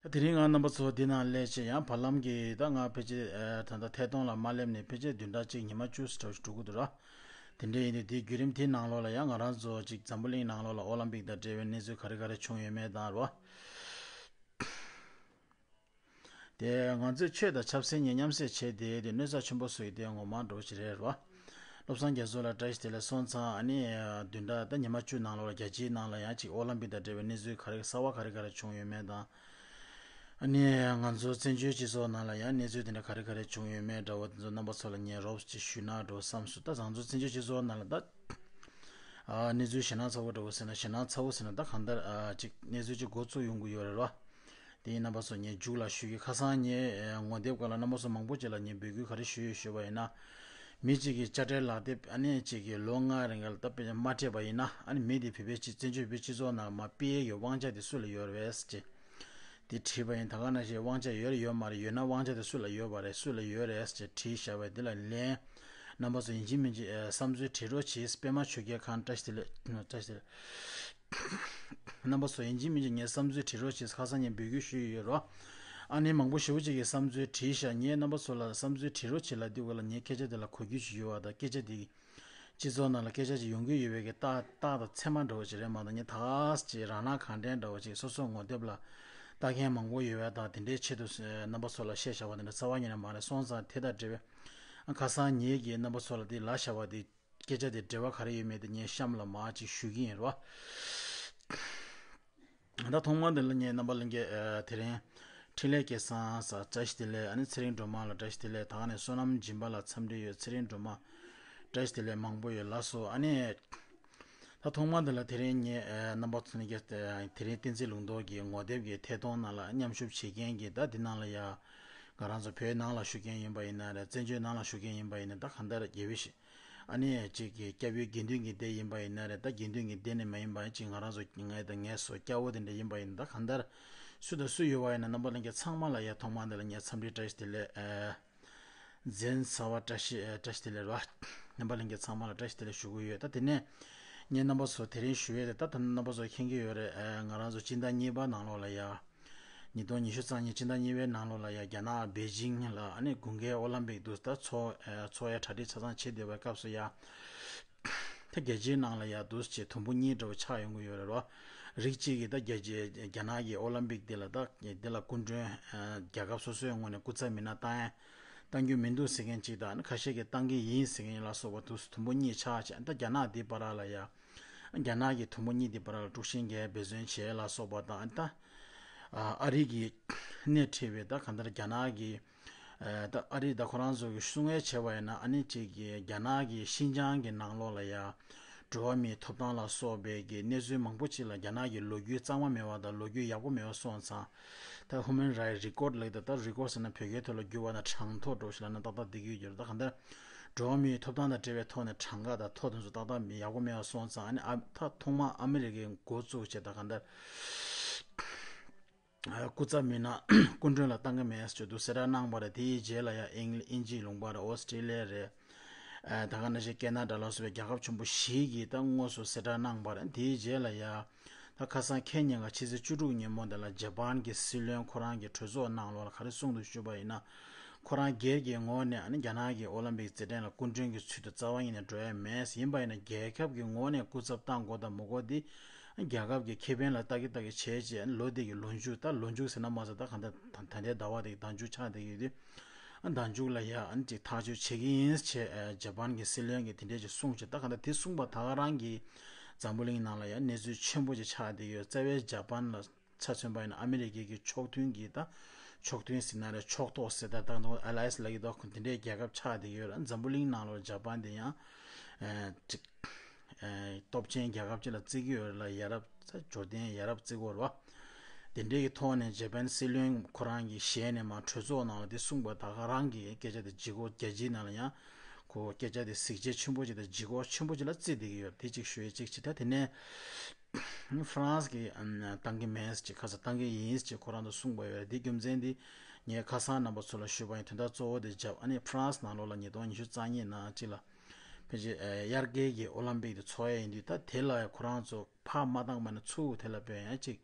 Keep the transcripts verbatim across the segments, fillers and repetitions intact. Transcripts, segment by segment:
དེ་རིང་ང་རྣམ་པ་ཚོ་འདི་ནང་སླེབས་བྱས་ཡང་བར་ལམ་གྱི་ད་ང་ཕལ་ཆེར་ཨ་ད་ལྟ་ཐད་གཏོང་ལ་མ་སླེབས་ནས་ཕལ་ཆེར་བདུན་ཕྲག་གཅིག་ཉི་མ་བཅུ་ཙམ་འགྲོ་གི་འདུག་ར། དེ་འདྲ་ཡིན་དུས་དེའི་བརྒྱུད་རིམ་དེའི་ནང་ལོགས་ལ་ཡང་ང་རང་ཚོ་ཅིག་འཛམ་བུ་གླིང་ནང་ལོགས་ལ་ཨོ་ལམ་པིག་དང་འབྲེལ་བའི་གནས་ཚུལ་ག་རེ་ག་རེ་བྱུང་ཡོད་མེད་དང་ར། དེ་ང་ཚོས་ཆོས་དང་ཆབ་སྲིད་གཉིས་མཉམ་བསྲེས་བྱས་ཏེ་དེ་གནོད་འཚེ་ཆེན་པོ་བཟོ་ཡི་དེ་ངོ་མ་འགྲོ་ཞིག་རེད་ར། བློ་བཟང་རྒྱ་མཚོ་ལགས་བཀྲ་ཤིས་བདེ་ལེགས། སོང་ཙང་ཨ་ནི་བདུན་ཕྲག་ད་ཉི་མ་བཅུ་ནང་ལོགས་ལ་རྒྱལ་སྤྱིའི་ནང་ལ་ཡང་ཅིག་ཨོ་ལམ་པིག་དང་འབྲེལ་བའི་གནས་ཚུལ་ག་རེ་གསར་བ་ག་རེ་ག་རེ་བྱུང་ཡོད་མེད་དང་། ཨ་ནི་ང་ཚོ་བཙན་བྱོལ་སྤྱི་ཚོགས་ནང་ལ་ཡང་གནས་ཚུལ་དེ་འདྲ་ག་རེ་ག་རེ་བྱུང་ཡོད་མེད་འདྲ་བོ་དེ་ཚོ་རྣམ་པ་ཚོ་ལ་ངས་རོབ་ཅིག་ཞུས་ན་འགྲོ་བསམ་སོང་། ད་ང་ཚོ་བཙན་བྱོལ་སྤྱི་ཚོགས་ནང་ལ་ད་ཨ་གནས་ཚུལ་ཞེད་སྣང་ཚ་བོ་འདྲ་བོ་ཟེར་ན་ཞེད་སྣང་ཚ་བོ་ཟེར་ན་ད་གང་ལྟར་ཨ་ཅིག་གནས་ཚུལ་ཅིག་འགོ་བཙུགས་ཡོང་གི་ཡོད་རེད་ར། དེ་ཡིན་རྣམ་པ་ཚོ་ངས་མཇུག་ལ་ཞུ་གི། ཁ་སང་ངས་ངོ་དེབ་སྒང་ལ་རྣམ་པ་ཚོ་མང་པོ་ཅིག་ལ་ངས་འབོད་སྐུལ་ག་རེ་ཞུས་ཡོད་ཞུས་པ་ཡིན་ན། མི་གཅིག་གིས་དཔྱ་ཁྲལ་ལག་དེབ་ཨ་ནི་གཅིག་གིས་ལོ་ལྔ་རིང་ལ་ད་དཔེ་མ་སྤྲད་པ་ཡིན་ན་ཨ་ནི་མི་དེ་བོད་པའི་སྤྱི་བཙན་བྱོལ་བོད་སྤྱི་ཚོགས་ནང་མར་ཕུད་ཡས་ཀྱི་དབང་ཆ་དེ་སུ་ལ་ཡོད་རེད་ཟེར་དེ་དྲིས་པ་ཡིན། ད་ག་ནང་བཞིན་དབང་ཆ་ཡོད་རེད་ཡོད་མ་རེད། ཡོད་ན་དབང་ཆ་དེ་སུ་ལ་ཡོད་པ་རེད། སུ་ལ་ཡོད་རེད་ཟེར་དྲིས་བཞག་པ་དེ་ལ་ལན། རྣམ་པ་ཚོ་ཡིན་གཅིག་མིན་གཅིག་ཨ་བསམ་ཚུལ་བྲིས་རོགས་གྱིས། པད་མ་ཆོས་རྒྱལ་ཁང་བཀྲ་ཤིས་བདེ་ལེགས། བཀྲ་ཤིས་བདེ་ལེགས། རྣམ་པ་ཚོ་ཡིན་གཅིག་མིན་གཅིག་ངས་བསམ་ཚུལ་བྲིས་རོགས་གྱིས། ཁ་སང་ངས་འབོད་སྐུལ་ཞུས་ཡོད་རོ། ཨ་ནི་མང་པོ་ཞེ་པོ་ཅིག་གིས་བསམ་ཚུལ་བྲིས་ཤག་ངས་རྣམ་པ་ཚོ་ལ་བསམ་ཚུལ་བྲིས་རོགས་གྱིས་ལབ་དུས་སྒང་ལ་ངས་སྐད་ཆ་དེ་ལ་གོ་རྒྱུ་ཞིག་ཡོད་པ་དང་། སྐད་ཆ་དེ་སྤྱི་ཚོགས་ནང་ལ་སྐད་ཆ་ཅིག་ཡོང་གི་ཡོད་པའི་གི་རྟགས་རྟགས་དང་མཚན་མ་འདྲ་བོ་ཅིག་རེད་མ་གཏོགས། ངས་ད་ག་ཅིག་རང་སྣང་གང་དྲན་འདྲ་བོ་ཅིག་སོ་སོ་ངོ་དེབ་ལ་ལྟ་མཁན་མང་པོ་ཡོད་པ་དང་། དེ་འདྲའི་ཆེད་དུ་རྣམ་པ་ཚོ་ལ་བཤད་བཞག་པ་དེ་འདྲ་རྩ་བ་ཉིད་ནས་མ་རེད། སོང་ཙང་དེ་དང་འབྲེལ་བའི་ཁ་སང་ངེད་ཀྱིས་རྣམ་པ་ཚོ་ལ་དེ་ལབ་བཞག་པ་དེ། སྐད་ཆ་དེ་འབྲེལ་བ་ག་རེ་ཡོད་མེད་དེ་ངས་གཤམ་ལ་མར་ཅིག་ཞུ་གི་ཡིན་རོ། ད་ཐོག་མར་དེ་ལ་ངས་རྣམ་པ་ལྷན་རྒྱས་ཨ་དེ་རིང་འཕྲིན་ལས་སྐལ་བཟང་ལགས་བཀྲ་ཤིས་བདེ་ལེགས། ཨ་ནི་ཚེ་རིང་སྒྲོལ་མ་ལགས་བཀྲ་ཤིས་བདེ་ལེགས། ད་ག་ནས་བསོད་ནམས་སྦྱིན་པ་ལགས་འཚམས་འདྲི་ཡོད། ཚེ་རིང་སྒྲོལ་མ་བཀྲ་ཤིས་བདེ་ལེགས། མང་པོ་ཡོད་ལགས་སོ། ཨ་ནི་ད་ཐོག་མར་དེ་ལ་དེ་རིང་ངས་ཨ་རྣམ་པ་ཚོ་ལྷན་རྒྱས་ཨ་དེ་རིང་བསྟན་འཛིན་ལུང་རྟོགས་ཀྱི་ངོ་དེབ་ཀྱི་ཐད་གཏོང་ནང་ལ་མཉམ་ཞུགས་བྱེད་མཁན་གྱི་ད་འདི་ནང་ལ་ཡ་ང་རང་ཚོ་བོད་ནང་ལ་བཞུགས་མཁན་ཡིན་པ་ཡིན་ན་རེད། བཙན་བྱོལ་ནང་ལ་བཞུགས་མཁན་ཡིན་པ་ཡིན་ན། ད་གང་ལྟར་དགེ་བའི་བཤེས་ཨ་ནི་གཅིག་གི་སྐྱབས་ཡུལ་དགེ་འདུན་གྱི་སྡེ་ཡིན་པ་ཡིན་ན་རེད། ད་དགེ་འདུན་གྱི་སྡེ་ནས་མ་ཡིན་པ་ཅིག་ང་རང་ཚོ་ངས་དང་ངས་སོ་སྐྱ་བོ་དེ་འདྲ་ཡིན་པ་ཡིན་ན། ད་གང་ལྟར་སུ་དང་སུ་ཡོད་པ་ཡིན་ན་རྣམ་པ་ལྷན་རྒྱས་ཚང་མ་ལ་ཡ་ཐོག་མར་འདི་ལ་ངས་འཚམས་འདྲི་བཀྲ་ཤིས་བདེ་ལེགས། ཨ་འཛིན་ཚ་བ་བཀྲ་ཤིས་ཨ་བཀྲ་ཤིས་བདེ་ལེགས་ར། རྣམ་པ་ལྷན་རྒྱས་ཚང་མ་ལ་བཀྲ་ཤིས་བདེ་ལེགས་ཞུ་གི་ཡོད། ད་དེ་ནས་ངས་རྣམ་པ་ཚོ་དེ་རིང་ཞུ་ཡས་དེ། ད་ད་རྣམ་པ་ཚོ་མཁྱེན་གྱི་ཡོད་རེད། ཨ་ང་རང་ཚོ་སྤྱི་ཟླ་གཉིས་པ་ནང་ལོགས་ལ་ཡ། ཉིས་སྟོང་ཉི་ཤུ་རྩ་གཉིས་སྤྱི་ཟླ་གཉིས་པའི་ནང་ལོགས་ལ་ཡ་རྒྱ་ནག་པེ་ཅིང་ལ་ཨ་ནི་དགུན་ཁའི་ཨོ་ལམ་པིག་འདུག་ད་ཚོགས་ཨ་ཚོགས་ཡ་གྲ་སྒྲིག་ཆ་ཚང་བྱེད་བསྡད་པའི་སྐབས་སུ་ཡ། ད་རྒྱལ་སྤྱིའི་ནང་ལ་ཡ་འདུག་ཅེས་དུམ་བུ་གཉིས་འདྲ་བོ་ཆགས་ཡོང་གི་ཡོད་རེད་རོ། རིགས་གཅིག་གིས་ད་རྒྱལ་སྤྱི་རྒྱ་ནག་གི་ཨོ་ལམ་པིག་འདི་ལ་ད་འདི་ལ་སྐུ་མགྲོན་ཨ་རྒྱལ་ཁབ་སོ་སོའི་ངོས་ནས་སྐུ་ཚབ་མི་སྣ་བཏང་ཡ་བཏང་རྒྱུ་མི་འདུག་ཟེར་མཁན་གཅིག་དང་། ཨ་ནི་ཁ་ཤས་ཀྱིས་བཏང་གི་ཡིན་ཟེར་མཁན་ལ་སོགས་པ་འདུག་དུམ་བུ་གཉིས་ཆགས་བྱས། ད་རྒྱ་ནག་འདི་བར་ལ་ཡ། རྒྱ་ནག་གི་དུམ་བུ་གཉིས་དེ་བར་ལ་དཀྲུག་ཤིང་རྒྱག་འབད་བརྩོན་བྱས་ལ་སོགས་པ་དང་། ད་ཨ་རི་གི་སྣེ་ཁྲིད་པའི་ད་གང་ལྟར་རྒྱ་ནག་གི་ཨ་ད་ཨ་རི་ད་ཁོ་རང་ཚོ་གི་གསུང་ངེས་བྱས་པ་ཡིན་ན། ཨ་ནི་གཅིག་གི་རྒྱ་ནག་གི་ཤིན་ཅང་གི་ནང་ལོགས་ལ་ཡ་འགྲོ་བ་མིའི་ཐོབ་ཐང་ལ་སོགས་པའི་གི་གནས་ཚུལ་མང་པོ་ཅིག་ལ་རྒྱ་ནག་གི་ལོ་རྒྱུས་གཙང་མ་མེད་པ་དང་ལོ་རྒྱུས་ཡག་པོ་མེད་པ་སོང་ཙང་། ད་Human Rights Record ལབ་ད་ད་རི་ཀོཌ་ཟེར་ན་བོད་སྐད་ཐོག་ལ་བསྒྱུར་བ་ན་གྲངས་ཐོ་འདྲ་བོ་ཞིག་ལབ་ན་ཏག་ཏག་འགྲིག་གི་ཡོད་རེད། ད་གང་ལྟར། འགྲོ་བ་མིའི་ཐོབ་ཐང་དང་འབྲེལ་བའི་ཐོག་ནས་གྲངས་ཀ་དང་ཐོ་དེ་ཚོ་ཏག་ཏག་ཡག་པོ་མེད་པ་སོང་ཙང་། ཨ་ནི་ཨ་ད་ཐོག་མར་ཨ་མི་རི་ཀས་འགོ་བཙུགས་བྱས། ད་གང་ལྟར་སྐུ་ཚབ་མི་སྣ་སྐུ་མགྲོན་ལ་བཏང་གི་མེད་ཟེར་དུས་གསལ་བསྒྲགས་གནང་བ་རེད། དེའི་རྗེས་ལ་ཡང་ཨིང་ལི་དབྱིན་ཇིའི་ལུང་པ་རེད། ཨོ་སི་ཀྲི་ལི་ཡ་རེད། ཨ་ད་ག་ནང་བཞིན་ཁེ་ན་ཌ་ལ་སོགས་པའི་རྒྱལ་ཁབ་ཆེན་པོ་བཞི་གིས་ད་དངོས་སུ་གསལ་བསྒྲགས་གནང་བ་རེད། དེའི་རྗེས་ལ་ཡང་ད་ཁ་སང་ཁེ་ཉིན་ག་ཕྱི་ཚེས་བཅུ་དྲུག་ཉིན་མོ་དེ་ལ་ཇ་པན་གྱི་སྲིད་བློན་ཁོ་རང་གི་གྲོས་ཚོགས་ནང་ལོགས་ལ་ག་རེ་གསུངས་འདུག་ཞུས་པ་ཡིན་ན། ཁོ་རང་སྒེར་གྱི་ངོས་ནས་ཨ་ནི་རྒྱ་ནག་གི་ཨོ་ལམ་པིག་རྩེད་འགྲན་ལ་སྐུ་མགྲོན་གྱི་ཚུལ་དུ་རྩ་བ་ཉིད་ནས་འགྲོ་ཡ་མེད། ཡིན་པ་ཡིན་ན་རྒྱལ་ཁབ་ཀྱི་ངོས་ནས་སྐུ་ཚབ་བཏང་དགོས་དང་མི་དགོས་འདི་རྒྱལ་ཁབ་ཀྱི་ཁེ་ཕན་ལ་ལྟ་གི་ལྟ་གི་བྱས་རྗེས། ལོ་འདི་གི་ལོ་མཇུག་ད་ལོ་མཇུག་ཟེར་ན་མ་ཟད། ད་གང་ལྟར་ད་ད་ལྟའི་ཟླ་བ་འདི་གི་ཟླ་མཇུག་ཆགས་བསྡད་ཀྱི་ཡོད་དུས། ཨ་ཟླ་མཇུག་ལ་ཡ་ཨ་ནི་ཅིག་ཐག་གཅོད་བྱེད་ཀྱི་ཡིན་ཞེས་ཇ་པན་གྱི་སྲིད་བློན་གྱིས་དེ་འདྲས་ཅིག་གསུངས་བྱས། ད་གང་ལྟར་དེ་གསུངས་པ་ད་ག་རང་གིས་འཛམ་བུ་གླིང་ནང་ལ་ཡ་གནས་ཚུལ་ཆེན་པོ་ཅིག་ཆགས་བསྡད་ཀྱི་ཡོད། རྩ་བའི་ཇ་པན་ལ་ཆ་མཚོན་པ་ཡིན་ན་ཨ་མི་རི་ཀའི་གི་ཕྱོགས་མཐུན་གྱི་ད་ཕྱོགས་མཐུན་ཟེར་ན་རེད། ཕྱོགས་གཏོགས་ཟེར། ད་ད་ནང་ཨ་ལ་ཡན་སི་ལབ་ཀྱི་འདུག་དེ་འདྲའི་རྒྱལ་ཁབ་ཆགས་བསྡད་ཀྱི་ཡོད་རེད། འཛམ་བུ་གླིང་ནང་ལོགས་ཇ་པན་དེ་ཡང་ཨ་ཅིག་ཨ་སྟོབས་ཆེན་རྒྱལ་ཁབ་ཅིག་ལ་བརྩི་གི་ཡོད་རེད་ལ། ཡ་རབས་ད་འབྱོར་ལྡན་ཡ་རབས་བརྩི་གི་ཡོད་རེད་བ། དེ་འདྲའི་གི་ཐོག་ནས་ཇ་པན་སྲིད་བློན་ཁོ་རང་གི་ཞལ་ནས་མར་གྲོས་ཚོགས་ནང་ལ་དེ་གསུངས་པ་ད་ག་རང་གི་སྐད་ཆ་དེ་ལྗིད་ཁོག་རྒྱལ་སྤྱིའི་ནང་ལ་ཡང་ཁོ་སྐད་ཆ་དེ་གཟི་བརྗིད་ཆེན་པོ་ཅིག་དང་ལྗིད་ཁོག་ཆེན་པོ་ཅིག་ལ་བརྩི་བསྡད་ཀྱི་ཡོད་རེད། དེ་གཅིག་ཞུ་ཡས་གཅིག་བྱས། ད་དེ་ནས་ཧྥ་རན་སི་གིས་ཨམ་བཏང་གི་མེད་ཅེས། ཁ་སང་བཏང་གི་ཡིན་ཅེས་ཁོ་རང་ཚོ་གསུངས་པ་ཡོད་རེད། དེ་རྒྱུ་མཚན་དེ་ངས་ཁ་སང་རྣམ་པ་ཚོ་ལ་ཞུས་པ་ཡིན། དོན་དག་གཙོ་བོ་དེ་བརྒྱབ། ཨ་ནི་ཧྥ་རན་སི་ནང་ལོགས་ལ་ཉིས་སྟོང་ཉི་ཤུ་རྩ་གཉིས་ནང་གཅིག་ལ་ཕལ་ཆེར་ཨ་དབྱར་ཁའི་གི་ཨོ་ལམ་པིག་དེ་ཚོགས་ཡས་ཡིན་དུས། ད་དེ་ལ་ཁོ་རང་ཚོ་ཕར་མ་བཏང་བ་ནས་ཚུར་དེ་ལ་བོད་ཡང་ཅིག་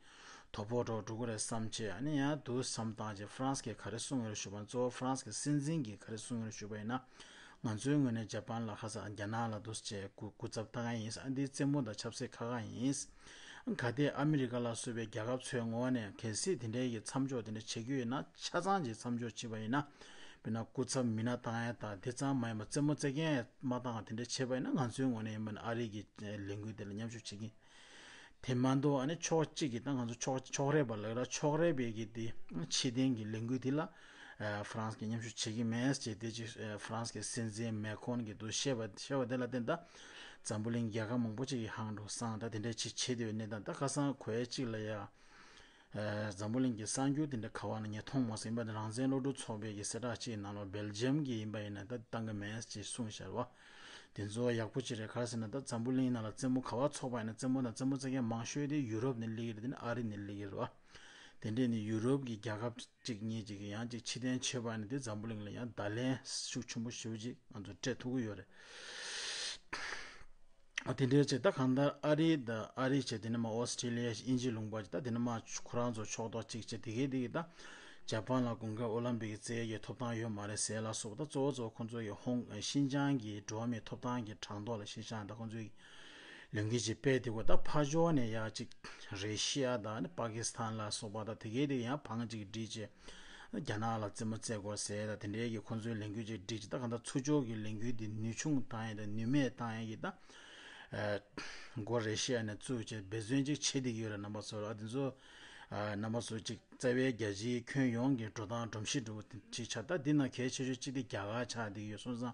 དོ་ཕོག་འགྲོ་འགྲོ་གི་རེད་བསམ་བྱས། ཨ་ནི་ཡང་འདུག་བསམ་བཏང་བྱས། ཧྥ་རན་སི་གིས་ག་རེ་གསུངས་ཡོད་རེད་ཞུས་པ་ན། གཙོ་བོ་ཧྥ་རན་སི་གི་སྲིད་འཛིན་གྱིས་ག་རེ་གསུངས་ཡོད་རེད་ཞུས་པ་ཡིན་ན། ང་ཚོའི་ངོས་ནས་ཇ་པན་ལ་ཁ་སང་རྒྱ་ནག་ལ་འདུག་བྱས་སྐུ་སྐུ་ཚབ་བཏང་ཡ་ཡིན། ཨ་འདི་རྩེད་མོ་དང་ཆབ་སྲིད་ཁ་ཁ་ཡིན། གལ་ཏེ་ཨ་མི་རི་ཀ་ལ་སོགས་པའི་རྒྱལ་ཁབ་ཚོའི་ངོས་ནས་གལ་སྲིད་དེ་འདྲའི་གི་མཚམས་འཇོག་དེ་འདྲ་བྱེད་རྒྱུ་ཡིན་ན། ཆ་ཚང་གི་མཚམས་འཇོག་བྱས་པ་ཡིན་ན། དཔེར་ན་སྐུ་ཚབ་མི་སྣ་བཏང་ཡ་དང་དེ་ཙམ་མ་ཡིན་པ་རྩེད་མོ་རྩེད་མཁན་མ་བཏང་བ་དེ་འདྲ་བྱས་པ་ཡིན་ན། ང་ཚོའི་ངོས་ནས་ཡིན་པ་ན་ཨ་རི་གི་ལས་འགུལ་དེ་ལ་མཉམ་ཞུགས་བྱེད་ཀྱི། དེ་མ་གཏོགས་ཨ་ནི་ཕྱོགས་གཅིག་གིས། ད་ང་ཚོ་ཕྱོགས་ཕྱོགས་རིས་པ་ལབ་ར། ཕྱོགས་རིས་པའི་གི་དེ་ཕྱི་རྟེན་གྱི་ལས་འགུལ་དེ་ལ་ཨ་ཧྥ་རན་སི་གིས་མཉམ་ཞུགས་བྱེད་ཀྱི་མེད་ཅེས་དེ་ཅིག་ཨ་ཧྥ་རན་སི་གི་སྲིད་འཛིན་མེ་ཁོན་གྱིས་འདུག་བཤད་པ་བཤད་པ་དེ་ལ་བརྟེན། ད་འཛམ་བུ་གླིང་རྒྱལ་ཁབ་མང་པོ་ཅིག་གི་ཧང་འགྲོ་སང་། ད་དེ་འདྲའི་ཅིག་བྱེད་བསྡད་པའི་གནས་སྟངས། ད་ཁ་སང་གོ་ཡ་གཅིག་ལ་ཡ། ཨ་འཛམ་བུ་གླིང་གི་གསར་འགྱུར་དེ་འདྲ་ག་བ་ན་ངས་མཐོང་མ་སོང་། ཡིན་པ་ནི་རང་བཙན་སློབ་ཕྲུག་ཚོགས་པའི་གི་གསལ་བསྒྲགས་གཅིག་ནང་ལོགས་སྦེལ་ཇམ་གྱི་ཡིན་པ་ཡིན་ན་ད་བཏང་གི་མེད་ཅེས་གསུངས་ཤར་བ། དེ་ཚོ་ཡག་པོ་ཅིག་རེད། ག་རེ་ཟེར་ན། ད་འཛམ་བུ་གླིང་ནང་ལ་རྩེད་མོ་ག་བ་ཚོགས་པ་ཡིན་ན་རྩེད་མོ་དང་རྩེད་མོ་རྩེ་མཁན་མང་ཤོས་དེ་ཡུ་རོབ་ནས་སླེབས་ཀྱི་རེད། དེ་ནས་ཨ་རི་ནས་སླེབས་ཀྱི་རེད་བ། དེ་འདྲས་ནི་ཡུ་རོབ་ཀྱི་རྒྱལ་ཁབ་གཅིག་གཉིས་ཅིག་གིས་ཡང་ཅིག་ཕྱིར་འཐེན་བྱས་པ་ཡིན་ན། དེ་འཛམ་བུ་གླིང་ལ་ཡང་བརྡ་ལན་ཤུགས་ཆེན་པོ་ཞེ་པོ་ཅིག་ང་ཚོ་སྤྲད་ཐུབ་ཀྱི་ཡོད་རེད། ཨ་དེ་འདྲའི་ཅིག་ད་གང་ལྟར་ཨ་རི་དང་། ཨ་རི་བྱས། དེ་ནས་མར་ཨོ་སི་ཀྲི་ལི་ཡ། དབྱིན་ཇི་ལུང་པ་ཅིག་ད་དེ་ནས་མར་ཁོ་རང་ཚོ་ཕྱོགས་གཏོགས་གཅིག་བྱས། དེ་གའི་དེ་གའི་ད་ཇ་པན་ལ་དགུན་ཁའི་ཨོ་ལམ་པིག་རྩེ་ཡས་ཀྱི་ཐོབ་ཐང་ཡོད་མ་རེད་ཟེར་ལ་སོགས་པ། ད་གཙོ་བོ་གཙོ་བོ་ཁོང་ཚོ་ཡི་ཧོང་ཤིན་ཅང་གི་འགྲོ་བ་མིའི་ཐོབ་ཐང་གི་གྲངས་ཐོ་ལ་ཤིན་ཅང་ད་ཁོང་ཚོའི་ལས་འགུལ་ཅིག་སྤེལ། དེ་གོ་ད་ཕར་ཕྱོགས་ནས་ཡ་ཅིག་རེ་ཤི་ཡ་དང་ནི་པ་ཀི་སི་ཐན་ལ་སོགས་པ། ད་དེ་གའི་དེ་གའི་ཡང་བང་ཅིག་བསྒྲིགས་བྱས། རྒྱ་ནག་ལ་རྩེད་མོ་རྩེ་དགོས་ཟེར། ད་དེ་འདྲའི་གི་ཁོང་ཚོའི་ལས་འགུལ་ཅིག་བསྒྲིགས་བྱས། ད་གང་ལྟར་ཚུར་ཕྱོགས་ཀྱི་ལས་འགུལ་འདི་ནུས་ཆུང་བཏང་ཡས་དང་ནུས་མེད་བཏང་ཡས་ཀྱི་ད་ཨ་འགོ་རེ་ཤི་ཡ་ནས་བཙུགས་བྱས་འབད་བརྩོན་ཅིག་བྱེད་བསྡད་ཀྱི་ཡོད་རེད། རྣམ་པ་ཚོ་ལ་དེ་ཚོ་ཨ་རྣམ་པ་ཚོ་ཅིག་རྩ་བའི་རྒྱལ་སྤྱིའི་ཁྱོན་ཡོངས་ཀྱི་འགྲོ་སྟངས་སྒྲོམ་གཞི་འདྲ་བོ་ཅིག་ཆགས། ད་འདི་ན་གལ་ཆེ་ཤོས་གཅིག་དེ་རྒྱ་གར་ཆགས་བསྡད་ཀྱི་ཡོད་སོང་ཙང་།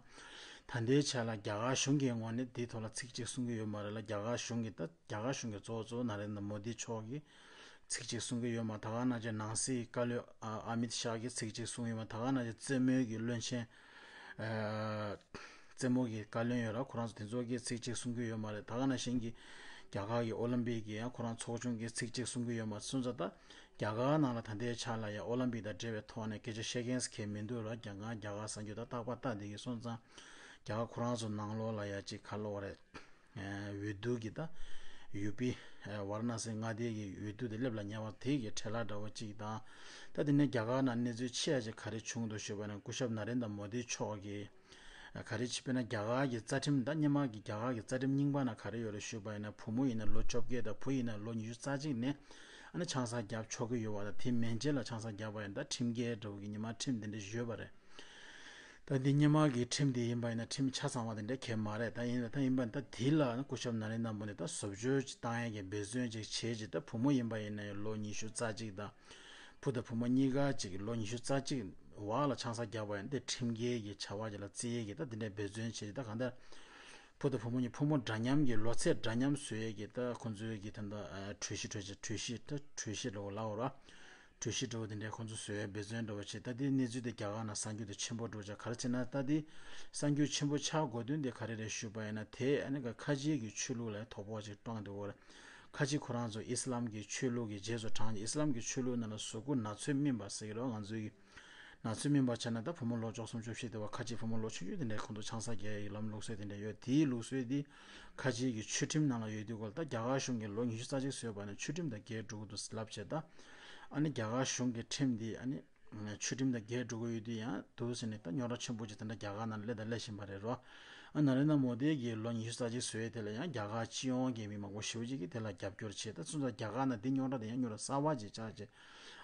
ད་ལྟའི་ཆ་ལ་རྒྱ་གར་གཞུང་གི་ངོས་ནས་འདིའི་ཐོག་ལ་ཚིག་གཅིག་གསུང་གི་ཡོད་མ་རེད་ལ། རྒྱ་གར་གཞུང་གི་ད་རྒྱ་གར་གཞུང་གི་གཙོ་བོ་གཙོ་བོ་ན་རེན་དྲ་མོ་དི་མཆོག་གིས་ཚིག་གཅིག་གསུང་གི་ཡོད་མ། ད་ག་ནང་བཞིན་ནང་སྲིད་བཀའ་བློན་ཨ་ཨ་མིད་ཤཱ་གིས་ཚིག་གཅིག་གསུང་ཡོད་མ། ད་ག་ནང་བཞིན་རྩེད་མོའི་གི་བློན་ཆེན་ཨ་རྩེད་མོ་གི་བཀའ་བློན་ཡོད་ར། ཁོ་རང་ཚོ་དེ་ཚོ་གིས་ཚིག་གཅིག་གསུང་གི་ཡོད་མ་རེད། ད་ག་ནང་བཞིན་གྱི་རྒྱ་གར་གྱི་ཨོ་ལིམ་པིག་གི་ཡང་ཁོ་རང་ཚོགས་ཆུང་གིས་ཚིག་གཅིག་གསུང་གི་ཡོད་མ། སོང་ཙང་ད་རྒྱ་གར་ནང་ལ་ད་ལྟའི་ཆ་ལ་ཡང་ཨོ་ལིམ་པིག་དང་འབྲེལ་བའི་ཐོག་ནས་སྐད་ཆ་བཤད་མཁན་གང་མི་འདུག་ར། རྒྱ་གར་རྒྱ་གར་གསར་འགྱུར་ད་རྟག་པར་ལྟ་བསྡད་ཀྱི་སོང་ཙང་། རྒྱ་གར་ཁོ་རང་ཚོ་ནང་ལོགས་ལ་ཡ་ཅིག་ག་ལབ་དགོས་རེད། ཨ་འོས་བསྡུ་གི་ད་ཡུ་པི་ཨ་ཝཱ་ར་ཎ་སི་མངའ་སྡེ་གི་འོས་བསྡུ་དེ་སླེབས་ལ་ཉེ་བ་དེ་གི་བྲེལ་བ་འདྲ་བོ་ཅིག་དང་། ད་དེ་ནས་རྒྱ་གར་ནང་གནས་ཚུལ་ཆེ་བ་ཅིག་ག་རེ་བྱུང་འདུག་ཞུས་པ་ན། སྐུ་ཞབས་ན་རེན་དྲ་མོ་དི་མཆོག་གིས་ཨ་ག་རེ་བྱས་པས་ན། རྒྱ་གར་གྱི་རྩ་ཁྲིམས་ད་སྔོན་མ་གི་རྒྱ་གར་གྱི་རྩ་ཁྲིམས་རྙིང་པ་ན་ག་རེ་ཡོད་རེད་ཞུས་པ་ཡིན་ན། བུ་མོ་ཡིན་ན་ལོ་བཅོ་བརྒྱད་དང་། བུ་ཡིན་ན་ལོ་ཉི་ཤུ་རྩ་གཅིག་ནས་ཨ་ནི་ཆང་ས་བརྒྱབ་ཆོག་གི་ཡོད་པ་དང་། དེ་མན་ཆད་ལ་ཆང་ས་བརྒྱབ་པ་ཡིན་ན་ད་ཁྲིམས་འགལ་འདྲ་བོ་གི་སྔོན་མ་ཁྲིམས་དེ་འདྲ་ཡོད་པ་རེད། ད་འདི་སྔོན་མ་གི་ཁྲིམས་དེ་ཡིན་པ་ཡིན་ན་ཁྲིམས་ཆ་ཚང་བ་དེ་འདྲ་གང་ཡང་མ་རེད། ད་ཡིན་ད་ཡིན་པ་ད་དེ་ལ་སྐུ་ཞབས་ན་རེན་དྲ་མོ་དི་ད་བཟོ་བཅོས་ཅིག་བཏང་ཡས་ཀྱི་འབད་བརྩོན་ཅིག་བྱས་ཅིག་ད་བུ་མོ་ཡིན་པ་ཡིན་ན་ཡང་ལོ་ཉི་ཤུ་རྩ་གཅིག་དང་། བུ་དང་བུ་མོ་གཉིས་ཀ་ཅིག་ལོ་ཉི་ཤུ་རྩ་གཅིག་བར་ལ་ཆང་ས་བརྒྱབ་པ་ཡིན་ན་དེ་ཁྲིམས་འགལ་གྱི་བྱ་བ་ཅིག་ལ་བརྩི་ཡས་ཀྱི་ད་དེ་འདྲའི་འབད་བརྩོན་བྱས་ཅིག་ད་གང་ལྟར་བུ་དང་བུ་མོ་གཉིས་ཕོ་མོ་འདྲ་མཉམ་གྱི་ལོ་ཚད་འདྲ་མཉམ་བཟོ་ཡས་ཀྱི་ད་ཁོང་ཚོའི་གི་ད་ད་གྲོས་གཞི་གྲོས་གཞི་གྲོས་གཞི་ད་གྲོས་གཞི་འདྲ་བོ་ལབ་དགོས་ར། གྲོས་གཞི་འདྲ་བོ་དེ་འདྲའི་ཁོང་ཚོ་བཟོ་བའི་འབད་བརྩོན་འདྲ་བོ་བྱས། ད་དེའི་གནས་ཚུལ་དེ་རྒྱ་གར་ནང་གསར་འགྱུར་དེ་ཆེན་པོ་འགྲོ་ཆགས། ག་རེ་བྱས་ན་ད་དེ་གསར་འགྱུར་ཆེན་པོ་ཆགས་དགོས་དོན་དེ་ག་རེ་རེད་ཞུས་པ་ཡིན་ན། དེ་ཨ་ནི་ཁ་ཆེ་གི་ཆོས་ལུགས་ལ་དོ་ཕོག་ཅིག་བཏང་འདུག་གོ། ཁ་ཆེ་ཁོ་རང་ཚོ་ཨི་སི་ལམ་གྱི་ཆོས་ལུགས་ཀྱི་རྗེས་སུ་འབྲངས་ཏེ། ཨི་སི་ལམ་གྱི་ཆོས་ལུགས་ནང་ལ་གཟུགས་པོ་ན་ཚོད་སྨིན་པ་ཟེར་གྱི་རེད་བ། ང་ཚོའི་གི་ན་ཚོད་སྨིན་པ་བྱས་ན་ད་བུ་མོ་ལོ་བཅུ་གསུམ་བཅུ་བཞི་དེ་བ་ཁ་ཆེ་བུ་མོ་ལོ་ཆུང་ཆུང་དེ་འདྲའི་ཁོང་ཚོ་ཆང་ས་བརྒྱབ་ཡས་ཀྱི་ལམ་ལུགས་སྲོལ་དེ་འདྲ་ཡོད། དེའི་ལུགས་སྲོལ་དེ་ཁ་ཆེ་གི་ཆོས་ཁྲིམས་ནང་ལ་ཡོད་དུས་གོ། ད་རྒྱ་གར་གཞུང་གིས་ལོ་ཉི་ཤུ་རྩ་གཅིག་བཟོས་པ་ནི་ཆོས་ཁྲིམས་དང་འགལ་འགྲོ་གི་འདུག་ལབ་བྱས། ད་ཨ་ནི་རྒྱ་གར་གཞུང་གི་ཁྲིམས་འདི་ཨ་ནི་ཆོས་ཁྲིམས་དང་འགལ་འགྲོ་གི་ཡོད་དུས་ཡང་འདུག་ཟེར་ནས་ད་རྙོག་དྲ་ཆེན་པོ་ཅིག་དེ་འདྲ་རྒྱ་གར་ནང་སླེབས་དང་སླེབས་བཞིན་པ་རེད་རོ། ཨ་ན་རེ་ན་མོ་དི་གིས་ལོ་ཉི་ཤུ་རྩ་གཅིག་བཟོས་དེ་ལ་ཡང་རྒྱ་གར་སྤྱི་ཡོངས་ཀྱི་མི་མང་པོ་ཞེ་པོ་ཅིག་གིས་དེ་ལ་རྒྱབ་སྐྱོར་བྱས། ད་སོང་ཙང་རྒྱ་གར་ནང་འདི་རྙོག་དྲ་དེ་ཡང་རྙོག་དྲ་གསར་པ་ཅིག་ཆགས་བྱས།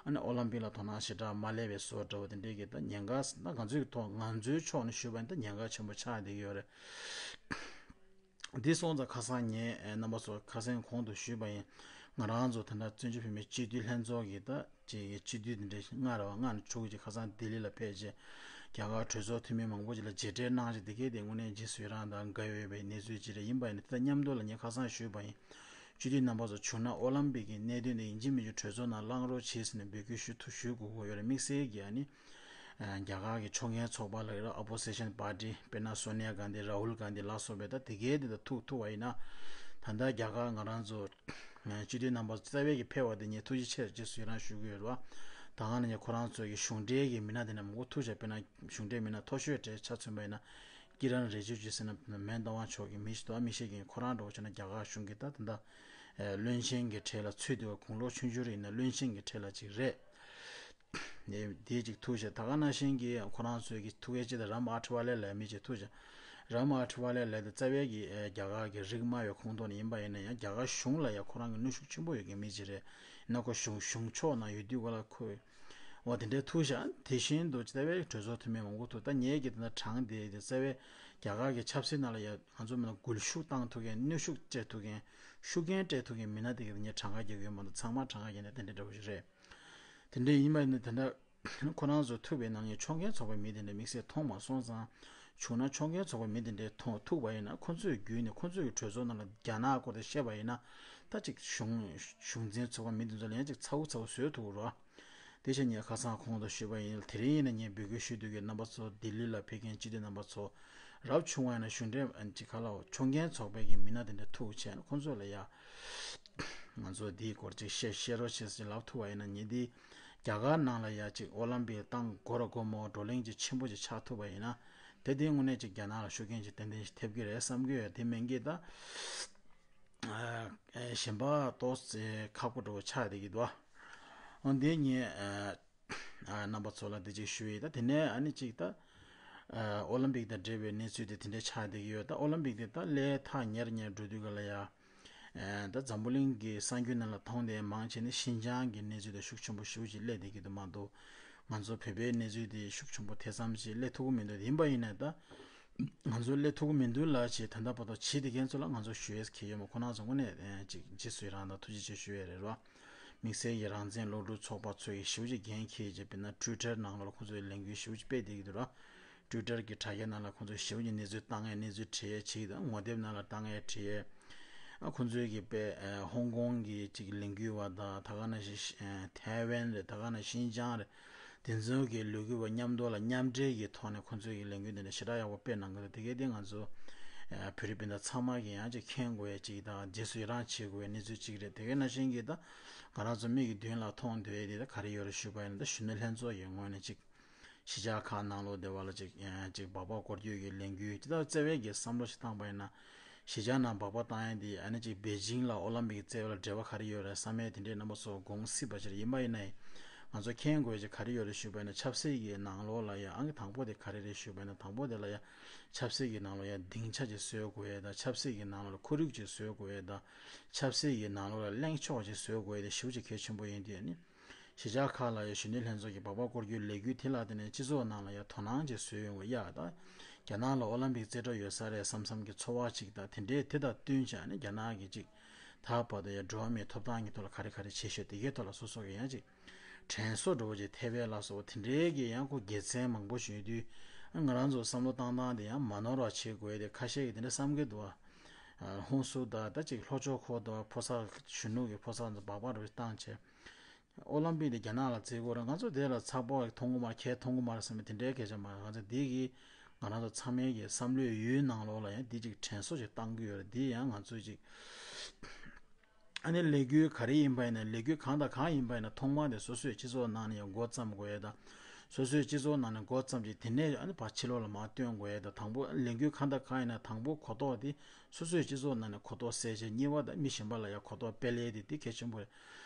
ཨ་ནི་ཨོ་ལམ་པིག་ལ་དོ་སྣང་ཞེ་དྲག་མ་སླེབས་པའི་བཟོ་འདྲ་བོ་དེ་འདྲའི་གི་ད་ཉེན་ཁ་ད་ང་ཚོའི་ཐོག་ང་ཚོའི་ཕྱོགས་ནས་ཞུས་པ་ཡིན་ད་ཉེན་ཁ་ཆེན་པོ་ཆགས་བསྡད་ཀྱི་ཡོད་རེད། འདི་སོང་ཙང་ཁ་སང་ངས་ཨེ་རྣམ་པ་ཚོ་ཁ་སང་གོང་དུ་ཞུས་པ་ཡིན། ང་རང་ཚོ་ད་ལྟ་བཙན་བྱོལ་བོད་མིའི་སྤྱི་འཐུས་ལྷན་ཚོགས་ཀྱི་ད་ཅིག་སྤྱི་འཐུས་དེ་འདྲ་ལྔ་རེད་བ། ལྔ་ནས་དྲུག་ཅིག་ཁ་སང་ལྡི་ལི་ལ་ཕེབས་རྗེས་རྒྱ་གར་གྲོས་ཚོགས་འཐུས་མི་མང་པོ་ཅིག་ལ་མཇལ་འཕྲད་གནང་རྗེས་དེ་གའི་དེ་དངོས་གནས་ཇི་སུའི་རང་དང་འགལ་ཡོད་པའི་གནས་ཚུལ་ཅིག་རེད། ཡིན་པ་ཡིན་ན་དེ་དང་མཉམ་དུ་ལ་ངས་ཁ་སང་ཞུས་པ་ཡིན། སྤྱི་འཐུས་རྣམ་པ་ཚོ་བྱུང་ན་ཨོ་ལམ་པིག་གི་གནད་དོན་དེ་ཡིན་གཅིག་མིན་གཅིག་གྲོས་ཚོགས་ནང་གླེང་རོགས་བྱེད་ཟེར་ནས་འབོད་སྐུལ་ཞུ་ཐུབ་ཞུ་དགོས་ཀྱི་ཡོད་རེད། དམིགས་བསལ་གྱི་ཨ་ནི། རྒྱ་གར་གྱི་ཕྱོགས་འགལ་ཚོགས་པ་ལ་ཡོད་ར། ཨོ་པོ་སི་ཤན་པར་ཊི། དཔེར་ན་སོ་ནི་ཡ་གྷན་དྷི། རཱ་ཧུལ་གྷན་དྷི་ལ་སོགས་པའི་ད་དེ་གའི་དེ་དང་ཐུག་ཐུབ་པ་ཡིན་ན། ད་ལྟ་རྒྱ་གར་ང་རང་ཚོ་སྤྱི་འཐུས་རྣམ་པ་རྩ་བའི་གི་ཕེབས་པ་དེ་ངས་ཐུགས་རྗེ་ཆེ་ཞེས་སུ་ཡི་རང་ཞུ་གི་ཡོད་ར། ད་ག་ནས་ཁོ་རང་ཚོ་གི་གཞུང་འབྲེལ་གྱི་མི་སྣ་དེ་འདྲ་མང་པོ་ཐུག་བྱས། དཔེར་ན་གཞུང་འབྲེལ་མི་སྣ་མཐོ་ཤོས་གྲས་ཆ་མཚོན་པ་ཡིན་ན་ཀི་རན་རི་ཇི་ཇུ་ཟེར་ན་མེན་དཱ་ཝན་ཕྱོགས་ཀྱི་མི་ཞིག་འདུག་མི་ཤེས་མཁན་ཁོ་རང་འདྲ་བོ་བྱས་ན་རྒྱ་གར་གཞུང་གི་ད་ད་ལྟ་ བློན་ཆེན་གྱི་གྲས་ལ་ཚུད་དུས། དགུང་ལོ་ཆུང་ཆུང་རེད་ན་བློན་ཆེན་གྱི་གྲས་ལ་ཅིག་རེད། དེ་དེ་ཅིག་ཐུག་བྱས། ད་ག་ནང་བཞིན་གྱི་ཁོ་རང་ཚོའི་གི་ཐུག་ཡས་ཅིག་དང་རམ་ཨ་ཐི་ཝ་ལེ་ལ་མི་ཅིག་ཐུག་བྱས། རམ་ཨ་ཐི་ཝ་ལེ་ལ་དེ་རྩ་བའི་གི་རྒྱ་གར་གྱི་རིགས་དམའ་བའི་ཁོངས་གཏོགས་ནས་ཡིན་པ་ཡིན་ན་ཡང་རྒྱ་གར་གཞུང་ལ་ཡང་ཁོ་རང་གི་གནོན་ཤུགས་ཆེན་པོ་ཡོད་མཁན་མི་ཅིག་རེད། ཡིན་ན་ཁོ་གཞུང་གཞུང་ཕྱོགས་ནང་ཡོད་དུས་ག་ལ་ཁོས། འོ་དེ་འདྲའི་ཐུག་བཞག་དེ་བཞིན་དུ་རྩ་བའི་གྲོས་ཚོགས་འཐུས་མི་མང་པོ་ཐུག་ད་ངེད་ཀྱི་དེ་ན་གྲངས་དེ་དེ་རྩ་བའི་རྒྱ་གར་གྱི་ཆབ་སྲིད་ནང་ལ་ཡ་ང་ཚོ་མི་ལ་འགུལ་ཤུགས་བཏང་ཐུབ་མཁན། གནོན་ཤུགས་སྤྲད་ཐུབ་མཁན། ཤུགས་རྐྱེན་སྤྲད་ཐུབ་མཁན་མི་སྣ་དེ་ག་ངས་གྲངས་ཀ་རྒྱག་གི་ཡོད་མ་གཏོགས་ཚང་མ་གྲངས་ཀ་རྒྱག་ན་དེ་འདྲ་འདྲ་བོ་ཞིག་རེད། དེ་འདྲ་ཡིན་པ་ནི་དེ་འདྲ་ཁོ་རང་ཚོ་ཐུག་པའི་ནང་ནས་ཕྱོགས་འགལ་ཚོགས་པའི་མི་དེ་འདྲ་དམིགས་བསལ་མཐོང་མ་སོང་ཙང་། བྱུང་ན་ཕྱོགས་འགལ་ཚོགས་པའི་མི་དེ་འདྲ་མཐོང་ཐུག་པ་ཡིན་ན། ཁོ་ཚོའི་བརྒྱུད་ནས་ཁོ་ཚོའི་གྲོས་ཚོགས་ནང་ལ་རྒྱ་ནག་སྐོར་དེ་བཤད་པ་ཡིན་ན། ད་ཅིག་གཞུང་གཞུང་འཛིན་ཚོགས་པ་མི་དེ་ཚོ་ལ་ཡང་ཅིག་ཚ་བོ་ཚ་བོ་བཟོས་ཐུབ་རོགས། དེ་བཞིན་ངས་ཁ་སང་གོང་དུ་ཞུས་པ་ཡིན། དེ་རིང་ཡིན་ན་ངས་འབོད་སྐུལ་ཞུ་འདོད་ཀྱི་རྣམ་པ་ཚོ། ལྡི་ལི་ལ་ཕེབས་མཁན་སྤྱི་འཐུས་རྣམ་པ་ཚོ། རབ་བྱུང་བ་ཡིན་ན་གཞུང་འབྲེལ་ཅིག་ག་ལ་ཕྱོགས་འགལ་ཚོགས་པའི་གི་མི་སྣ་དེ་འདྲ་ཐུག་བྱས་ན་ཁོང་ཚོ་ལ་ཡ་ང་ཚོ་འདིའི་སྐོར་ཅིག་བཤད་བཤད་རོགས་བྱེད་ཟེར་ལབ་ཐུབ་པ་ཡིན་ན། ངས་འདི་རྒྱ་གར་ནང་ལ་ཡ་ཅིག་ཨོ་ལམ་པིག་བཏང་དགོས་ར་དགོས་མོ་བགྲོ་གླེང་ཅིག་ཆེན་པོ་ཅིག་ཆགས་ཐུབ་པ་ཡིན་ན། དེ་དེའི་དངོས་གནས་ཅིག་རྒྱ་ནག་ལ་ཤུགས་རྐྱེན་ཅིག་ཏན་ཏན་ཞིག་ཐེབས་ཀྱི་རེད་བསམ་གྱི་ཡོད། དེ་མིན་གྱི་ད། ཨ་ཨ་གཞན་པ་ཏོག་ཙེ་ཁག་པོ་འདྲ་བོ་ཆགས་བསྡད་ཀྱི་འདུག་ཨ་འདི་ངས་ཨ་ཨ་རྣམ་པ་ཚོ་ལ་འདི་གཅིག་ཞུ་ཡི། ད་དེ་ནས་ཨ་ནི་གཅིག་ད་ཨ་ཨོ་ལམ་པིག་དང་འབྲེལ་བའི་གནས་ཚུལ་དེ་དེ་འདྲས་ཆགས་བསྡད་ཀྱི་ཡོད། ད་ཨོ་ལམ་པིག་དེ་ད་སླད་ཐག་ཉེར་ཉེར་འགྲོ་དུས་ག་ལ་ཡ། ཨ་ད་འཛམ་བུ་གླིང་གི་གསར་འགྱུར་ནང་ལ་མཐོང་དེ་མང་ཆེ་ནི་ཤིན་ཅང་གི་གནས་ཚུལ་དེ་ཤུགས་ཆེན་པོ་ཞེ་པོ་ཅིག་སླེབས་བསྡད་ཀྱི་འདུག་མ་གཏོགས། ང་ཚོ་བོད་པའི་གནས་ཚུལ་དེ་ཤུགས་ཆེན་པོ་དེ་ཙམ་ཞིག་སླེབས་ཐུབ་ཀྱི་མི་འདུག་ཡིན་པ་ཡིན་ན་ད། ང་ཚོ་སླེབས་ཐུབ་ཀྱི་མི་འདུག་ལབ་བྱས་ད་ལྟ་བར་དུ་བྱེད་བསྡད་མཁན་ཚོ་ལ་ང་ཚོ་ཞུ་ཡས་གལ་ཡོད་མ། ཁོ་རང་ཚོ་དངོས་གནས་ཨེ་ཅིག་རྗེས་སུ་ཡི་རང་དང་ཐུགས་རྗེ་ཆེ་ཞུ་ཡས་རེད་རོ། དམིགས་བསལ་གྱི་རང་བཙན་སློབ་ཕྲུག་ཚོགས་པ་ཚོས་ཞེ་པོ་ཅིག་འགན་འཁྱེར་བྱས། དཔེར་ན་ཊུའི་ཊར་ནང་ལོགས་ཁོ་ཚོས་ལས་འགུལ་ཞེ་པོ་ཅིག་སྤེལ་བསྡད་ཀྱི་འདུག་རོ། ཊུའི་ཊར་གྱི་དྲ་རྒྱ་ནང་ལ་ཁོ་ཚོས་ཞེ་པོ་ཅིག་གནས་ཚུལ་བཏང་ཡས་གནས་ཚུལ་བྲིས་ཡས་བྱེད་ཀྱི་འདུག་ངོ་དེབ་ནང་ལ་བཏང་ཡས་བྲིས་ཡས། ཨ་ཁོ་ཚོས་ཀྱི་དཔེ་ཨ་ཧོང་ཀོང་གི་ཅིག་ལས་འགུལ་བ་དང་། ད་ག་ནང་བཞིན་ཨ་ཐའེ་ཝན་རེད། ད་ག་ནང་ཤིན་ཅང་རེད། དེ་ཚོའི་གི་ལས་འགུལ་བ་མཉམ་དུ་ལ་མཉམ་འབྲེལ་གྱི་ཐོག་ནས་ཁོང་ཚོའི་གི་ལས་འགུལ་འདི་འདྲ་ཞེ་དྲག་ཡག་པོ་སྤེལ་གནང་གི་འདུག་དེ་གའི་དེ་ང་ཚོ་ཨ་བོད་རིགས་སྤུན་ཟླ་ཚང་མ་གི་ཡང་ཅིག་མཁྱེན་དགོས་ཡ་ཅིག་དང་། རྗེས་སུ་ཡི་རང་བྱེད་དགོས་ཡ་གནས་ཚུལ་ཅིག་རེད། དེ་གའི་ནང་བཞིན་གྱི་ད་ང་རང་ཚོ་མིག་གི་མདུན་ལ་མཐོང་འདོད་ཡ་དེ་ད་ག་རེ་ཡོད་རེད་ཞུས་པ་ཡིན་ན། ད་གཞོན་ནུ་ལྷན་ཚོགས་ཀྱི་ངོས་ནས་ཅིག་གཞིས་ཆགས་ཁག་ནང་ལོགས་དེ་བ་ལ་ཅིག་ཡང་ཅིག་སྦག་སྦག་སྐོར་སྐྱོད་ཀྱི་ལས་འགུལ་ཅིག་ད་བརྩེ་བས་ཀྱི་བསམ་བློ་ཞིག་བཏང་པ་ཡིན་ན། གཞིས་ཆགས་ནང་སྦག་སྦག་བཏང་ཡ་དེ་ཨ་ནི་ཅིག་པེ་ཅིང་ལ་ཨོ་ལམ་པིག་རྩེ་བ་ལ་འབྲེལ་བ་ག་རེ་ཡོད་རེད་བསམ་ཡས་དེ་འདྲའི་རྣམ་པ་ཚོ་དགོངས་སྲིད་པ་ཞིག་རེད། ཡིན་པ་ཡིན་ན་ཡང་ང་ཚོ་མཁྱེན་དགོས་ཡ་ཅིག་ག་རེ་ཡོད་རེད་ཞུས་པ་ཡིན་ན། ཆབ་སྲིད་ཀྱི་ནང་ལོགས་ལ་ཡ་ཨང་ཀི་དང་པོ་དེ་ག་རེ་རེད་ཞུས་པ་ཡིན་ན། དང་པོ་དེ་ལ་ཡ་ཆབ་སྲིད་ཀྱི་ནང་ལོགས་ཡ་སྡིངས་ཆ་ཅིག་བཟོ་དགོས་ཡ་དང་། ཆབ་སྲིད་ཀྱི་ནང་ལོགས་ལ་ཁོར་ཡུག་ཅིག་བཟོ་དགོས་ཡ་དང་། ཆབ་སྲིད་ཀྱི་ནང་ལོགས་ལ་གླེང་ཕྱོགས་ཅིག་བཟོ་དགོས་ཡ་དེ་ཞེ་པོ་ཅིག་གལ་ཆེན་པོ་ཡིན་དུས། ཨ་ནི་གཞིས་ཆགས་ཁག་ལ་ཡ་གཞོན་ནུ་ལྷན་ཚོགས་ཀྱི་སྦག་སྦག་སྐོར་སྐྱོད་ལས་འགུལ་དེ་ལ་བརྟེན་ནས་སྤྱི་ཚོགས་ནང་ལ་ཡ་དོ་སྣང་ཅིག་བཟོས་ཡོང་བ་ཡ། ད་རྒྱ་ནག་ལ་ཨོ་ལམ་པིག་རྩེ་གྲ་ཡོད་ས་རེད་བསམ་བསམ་གྱི་ཚོར་བ་ཅིག་དང་། དེ་འདྲའི་དེ་དང་བསྟུན་བྱས་ཨ་ནི་རྒྱ་ནག་གི་ཅིག་ད་བར་དུ་ཡ་འགྲོ་བ་མིའི་ཐོབ་ཐང་གི་ཐོག་ལ་ག་རེ་ག་རེ་བྱེད་ཤོག་དེ་གའི་ཐོག་ལ་སོ་སོ་གི་ཡང་ཅིག་དྲན་གསོ་འདྲ་བོ་ཅིག་ཐེབས་པའི་ལ་སོགས་པ་དེ་འདྲའི་གི་ཡང་ཁོ་དགེ་མཚན་མང་པོ་ཞིག་ཡོད་དུས། ང་རང་ཚོ་བསམ་བློ་བཏང་སྟངས་དེ་ཡང་མ་ནོར་བ་བྱེད་དགོས་ཏེ། ཁ་ཤས་ཀྱིས་དེ་འདྲ་བསམ་གྱི་འདུག་བ། ཧུན་སུར་དང་ད་ཅིག་ལྷོ་ཕྱོགས་ཁོ་དང་ཕོ་གསར་གཞོན་ནུ་གི་ཕོ་གསར་ཚོ་སྦག་སྦག་འདྲ་བོ་བཏང་བྱས། ཨོ་ལམ་པིག་དེ་རྒྱ་ནག་ལ་རྩེ་དགོས་རེད། ང་ཚོ་དེ་ལ་ཚ་པོ་མཐོང་གི་མ་རེད། ཁྱད་མཐོང་གི་མ་རེད་བསམ་པའི་དེ་འདྲའི་སྐད་ཆ་མ་རེད། ང་ཚོ་འདི་གི་ང་རང་ཚོ་ཚང་མའི་གི་བསམ་བློའི་ཡུལ་ནང་ལོགས་ལ་ཡང་འདི་ཅིག་དྲན་གསོ་ཅིག་བཏང་གི་ཡོད་རེད། འདི་ཡང་ང་ཚོས་ཅིག་ཨ་ནི་ལས་འགུལ་ག་རེ་ཡིན་པ་ཡིན་ན། ལས་འགུལ་གང་དང་གང་ཡིན་པ་ཡིན་ན། ཐོག་མར་དེ་སོ་སོའི་སྤྱི་ཚོགས་ནང་ནས་ཡང་འགོ་བརྩམ་དགོས་ཡས་དང་། སོ་སོའི་སྤྱི་ཚོགས་ནང་ནས་འགོ་བརྩམས་རྗེས་དེ་ནས་ཨ་ནི་ཕར་ཕྱི་ལོགས་ལ་མར་སྟོན་དགོས་ཡས་དང་། དང་པོ་ལས་འགུལ་གང་དང་གང་ཡིན་ན་དང་པོ་གོ་རྟོགས་དེ་སོ་སོའི་སྤྱི་ཚོགས་ནང་ནས་གོ་རྟོགས་སད་བྱས། གཉིས་པ་དང་མི་གཞན་པ་ལ་ཡང་གོ་རྟོགས་སྤེལ་ཡས་དེ་དེ་གལ་ཆེན་པོ་རེད།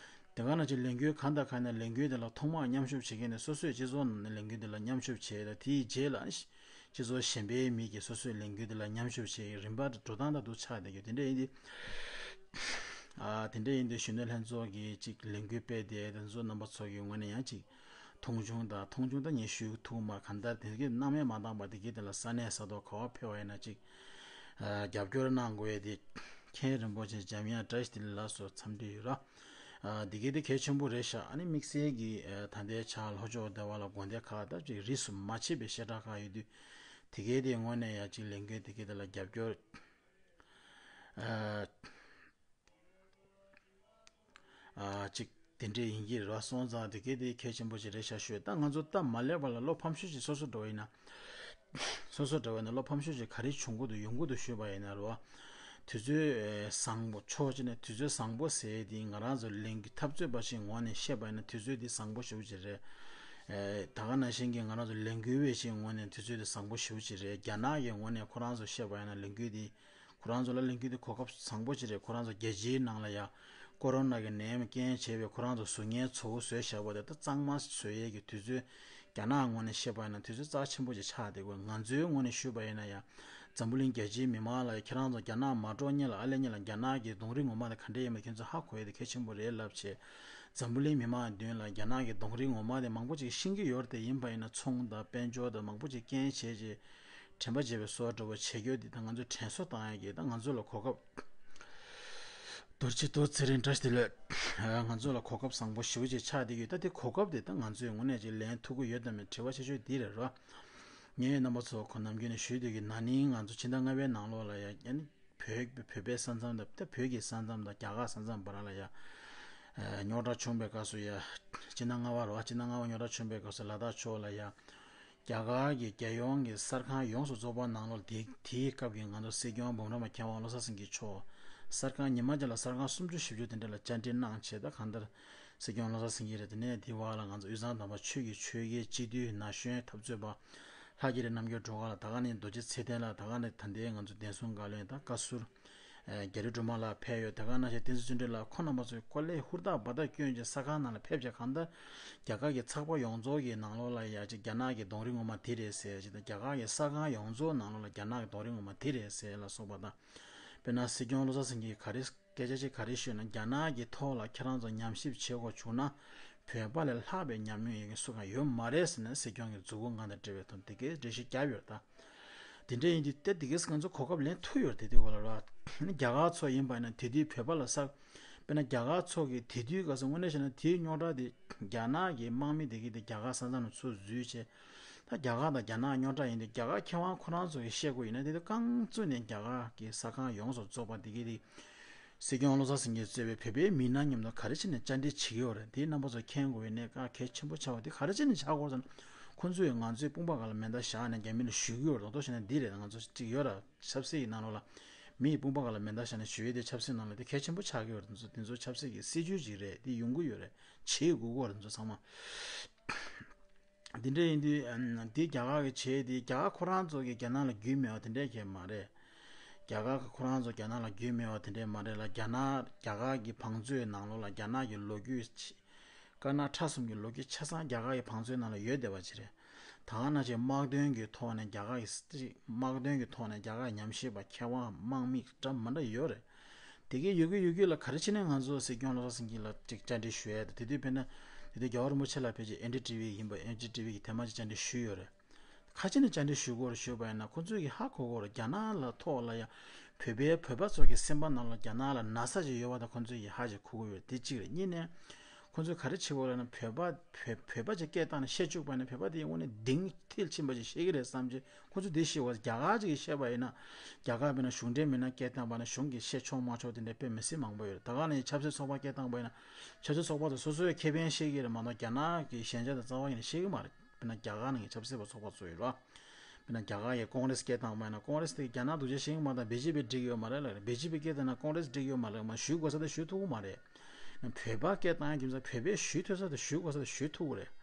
དེ་ག་ནང་བཞིན་ལས་འགུལ་གང་དང་གང་ཡིན་ན་ལས་འགུལ་དེ་ལ་ཐོག་མར་མཉམ་ཞུགས་བྱེད་མཁན་ནི་སོ་སོའི་སྤྱི་ཚོགས་ནང་ནས་ལས་འགུལ་དེ་ལ་མཉམ་ཞུགས་བྱས་དང་། དེའི་རྗེས་ལ་སྤྱི་ཚོགས་གཞན་པའི་མི་གིས་སོ་སོའི་ལས་འགུལ་དེ་ལ་མཉམ་ཞུགས་བྱེད་ཀྱི་རིམ་པ་འགྲོ་སྟངས་དང་དུ་ཆགས་བསྡད་རྒྱུ་དེ་འདྲ་ཡིན་ཏེ། ཨ་དེ་འདྲ་ཡིན་དུས་གཞོན་ནུ་ལྷན་ཚོགས་ཀྱིས་ཅིག་ལས་འགུལ་སྤེལ་ཏེ། དེ་ཚོ་རྣམ་པ་ཚོ་གི་ངོས་ནས་ཡང་ཅིག་མཐོང་ཆུང་དང་། མཐོང་ཆུང་ད་ངས་ཞུ་ཐུབ་མ། གང་ལྟར་དེ་གའི་སྣང་མེད་མ་བཏང་པ་དེ་གའི་དེ་ལ་ས་གནས་ས་ཐོག་ག་བ་ཕེབས་པ་ཡིན་ན་ཅིག་ཨ་རྒྱབ་སྐྱོར་གནང་དགོས་ཡས་དེ། མཁན་རིན་པོ་ཆེ་འཇམ་དབྱངས་བཀྲ་ཤིས་བདེ་ལེགས་ལགས་སུ་འཚམས་འདྲི་ཡོད་ར། ཨ་འདི་གའི་དེ་གལ་ཆེན་པོ་རེད་ཤག་ཨ་ནི་དམིགས་བསལ་གྱི་ཨ་ད་ལྟའི་ཆར་ལྷོ་ཕྱོགས་སྡེ་བ་ལ་དགོན་སྡེ་ཁག་ད་ཅིག་རིས་སུ་མ་ཆད་པའི་བཤད་གྲྭ་ཁག་ཡོད་དུས། དེ་གའི་དེའི་ངོས་ནས་ཡང་ཅིག་ལས་འགུལ་དེ་གའི་དེ་ལ་རྒྱབ་སྐྱོར་ཨ་ཨ་ཅིག་དེ་འདྲས་ཡིན་གྱི་རེད་བ། སོང་ཙང་དེ་གའི་དེ་གལ་ཆེན་པོ་ཞིག་རེད་ཤག་ཤོད། ད་ང་ཚོ་སྟབས་མ་ལེགས་པ་ལ་བློ་ཕམ་ཤུགས་ཅིག་སོ་སོ་འགྲོ་བ་ཡིན་ན། སོ་སོ་འདྲ་བ་ནི་བློ་ཕམ་ཤུགས་ཅིག་ག་རེ་བྱུང་གི་འདུག་ཡོང་གི་འདུག་ཞུས་པ་ཡིན་ན་རོ། དུས་ཚོད་ཨེ་བཟང་པོ་ཕྱོགས་གཅིག་ནས་དུས་ཚོད་བཟང་པོ་ཟེར་དེ་ང་རང་ཚོ་ལས་འགུལ་འཐབ་རྩོད་པ་ཞིག་ངོས་ནས་བཤད་པ་ཡིན་ན་དུས་ཚོད་འདི་བཟང་པོ་ཞེ་པོ་ཅིག་རེད། ཨེ་ད་ག་ནང་བཞིན་གྱི་ང་རང་ཚོ་ལས་འགུལ་བའི་ཞིག་ངོས་ནས་དུས་ཚོད་འདི་བཟང་པོ་ཞེ་པོ་ཅིག་རེད། རྒྱ་ནག་གི་ངོས་ནས་ཁོ་རང་ཚོ་བཤད་པ་ཡིན་ན་ལས་འགུལ་འདི་ ཁོ་རང་ཚོ་ལ་ལེན་རྒྱུ་དེ་གོ་སྐབས་བཟང་པོ་ཅིག་རེད། ཁོ་རང་ཚོ་རྒྱལ་སྤྱིའི་ནང་ལ་ཡ་ཀོ་རོ་ན་གི་ནད་ཡམས་རྐྱེན་བྱས་པའི་ཁོ་རང་ཚོ་གཟུགས་བརྙན་བཟོ་བོ་བཟོས་བཞག་པ་དེ་ད་གཙང་མ་བཟོ་ཡས་ཀྱི་དུས་ཚོད། རྒྱ་ནག་ངོས་ནས་བཤད་པ་ཡིན་ན་དུས་ཚོད་རྩ་ཆེན་པོ་ཅིག་ཆགས་བསྡད་དགོས། ང་ཚོའི་ངོས་ནས་ཞུས་པ་ཡིན་ན་ཡ། འཛམ་བུ་གླིང་རྒྱལ་སྤྱིའི་མི་མང་ལ་ཡ་ཁྱེད་རང་ཚོ་རྒྱ་ནག་མ་འགྲོ་སྔོན་ལ་ཨ་ལས་སྔོན་ལ་རྒྱ་ནག་གི་གདོང་རིས་ངོ་མ་དེ་ག་འདྲས་ཡིན་པ་ཁྱེད་ཚོ་ཧ་གོ་ཡས་དེ་གལ་ཆེན་པོ་རེད་ལབ་བྱས། འཛམ་བུ་གླིང་མི་མང་མདུན་ལ་རྒྱ་ནག་གི་གདོང་རིས་ངོ་མ་དེ་མང་པོ་ཅིག་ཤེས་ཀྱི་ཡོད་རེད། དེ་ཡིན་པ་ཡིན་ན་ཚོང་དང་དཔལ་འབྱོར་དང་མང་པོ་ཅིག་རྐྱེན་བྱས་རྗེས་དྲན་པ་བརྗེད་པའི་བཟོ་འདྲ་བོ་བྱེད་རྒྱུ་དེ་ད་ང་ཚོས་དྲན་གསོ་བཏང་ཡས་ཀྱི་ད་ང་ཚོ་ལ་གོ་སྐབས། རྡོ་རྗེ་རྡོ་ཚེ་རིང་བཀྲ་ཤིས་བདེ་ལེགས། ང་ཚོ་ལ་གོ་སྐབས་བཟང་པོ་ཞེ་པོ་ཅིག་ཆགས་བསྡད་ཀྱི་ཡོད། ད་དེ་གོ་སྐབས་དེ་ད་ང་ཚོས་དངོས་གནས་ཅིག་ལེན་ཐུབ་ཀྱི་ཡོད་དམ་མེད་དྲི་བ་ཆེ་ཤོས་འདི་རེད་རོ། ངས་རྣམ་པ་ཚོ་ཁོ་ནམ་རྒྱུན་ནས་ཞུས་བསྡད་ཀྱི་ན་ནིང་ང་ཚོ་ཕྱི་ཟླ་ལྔ་པའི་ནང་ལོགས་ལ་ཡ་ཨ་ནི་བོད་བོད་པའི་ས་མཚམས་དང་ད་བོད་ཀྱི་ས་མཚམས་དང་རྒྱ་གར་ས་མཚམས་བར་ལ་ཡ་རྙོག་དྲ་བྱུང་བའི་སྐབས་སུ་ཡ། ཕྱི་ཟླ་ལྔ་པ་རོ། ཕྱི་ཟླ་ལྔ་པ་རྙོག་དྲ་བྱུང་བའི་སྐབས་སུ་ལ་དྭགས་ཕྱོགས་ལ་ཡ། རྒྱ་གར་གྱི་རྒྱལ་ཡོངས་ཀྱི་གསར་ཁང་ཡོངས་སུ་རྫོགས་པ་ནང་ལོགས་དེ་དེའི་སྐབས་ཀྱི་ང་ཚོ་སྲིད་སྐྱོང་འབུམ་རམས་པ་མཁས་དབང་བློ་བཟང་སེང་གེ་མཆོག་གསར་ཁང་ཉི་མ་གཅིག་ལ་གསར་ཁང་སུམ་ཅུ་བཞི་བཅུ་དེ་འདྲ་ལ་བཅར་འདྲི་གནང་བྱས། ད་གང་ལྟར་སྲིད་སྐྱོང་བློ་བཟང་སེང་གེ་རེད། དེ་ནས་དེའི་བར་ལ་ང་ཚོ་དབུས་གཙང་དམ་པ་ཆོས་ཀྱི་ཆོལ་ཁའི་སྤྱི་འཐུས་ན་གཞོན་འཐབ་རྩོད་པ་ལྷ་རྒྱ་རི་རྣམ་རྒྱལ་སྒྲོལ་དཀར་ལགས། ད་ག་ནས་རྡོ་རྗེ་ཚེ་བརྟན་ལགས། ད་ག་ནས་ད་ལྟའི་ང་ཚོ་བསྟན་སྲུང་བཀའ་བློན་དང་བཀའ་ཟུར་རྒྱ་རི་སྒྲོལ་མ་ལགས་ཕེབས་ཡོད། ད་ག་ནང་བཞིན་བསྟན་འཛིན་བརྩོན་འགྲུས་ལགས་ཁོ་རྣམ་པ་ཚོས་ཀོ་ལེ་ཧུར་ཐག་འབད་ཐག་བསྐྱོན་བྱས་གསར་ཁང་ནང་ལ་ཕེབས་བྱས། གང་ལྟར་རྒྱ་གར་གྱི་ཚགས་པར་ཡོངས་རྫོགས་ཀྱི་ནང་ལོགས་ལ་ཡ་ཅིག་རྒྱ་ནག་གི་གདོང་རིས་ངོ་མ་འདི་རེད་ཟེར་ཅིག་དང་། རྒྱ་གར་གྱི་གསར་ཁང་ཡོངས་རྫོགས་ནང་ལོགས་ལ་རྒྱ་ནག་གི་གདོང་རིས་ངོ་མ་འདི་རེད་ཟེར་ལ་སོགས་པ་དང་། དཔེར་ན་སྲིད་སྐྱོང་བློ་བཟང་སེང་གེས་ག་རེ་སྐད་ཆ་ཅིག་ག་རེ་ཤོད་ན། རྒྱ་ནག་གི་ཐོག་ལ་ཁྱེད་རང་ཚོ་ཉམས་ཞིབ་བྱེད་དགོས་བྱུང་ན་བོད་པ་ལས་ལྷག་པའི་ཉམས་མྱོང་ཡོད་མཁན་སུ་གང་ཡོད་མ་རེད་ཟེར་ནས་སྲིད་སྐྱོང་གིས་མཛུབ་གུ་ངག་དང་འབྲེལ་བའི་ཐོག་དེ་གའི་འགྲེལ་བཤད་བརྒྱབ་ཡོད་ད། དེ་འདྲ་ཡིན་དུས་ཏེ་དེ་གས་ང་ཚོ་གོ་སྐབས་ལེན་ཐུབ་ཡོད་རེད། དེ་དུས་ག་ལ་ར། རྒྱ་གར་ཚོ་ཡིན་པ་ཡིན་ན་དེ་དུས་བོད་པ་ལ་ས། དཔེར་ན་རྒྱ་གར་ཚོ་གི་དེ་དུས་ག་ས་དངོས་གནས་བྱས་ན་དེའི་རྙོག་དྲ་དེ་རྒྱ་ནག་གི་དམག་མི་དེ་གིས་དེ་རྒྱ་གར་ས་མཚམས་ནང་ཚུར་འཛུལ་བྱས། ད་རྒྱ་གར་དང་རྒྱ་ནག་རྙོག་དྲ་ཡིན་དུས་རྒྱ་གར་མཁས་དབང་ཁོ་རང་ཚོ་གིས་བཤད་དགོས་ཡིན་ན་དེ་དུས་རྐང་བཙུགས་ནས་རྒྱ་གར་གི་གསར་ཁང་ཡོངས་སུ་རྫོགས་པ་དེ་གིས་དེ། སྲིད་སྐྱོང་བློ་བཟང་སེང་གེས་གཙོས་པའི་བོད་པའི་མི་སྣ་མཉམ་དུ་ག་རེ་བྱས་ནས་བཅར་འདྲི་བྱེད་ཀྱི་ཡོད་རེད། དེའི་རྣམ་པ་ཚོ་མཁྱེན་དགོས་པའི་གནད་འགག་གལ་ཆེན་པོ་ཆགས་པ་དེ་ག་རེ་བྱས་ནས་ཆགས་ཀྱི་ཡོད་ཟེར་ན། ཁོ་ཚོས་ང་ཚོའི་དཔུང་པ་སྒང་ལ་མེ་མདའ་བཞག་ནས་རྒྱ་མི་ལ་གཞུ་གི་ཡོད་རེད། རྡོག་རྡོག་བྱས་ན་འདི་རེད། ང་ཚོ་གཅིག་ཡོད་ར། ཆབ་སྲིད་ཀྱི་ནང་ལོགས་ལ་མི་ཡི་དཔུང་པ་སྒང་ལ་མེ་མདའ་བཞག་ནས་གཞུ་ཡས་དེ་ཆབ་སྲིད་ནང་ལ་དེ་གལ་ཆེན་པོ་ཆགས་ཀྱི་ཡོད་རེད། དེ་ཚོ་དེ་ཚོ་ཆབ་སྲིད་ཀྱི་སྲིད་ཇུས་ཅིག་རེད། དེ་ཡོང་གི་ཡོད་རེད། བྱེད་དགོས་ཀྱི་ཡོད་རེད། ཚོ་ཚང་མ། འདི་འདྲ་ཡིན་དུས་ཨམ། འདི་རྒྱ་གར་གྱི་བྱས་དེ་རྒྱ་གར་ཁོ་རང་ཚོ་གིས་རྒྱ་ནག་ལ་རྒྱུས་མེད་པ་དེ་འདྲ་གང་ཡང་མ་རེད། རྒྱ་གར་ཁོ་རང་ཚོ་རྒྱ་ནག་ལ་རྒྱུས་མེད་པ་དེ་འདྲ་མ་རེད་ལ། རྒྱ་ནག་རྒྱ་གར་གྱི་བང་མཛོད་ནང་ལོགས་ལ་རྒྱ་ནག་གི་ལོ་རྒྱུས་ཆ་དཀར་ནག་ཁྲ་གསུམ་གྱི་ལོ་རྒྱུས་ཆ་ཚང་རྒྱ་གར་གྱི་བང་མཛོད་ནང་ལ་ཡོད་བསྡད་པ་ཅིག་རེད། ད་ག་ནང་བཞིན་དམག་དོན་གྱི་ཐོག་ནས་རྒྱ་གར་གྱི་དམག་དོན་གྱི་ཐོག་ནས་རྒྱ་གར་ཉམས་ཞིབ་པ་མཁས་དབང་དམག་མི་འདྲ་མི་འདྲ་ཡོད་རེད། དེ་གའི་ཡོད་རྒྱུ་ཡོད་རྒྱུ་ལ་ག་རེ་བྱས་ནས་ང་ཚོ་སྲིད་སྐྱོང་བློ་བཟང་སེང་གེ་ལ་ཅིག་བཅར་འདྲི་ཞུ་ཡ་དང་། དེ་དུས་དཔེར་ན་དེ་དུས་རྒྱལ་བ་རིན་པོ་ཆེ་ལ་ཕལ་ཆེར་ཨེན་ཌི་ཊི་ཝི་ཡིན་པ། ཨེན་ཌི་ཊི་ཝི་གི་ཐེངས་མ་གཅིག་བཅར་འདྲི་ཞུས་ཡོད་རེད། ག་རེ་བྱས་ནས་བཅར་འདྲི་ཞུ་དགོས་རེད་ཞུས་པ་ཡིན་ན། ཁོ་ཚོས་ཀྱིས་ཧ་གོ་གི་ཡོད་རེད། རྒྱ་ནག་ལ་ཐོག་ལ་ཡ་བོད་པའི་བོད་པ་ཚོ་གི་སེམས་པ་ནང་ལ་རྒྱ་ནག་ལ་ན་ཚ་ཅིག་ཡོད་པ་དང་ཁོ་ཚོས་ཀྱིས་ཧ་ཅིག་གོ་གི་ཡོད་རེད། དེ་གཅིག་རེད། གཉིས་ནས་ཁོ་ཚོས་ག་རེ་བྱེད་དགོས་རེད་ན། བོད་པ་བོད་བོད་པ་ཅིག་སྐད་བཏང་ནས་བཤད་བཅུག་པ་ཡིན་ན་བོད་པ་དེ་དངོས་གནས་གདེང་ཐིལ་ཕྱིན་པ་ཅིག་ཤེས་ཀྱི་རེད་བསམ་གྱི། ཁོ་ཚོས་དེ་ཤེས་དགོས། རྒྱ་གར་ཅིག་གིས་བཤད་པ་ཡིན་ན། རྒྱ་གར་དཔེར་ན་གཞུང་འབྲེལ་མི་སྣ་སྐད་བཏང་པ་ན་གཞུང་གིས་བཤད་ཆོག་མ་ཆོག་དེ་འདྲ་དཔེ་མི་སྲིད་མང་པོ་ཡོད་རེད། ད་ག་ནས་ཆབ་སྲིད་ཚོགས་པ་སྐད་བཏང་པ་ཡིན་ན། ཆབ་སྲིད་ཚོགས་པ་དེ་སོ་སོའི་ཁེ་ཕན་ཤེས་ཀྱི་རེད་མ་གཏོགས་རྒྱ་ནག་གི་ཞན་ཆ་དང་རྩ་བ་ཉིད་ནས་ཤེས་ཀྱི་མ་རེད། དཔེར་ན་རྒྱ་གར་ནང་གི་ཆབ་སྲིད་པ་ཚོགས་པ་ཚོ་ཡོད་རེད་བ། དཔེར་ན་རྒྱ་གར་གྱི་ཀོང་རེས་སྐད་བཏང་པ་ཡིན་ན། ཀོང་རེས་དེ་རྒྱ་ནག་སྡུག་ཅག་ཤེས་ཀྱི་མ་རེད། བི་ཇེ་པི་འགྲིག་ཡོད་མ་རེད་ལབ་རེད། བི་ཇེ་པི་སྐད་བཏང་ན་ཀོང་རེས་འགྲིག་ཡོད་མ་རེད། མ་ཞུ་དགོས་ས་དེ་ཞུ་ཐུབ་ཀྱི་མ་རེད། བོད་པ་སྐད་བཏང་ཡ་རྒྱུ་མཚན་བོད་པས་ཞུ་ཐུབ་ས་དེ་ཞུ་དགོས་ས་དེ་ཞུ་ཐུབ་ཀྱི་རེད།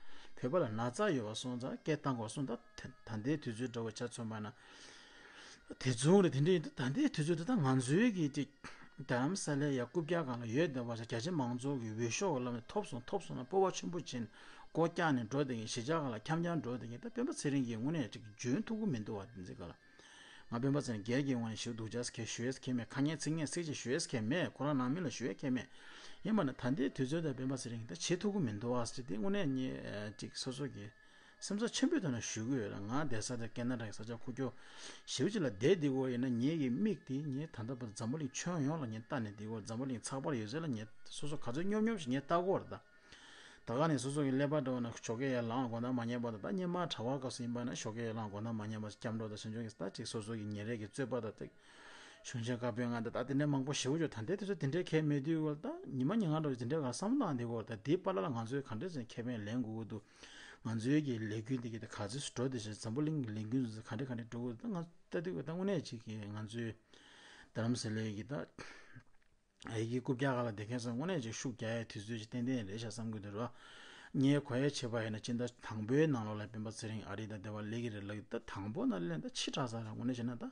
བོད་པ་ལ་ན་ཚ་ཡོད་པ་སོང་ཙང་སྐད་བཏང་དགོས་སོང་། ད་ད་ལྟའི་དུས་ཚོད་འདྲ་བོ་ཆ་མཚོན་པ་ན། དེ་མཚུངས་རེད། དེ་འདྲ་ཡིན་དུས་ད་ལྟའི་དུས་ཚོད་དེ་ད་ང་ཚོའི་གི་ཅིག་རྡ་རམ་ས་ལའི་ཡ་རྐུབ་བཀྱག་སྒང་ལ་ཡོད་བསྡད་པ་ཅིག་རྒྱ་ཆེ་མང་ཚོགས་ཀྱི་འོས་ཤོག་གི་ལམ་ནས་ཐོབ་སོང་ཐོབ་སོང་ལ་སྤོབས་པ་ཆེན་པོ་བྱས་ནས་སྒོ་བཀྱག་ནས་འགྲོ་བསྡད་མཁན། གཞིས་ཆགས་སྒང་ལ་འཁྱམ་འཁྱམ་འགྲོ་བསྡད་མཁན། ད་སྤེན་པ་ཚེ་རིང་གིས་དངོས་གནས་ཅིག་འཇོན་ཐུབ་ཀྱི་མི་འདུག་བ། དེ་འཛིན་ག་ལ་ང་སྤེན་པ་ཚེ་རིང་སྒེར་གྱི་ངོས་ནས་ཞེ་པོ་སྡུག་ཅག་ཁེ་ཞུ་ཡས་ཁེ་མེད། ཁ་ངན་ཚིག་ངན་ཚིག་གཅིག་ཞུ་ཡས་ཁེ་མེད། ཁོ་རང་ནང་མི་ལ་ཞུ་ཡས་ཁེ་མེད། ཡིན་པ་ན་ད་ལྟའི་དུས་ཚོད་ད་སྤེན་པ་ཚེ་རིང་གིས་ད་བྱེད་ཐུབ་ཀྱི་མི་འདུག་བ་ཟེར་དེ་དངོས་གནས་ངས་ཅིག་སོ་སོ་གི་སེམས་ཚོར་ཆེན་པོའི་ཐོག་ནས་ཞུ་གི་ཡོད་ལ། ང་བསྡད་ས་དེ་ཀེ་ན་ཌ་གི་ས་ཆ་ཁུག་ཀྱོག་ཞེ་པོ་ཅིག་ལ་བསྡད་བསྡད་ཀྱི་ཡོད་ན། ངེད་ཀྱི་མིག་དེ་ངས་ད་ལྟ་བར་འཛམ་བུ་གླིང་ཁྱོན་ཡོངས་ལ་ངས་ལྟ་ནས་བསྡད་ཀྱི་ཡོད། འཛམ་བུ་གླིང་ཚགས་པར་ཡོད་ཚད་ལ་ངས་སོ་སོ་ག་ཚོད་སྙོབ་སྙོབ་ཞིག་ངས་ལྟ་གི་ཡོད་རེད་ད། ད་ག་ནས་སོ་སོ་གི་ཀླད་པ་འདྲ་བོ་ན་ཞོགས་ཀས་ཡར་ལངས་དགོང་དག་མ་ཉལ་བར་དུ། ད་སྔོན་མ་གྲྭ་པ་སྐབས་སུ་ཡིན་པ་ན་ཞོགས་ཀས་ཡར་ལངས་དགོང་དག་མ་ཉལ་བར་སྐྱབས་འགྲོ་དང་བྱང་ཆུབ་ཀྱི་ད་ཅིག་སོ་སོ་གི་ཉིན་རེ་གི་རྩོད་པ་དང་ཏིག་གཞུང་ཆེན་བཀའ་པོད་ལྔ་དང་ད་དེ་འདྲའི་མང་པོ་ཞེ་པོ་ཅིག་ད་ལྟའི་དུས་ཚོད་དེ་འདྲའི་གང་ཡང་མེད་དུས་ད་ཉི་མ་ཉིན་གང་འདྲ་བོ་དེ་འདྲའི་སྒང་བསམ་བློ་བཏང་བསྡད་ཀྱི་ཡོད་རེད། ད་དེའི་བར་ལ་ང་ཚོས་ག་འདྲས་ཟེར་ཁེ་ཕན་ལེན་དགོས་ཀྱི་འདུག་ང་ཚོའི་གི་ལས་འགུལ་འདི་གི་ད་ག་ཚོད་འགྲོ་བསྡད་ཤག་འཛམ་བུ་གླིང་གི་ལས་འགུལ་འདི་ཚོ་ག་འདྲས་ག་འདྲས་འགྲོ་གི་འདུག་ད་ང་ལྟ་དུས་ད་དངོས་གནས་ཅིག་གི་ང་ཚོའི་རྡ་རམ་ས་ལའི་གི་ད། ཨ་ཡི་གི་རྐུབ་བཀྱག་སྒང་ལ་བསྡད་མཁན་ཚོ་དངོས་གནས་ཅིག་ཤུགས་རྒྱག་ཡའི་དུས་ཚོད་ཅིག་ཏན་ཏན་རེད་ཤག་བསམ་གྱི་འདུག་ར། ངས་གོ་ཡ་བྱས་པ་ཡིན་ན་སྤྱི་ཟླ་དང་པོའི་ནང་ལོགས་ལ་སྤེན་པ་ཚེ་རིང་ཨ་རི་དང་འབྲེལ་བ་སླེབས་ཀྱི་རེད་ལབ་ཀྱི། ད་དང་པོ་ནང་སླེབས་ན་ད་ཕྱི་དྲགས་ཚར་ར། དངོས་གནས་བྱས་ན་ད་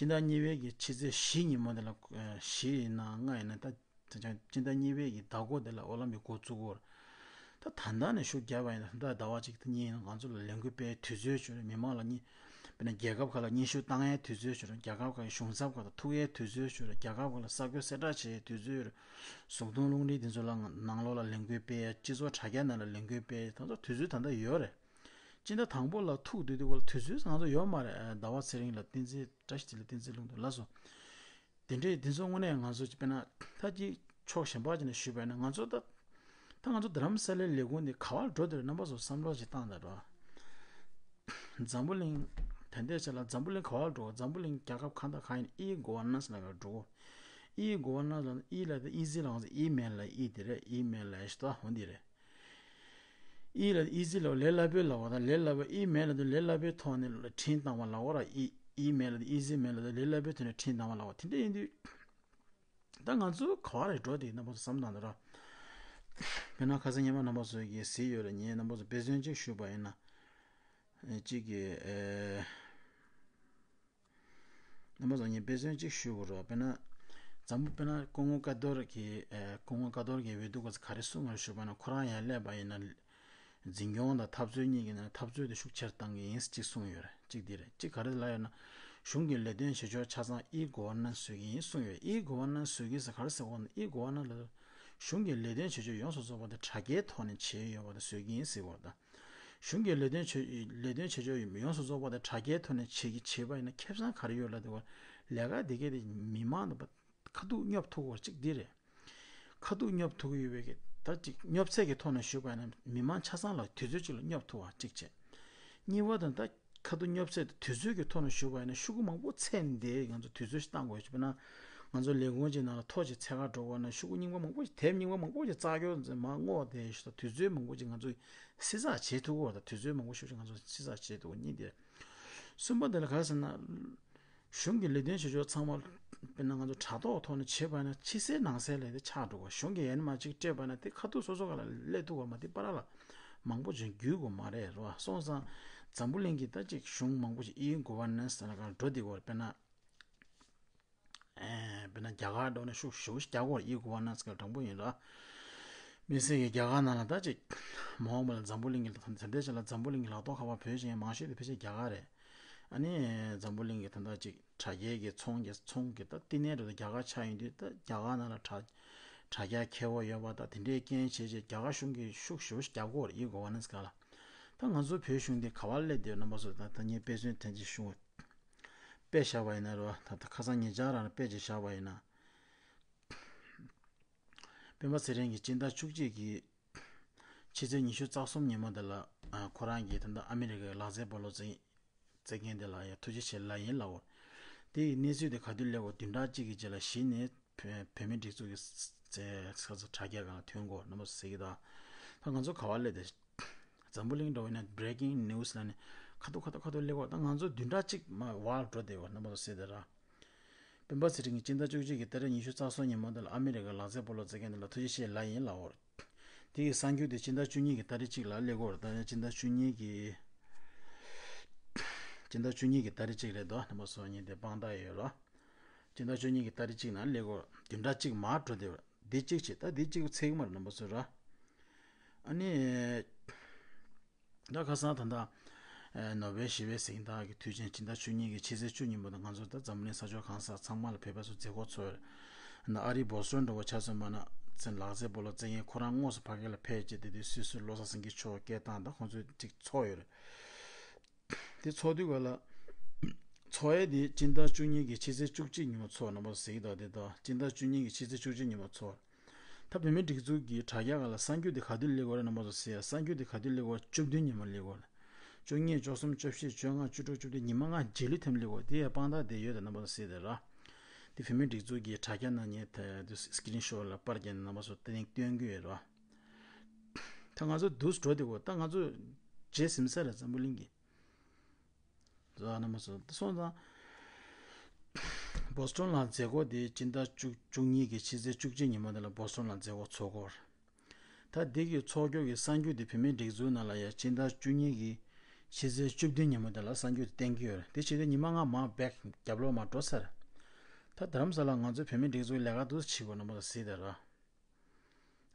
སྤྱི་ཟླ་གཉིས་པའི་གི་ཕྱི་ཚེས་བཞི་ཉིན་མོ་དེ་ལ་ཨ་བཞི་ཡིན་ན་ལྔ་ཡིན་ན་ད་དེ་ཅང་སྤྱི་ཟླ་གཉིས་པའི་གི་ཟླ་འགོ་དེ་ལ་ཨོ་ལམ་པིག་འགོ་བཙུགས་ཡོད་རེད། ད་ད་ལྟ་ནས་ཤུགས་རྒྱབ་པ་ཡིན་ན་ད་ཟླ་བ་གཅིག་ད་གཉིས་ཡིན་ན་ང་ཚོ་ལ་ལས་འགུལ་སྤེལ་དུས་ཚོད་ཅིག་ཡོད་རེད། མི་མང་ལ་གཉིས་དཔེར་ན་རྒྱལ་ཁབ་ཁག་ལ་སྙན་ཞུ་བཏང་ཡའི་དུས་ཚོད་ཅིག་ཡོད་རེད། རྒྱལ་ཁབ་ཁག་གི་གཞུང་ཚབ་ཁག་ལ་ཐུག་ཡའི་དུས་ཚོད་ཅིག་ཡོད་རེད། རྒྱལ་ཁབ་ཁག་ལ་གསར་འགོད་གསལ་བསྒྲགས་བྱེད་ཡའི་དུས་ཚོད་ཡོད་རེད། གཟུགས་མཐོང་རླུང་འཕྲིན་དེ་ཚོ་ལ་ནང་ལོགས་ལ་ལས་འགུལ་སྤེལ་ཡ། སྤྱི་ཚོགས་དྲ་རྒྱ་ནང་ལ་ལས་འགུལ་སྤེལ་ཡ། ད་ཚོ་དུས་ཚོད་ད་ལྟ་ཡོད་རེད། སྤྱི་ཟླ་དང་པོ་ལ་ཐུག་དུས་དུས་སྐབས་ལ་དུས་ཚོད་ང་ཚོ་ཡོད་མ་རེད། ཟླ་བ་ཚེ་རིང་ལ་བསྟན་འཛིན་བཀྲ་ཤིས་བདེ་ལེགས། བསྟན་འཛིན་ལུང་རྟོགས་ལགས་སོ། དེ་འདྲའི་དེ་ཚོ་དངོས་གནས་ང་ཚོ་དཔེར་ན་ད་ཅིག་ཕྱོགས་གཞན་པ་ཅིག་ནས་ཞུས་པ་ཡིན་ན་ང་ཚོ་ད་ད་ང་ཚོ་རྡ་རམ་ས་ལའི་ལས་ཁུངས་འདི་ག་བར་འགྲོ་འདོད་རེད། རྣམ་པ་ཚོ་བསམ་བློ་ཞིག་བཏང་དང་འགྲོ། འཛམ་བུ་གླིང་ད་ལྟའི་ཆ་ལ་འཛམ་བུ་གླིང་ག་བར་འགྲོ། འཛམ་བུ་གླིང་རྒྱལ་ཁབ་གང་དང་གང་ཡིན་ན་ཨི་གོ་ཝར་ནན་སི་ལ་འགྲོ། ཨི་གོ་ཝར་ནན་སི་ལ་ཨི་ལ་ད་ཨི་ཟི་ལ་ང་ཚོ་ཨི་མེལ་ལ་ཨི་དེ་རེད། ཨི་མེལ་ལ་ཨི་ཤི་ཏོ་འོ་འདི་རེད། ཨི་ལ་ཨི་ཟི་ལ་ལས་སླ་པོའི་ལ་བ་དང་ལས་སླ་པོ་ཨི་མེལ་ལ་དུ་ལས་སླ་པོའི་ཐོག་ནས་འཕྲིན་བཏང་བ་ལ་བ་ར། ཨི་ཨི་མེལ་ལ་དུ་ཨི་ཟི་མེལ་ལ་དུ་ལས་སླ་པོའི་ཐོག་ནས་འཕྲིན་བཏང་བ་ལ་བ། དེ་འདྲ་ཡིན་དུས་ད་ང་ཚོ་ག་བ་རེ་འགྲོ་དེ་རྣམ་པ་ཚོ་བསམ་བཏང་དང་ར། དཔེར་ན་ཁ་སང་ཉི་མ་རྣམ་པ་ཚོ་གིས་གཟིགས་ཡོད་རེད། ངས་རྣམ་པ་ཚོ་དཔེ་མཚོན་གཅིག་ཞུས་པ་ཡིན་ན། ཨེ་གཅིག་གིས་ཨེ། རྣམ་པ་ཚོ་ངས་དཔེ་མཚོན་གཅིག་ཞུ་དགོས་རེད། དཔེར་ན་འཛམ་བུ་དཔེར་ན་སྐུ་ངོ་ཀ་ཏོར་གྱི་ཨེ་སྐུ་ངོ་ཀ་ཏོར་གྱི་འོས་བསྡུ་སྐབས་སུ་ག་རེ་གསུངས་ཡོད་ཞུས་པ་ན། ཁོ་རང་ཡར་སླེབས་པ་ཡིན་ན་འཛིན་སྐྱོང་དང་འཐབ་རྩོད་གཉིས་ཀྱི་ནང་འཐབ་རྩོད་དེ་ཤུགས་ཆེར་བཏང་གི་ཡིན་གཅིག་གསུངས་ཡོད་རེད། གཅིག་འདི་རེད། གཅིག་ག་རེ་ལབ་ཡོད་ན། གཞུང་གི་ལས་དོན་བྱེད་ཕྱོགས་ཆ་ཚང་ཨི་གོ་ཝར་ནན་སི་བཟོ་གི་ཡིན་གསུངས་ཡོད། ཨི་གོ་ཝར་ནན་སི་བཟོ་གི་ཟེར་ག་རེ་ཟེར་གོ་ན། ཨི་གོ་ཝར་ནན་སི་ལབ་གཞུང་གི་ལས་དོན་བྱེད་ཕྱོགས་ཡོངས་སུ་རྫོགས་པ་དེ་དྲ་རྒྱའི་ཐོག་ནས་བྱས་ཡོད་པ་དེ་བཟོ་གི་ཡིན་ཟེར་བ་དང་། གཞུང་གི་ལས་དོན་བྱེད་ལས་དོན་བྱེད་ཕྱོགས་ཡོངས་སུ་རྫོགས་པ་དེ་དྲ་རྒྱའི་ཐོག་ནས་བྱེད་ཀྱི་བྱེད་པ་ཡིན་ན་ཁེ་བཟང་ག་རེ་ཡོད་ལབ་དུས་ལས་ཀ་དེ་གས་དེ་མི་མང་དང་ཁ་ཐུག་སྙོབ་ཐུབ་པ་གཅིག་འདི་རེད། ཁ་ཐུག་སྙོབ་ཐུབ་ཀྱི་ཡོད་པའི་གི་ད་ཅིག་སྙོབ་ཚད་ཀྱི་ཐོག་ནས་ཞུས་པ་ཡིན་ན་མི་མང་ཆ་ཚང་ལ་དུས་ཚོད་གཅིག་ལ་སྙོབ་ཐུབ་པ་གཅིག་བྱས། གཉིས་པ་དང་ད་ཁ་ཐུག་སྙོབ་ཚད་དེ་དུས་ཚོད་ཀྱི་ཐོག་ནས་ཞུས་པ་ཡིན་ན་ཤོག་གུ་མང་པོ་ཚད་འདི་ང་ཚོ་དུས་ཚོད་ཞིག་བཏང་དགོས་ཞུས་པ་ན། ང་ཚོ་ལས་ཁུངས་ཀྱི་ནང་ལ་ཐོ་ཅིག་འཚོལ་ག་འགྲོ་དགོས་ན་ཤོག་གུ་རྙིང་པ་མང་པོ་ཞིག་དེབ་རྙིང་པ་མང་པོ་ཞིག་བཙལ་རྒྱུ་མ་བསྔོགས་དེ་ཞུ་ད་དུས་ཚོད་མང་པོ་ཞིག་ང་ཚོས་བསྲི་ཚགས་བྱེད་ཐུབ་ཀྱི་ཡོད། ད་དུས་ཚོད་མང་པོ་ཞིག་ང་ཚོ་བསྲི་ཚགས་བྱེད་ཐུབ་ཀྱི་གཉིས་དེ། གསུམ་པ་དེ་ལ་ག་རེ་ཟེར་ན། གཞུང་གི་ལས་དོན་བྱེད་ཕྱོགས་ཚང་མ་དཔེར་ན་ང་ཚོ་དྲ་ཐོག་ཐོག་ནས་བྱེད་པ་ན་ཕྱི་གསལ་ནང་གསལ་ལས་དེ་ཆགས་འགྲོ་བ། གཞུང་གི་ཡན་མ་གཅིག་སྤྲད་པ་ན་དེ་ཁ་ཐུག་སོ་སོ་ག་ལ་སླེབས་ཐུབ་པ་མ་དེ་པ་ར་ལ་མང་པོ་ཅིག་བརྒྱུད་དགོས་མ་རེད་རོ། སོང་ཙང་འཛམ་བུ་གླིང་གི་ད་ཅིག་གཞུང་མང་པོ་ཞིག་ཨི་གོ་ཝར་ནན་སི་ལ་ག་འགྲོ་དེ་གོ་དཔེར་ན། ཨེ་དཔེར་ན་རྒྱ་གར་འགྲོ་ན་ཤུགས་ཞེ་པོ་ཞིག་རྒྱག་དགོས་རེད། ཨི་གོ་ཝར་ནན་སི་ག་དྲང་པོ་ཡིན་ར། མི་སེར་གྱི་རྒྱ་གར་ནང་ལ་ད་ཅིག་མ་འོངས་པ་ལ་འཛམ་བུ་གླིང་གི་ད་ལྟའི་ཆ་ལ་འཛམ་བུ་གླིང་གི་ལག་ཐོག་ཁ་པར་བོད་ཅན་མང་ཤོས་དེ་ཕལ་ཆེར་རྒྱ་གར་རེད། ཨ་ནི་འཛམ་བུ་གླིང་གི་ད་ལྟ་ཅིག་དྲ་རྒྱའི་གི་ཚོང་གི་ཚོང་གི་ད་བསྟི་གནས་འགྲོ་དུས་རྒྱ་གར་ཆགས་ཡོང་དུས་ད་རྒྱ་གར་ནང་ལ་དྲ་དྲ་རྒྱ་མཁས་པོ་ཡོད་པ་ད་དེ་འདྲའི་རྐྱེན་བྱས་རྗེས་རྒྱ་གར་གཞུང་གིས་ཤུགས་ཞེ་པོ་ཞིག་རྒྱག་གི་ཡོད་རེད། ཨི་གོ་ཝར་ནན་སི་སྒང་ལ། ད་ང་ཚོའི་བོད་གཞུང་འདི་ག་པར་སླེབས་བསྡད་ཡོད་རྣམ་པ་ཚོ་ད་ལྟ་ངས་དཔེ་མཚོན་ཐེངས་གཅིག་ཞུ། དཔེ་བཞག་པ་ཡིན་ན་རོ། ད་ལྟ་ཁ་སང་ཉེ་ཆར་རང་དཔེ་ཅིག་བཞག་པ་ཡིན་ན། སྤེན་པ་ཚེ་རིང་གིས་སྤྱི་ཟླ་བཅུ་གཅིག་གི་ཕྱི་ཚེས་ཉི་ཤུ་རྩ་གསུམ་ཉིན་མོ་དེ་ལ་ཨ་ཁོ་རང་གིས་ད་ལྟ་ཨ་མི་རི་ཀའི་ལག་རྩེད་སྤོ་ལོ་རྩེད་རྩེད་མཁན་དེ་ལ་ཡང་ཐུགས་རྗེ་ཆེ་ལབ་ཡིན་ལབ་འོ། དེ་ཡི་གནས་ཚུལ་དེ་ག་དུས་སླེབས་འོ། བདུན་ཕྲག་གཅིག་གི་རྗེས་ལ་གཞི་ནས་བོད་བོད་མིའི་སྒྲིག་འཛུགས་ཀྱི་རྩེད་ས་ཚོ་དྲ་རྒྱ་སྒང་ལ་ཐོན་གོ་རྣམ་པ་ཚོ་གཟིགས་ཀྱི་ད། ད་ང་ཚོ་ག་པར་སླེབས་ཏེ། འཛམ་བུ་གླིང་འགྲོ་བའི་ནང་breaking news་ལ་ནི་ཁ་ཐུག་ཁ་ཐུག་ཁ་ཐུག་སླེབས་འོ། ད་ང་ཚོ་བདུན་ཕྲག་གཅིག་མ་བར་འགྲོ་བསྡད་འོ་རྣམ་པ་ཚོ་གཟིགས་དེ་ར། སྤེན་པ་ཚེ་རིང་གིས་སྤྱི་ཟླ་བཅུ་གཅིག་གི་ཏ་རིག་ཉི་ཤུ་རྩ་གསུམ་ཉིན་མོ་དེ་ལ་ཨ་མི་རི་ཀའི་ལག་རྩེད་སྤོ་ལོ་རྩེད་མཁན་དེ་ལ་ཐུགས་རྗེ་ཆེ་ལབ་ཡིན་ལབ་འོ། དེ་ཡི་གསར་འགྱུར་དེ་སྤྱི་ཟླ་བཅུ་གཉིས་ཀྱི་ཏ་རིག་གཅིག་ལ་སླེབས་ཀྱི་ཡོད་རེད། ད་ནི་སྤྱི་ཟླ་བཅུ་གཉིས་ཀྱི་སྤྱི་ཟླ་བཅུ་གཉིས་ཀྱི་ཏ་རིག་གཅིག་རེད་དོ། རྣམ་པ་ཚོ་ཉིན་དེ་དཔང་རྟགས་ཡོད་རོ། སྤྱི་ཟླ་བཅུ་གཉིས་ཀྱི་ཏ་རིག་གཅིག་ནང་སླེབས་ཀྱི་ཡོད་རེད། བདུན་ཕྲག་གཅིག་མར་འགྲོ་བསྡད་ཡོད་རེད། འདི་གཅིག་བྱེད། ད་འདི་གཅིག་ཚད་ཀྱི་མ་རེད་རྣམ་པ་ཚོ་ར། ཨ་ནི། ད་ཁ་སང་ད་ལྟ་ཨེ་ནོ་བེལ་ཞི་བའི་གཟེངས་རྟགས་ཀྱི་དུས་ཆེན་སྤྱི་ཟླ་བཅུ་གཉིས་ཀྱི་ཕྱི་ཚེས་བཅུ་ཉིན་མོ་དང་ང་ཚོ་ད་འཛམ་གླིང་ས་ཕྱོགས་གང་སར་ཚང་མ་ལ་བོད་པ་ཚོ་མཛད་སྒོ་ཚོགས་ཡོད་རེད། ད་ཨ་རིའི་བོ་སི་ཊོན་འགྲོ་བ་ཆ་ཚང་མ་ན་ཚན་ལག་རྩེད་སྤོ་ལོ་རྩེད་མཁན་ཁོ་རང་དངོས་སུ་ཕ་གི་ལ་ཕེབས་བྱས་དེ་དུས་སུད་སི་བློ་བཟང་སེང་གེ་མཆོག་སྐད་བཏང་ད་ཁོང་ཚོས་ཅིག་ཚོགས་ཡོད་རེད། དེ་ཚོགས་དུས་ག་ལ། ཚོགས་ཡས་དེ་སྤྱི་ཟླ་བཅུ་གཉིས་ཀྱི་ཕྱི་ཚེས་བཅུ་གཅིག་ཉིན་མོ་ཚོགས་རྣམ་པ་ཚོ་གཟིགས་ད་དེ་ད་སྤྱི་ཟླ་བཅུ་གཉིས་ཀྱི་ཕྱི་ཚེས་བཅུ་གཅིག་ཉིན་མོ་ཚོགས། ད་བོད་མིའི་སྒྲིག་འཛུགས་ཀྱི་དྲ་རྒྱ་སྒང་ལ་གསར་འགྱུར་དེ་ག་དུས་སླེབས་ཀྱི་ཡོད་རེད་རྣམ་པ་ཚོ་གཟིགས་ཡ། གསར་འགྱུར་དེ་ག་དུས་སླེབས་ཀྱི་ཡོད་རེད། བཅུ་བདུན་ཉིན་མོ་སླེབས་ཀྱི་ཡོད་རེད། བཅུ་གཉིས། བཅུ་གསུམ། བཅུ་བཞི། བཅོ་ལྔ། བཅུ་དྲུག། བཅུ་བདུན། ཉི་མ་ལྔ་རྗེས་ལུས་ཐེངས་སླེབས་ཀྱི་ཡོད་རེད། དེ་ཡ་དཔང་རྟགས་དེ་ཡོད་དེ་རྣམ་པ་ཚོ་གཟིགས་དེ་ར། དེ་བོད་མིའི་སྒྲིག་འཛུགས་ཀྱི་དྲ་རྒྱ་ནང་ཉེ་དེ་སི་ཀི་རིན་ཤོ་ཊི་ལ་པར་རྒྱབ་ནས་རྣམ་པ་ཚོ་དེ་རིང་སྟོན་གྱི་ཡོད་རེད། ད་ང་ཚོ་འདུག་འགྲོ་དེ་གོ་ད་ང་ཚོ་རྗེས་ཟིན་ས་རེད་འཛམ་བུ་གླིང་གི། རྣམ་པ་ཚོ་སོང་ཙང་། བོ་སི་ཊོན་ལ་མཛད་སྒོ་དེ་སྤྱི་ཟླ་བཅུ་བཅུ་གཉིས་ཀྱི་ཕྱི་ཚེས་བཅུ་གཅིག་ཉིན་མོ་དེ་ལ་བོ་སི་ཊོན་ལ་མཛད་སྒོ་ཚོགས་སྐོར། ད་འདི་གི་ཚོགས་རྒྱུ་གི་གསར་འགྱུར་དེ་བོད་མིའི་སྒྲིག་འཛུགས་ནང་ལ་ཡ་སྤྱི་ཟླ་བཅུ་གཉིས་ཀྱི་ ཕྱི་ཚེས་བཅུ་བདུན་ཉིན་མོ་དེ་ལ་གསར་འགྱུར་དེ་བསྟན་གྱི་ཡོད་རེད། དེ་བྱས་ཏེ་ཉི་མ་ལྔ་མར་བེག་རྒྱབ་ལོགས་མར་འགྲོ་ཚར། ད་རྡ་རམ་ས་ལ་ང་ཚོའི་བོད་མི་སྒྲིག་འཛུགས་ལས་ཀ་འདུག་སེ་བྱེད་དགོས་རྣམ་པ་ཚོ་གཟིགས་དང་ར།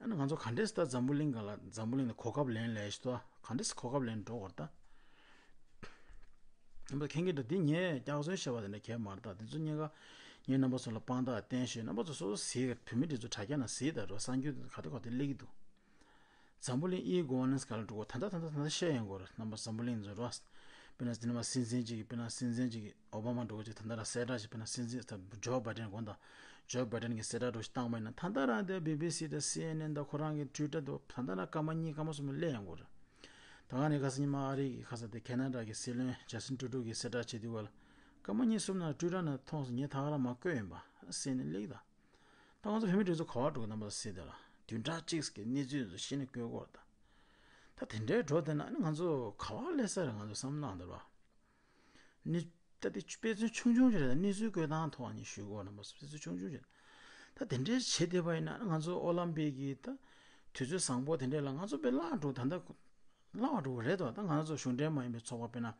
ཨ་ནི་ང་ཚོ་ག་འདྲས་ད་འཛམ་བུ་གླིང་ག་ལ་འཛམ་བུ་གླིང་ནས་གོ་སྐབས་ལེན་ལས་ཤི་ཏོ། ག་འདྲས་གོ་སྐབས་ལེན་འགྲོ་བར་ད། རྣམ་པ་མཁྱེན་གྱི་འདུག་འདི་ངས་སྐྱག་རྫུན་བཤད་པ་དེ་འདྲ་གས་མ་རེད། ད་དེ་ཚོ་གཉིས་ཀ་ངས་རྣམ་པ་ཚོ་ལ་དཔང་རྟགས་བསྟན་ཞོར། རྣམ་པ་ཚོ་སོ་སོ་གཟིགས། བོད་མི་སྒྲིག་འཛུགས་དྲ་རྒྱ་ནང་གཟིགས་དང་རོ། གསར་འགྱུར་ག་དེ་ག་དེ་སླེབས་ཀྱི་འདུག་འཛམ་བུ་གླིང་ཨི་གོ་ཝར་ནན་སི་ག་ལ་འགྲོ་གོ་ད་ལྟ་ད་ལྟ་ད་ལྟ་བཤད་ཡོང་གོ་རེད། རྣམ་པ་འཛམ་བུ་གླིང་ཚོ་རོ། དཔེར་ན་འདི་ནས་མར་སྲིད་འཛིན་གཅིག་གིས་དཔེར་ན་སྲིད་འཛིན་གཅིག་གིས་ཨོ་བྷ་མ་འགྲོ་གོ་ཅིག་ད་ལྟ་ར་གསལ་བསྒྲགས་ཤིག་དཔེར་ན་སྲིད་འཛིན་ད་ཇོ་བྷའི་ཌེན་དགོངས་དག་ཇོ་བྷའི་ཌེན་གྱིས་གསལ་བསྒྲགས་འགྲོ་ཞིག་བཏང་པ་ཡིན་ན། ད་ལྟ་རང་དེ་བི་བི་སི་དང་སི་ཨེན་ཨེན་དང་ཁོ་རང་གི་ཊུའི་ཊར་དུ་ད་ལྟ་ར་སྐར་མ་གཉིས་སྐར་མ་གསུམ་སླེབས་ཡོང་གོ་རེད། ད་ག་ནས་ཁ་སང་ཉི་མ་ཨ་རི་གི་ཁ་ས་དེ་ཁེ་ན་ཌ་གི་སྲིད་བློན་ཇ་སི་ཊིན་ཊུ་རུ་ཌོ་གིས་གསལ་བསྒྲགས་བྱེད་དུས་བ་ལ་སྐར་མ་གཉིས་གསུམ་ནང་ཊུའི་ཊར་ནང་མཐོང་སོང་། ངས་ད་ག་རང་མར་བཀོད་ཡིན་པ་སེ་ནས་སླེབས་ད། ད་ང་ཚོ་བོད་མི་སྒྲིག་འཛུགས་ག་པར་འགྲོ་གི་རྣམ་པ་ཚོ་གཟིགས་དང་ར། བདུན་ཕྲག་གཅིག་གི་གནས་ཚུལ་ཚོ་གཞི་ནས་བཀོད་དགོས་རེད་ད། ད་དེ་འདྲའི་འགྲོ་བསྡད་ན་ཨ་ནི་ང་ཚོ་ག་པར་སླེབས་ས་རེད། ང་ཚོ་བསམ་བློ་བཏང་དང་ར། ནི་ད་དེ་དཔེ་མཚོན་ཆུང་ཆུང་ཅིག་རེད། ད་གནས་ཚུལ་བཀོད་སྟངས་ཐོག་ནས་ཞུ་དགོས་རྣམ་པ་ཚོ། དཔེ་མཚོན་ཆུང་ཆུང་ཅིག་རེད། ད་དེ་འདྲའི་བྱེད་བསྡད་པ་ཡིན་ན་ཨ་ནི་ང་ཚོ་ཨོ་ལམ་པིག་གི་ད་དུས་ཚོད་བཟང་པོ་དེ་འདྲས་ལ་ང་ཚོ་དཔེ་བརླག་འགྲོ། ད་ལྟ་བརླག་འགྲོ་གི་རེད་དོ། ད་ང་ཚོ་གཞུང་འབྲེལ་མ་ཡིན་པའི་ཚོགས་པ་དཔེར་ན་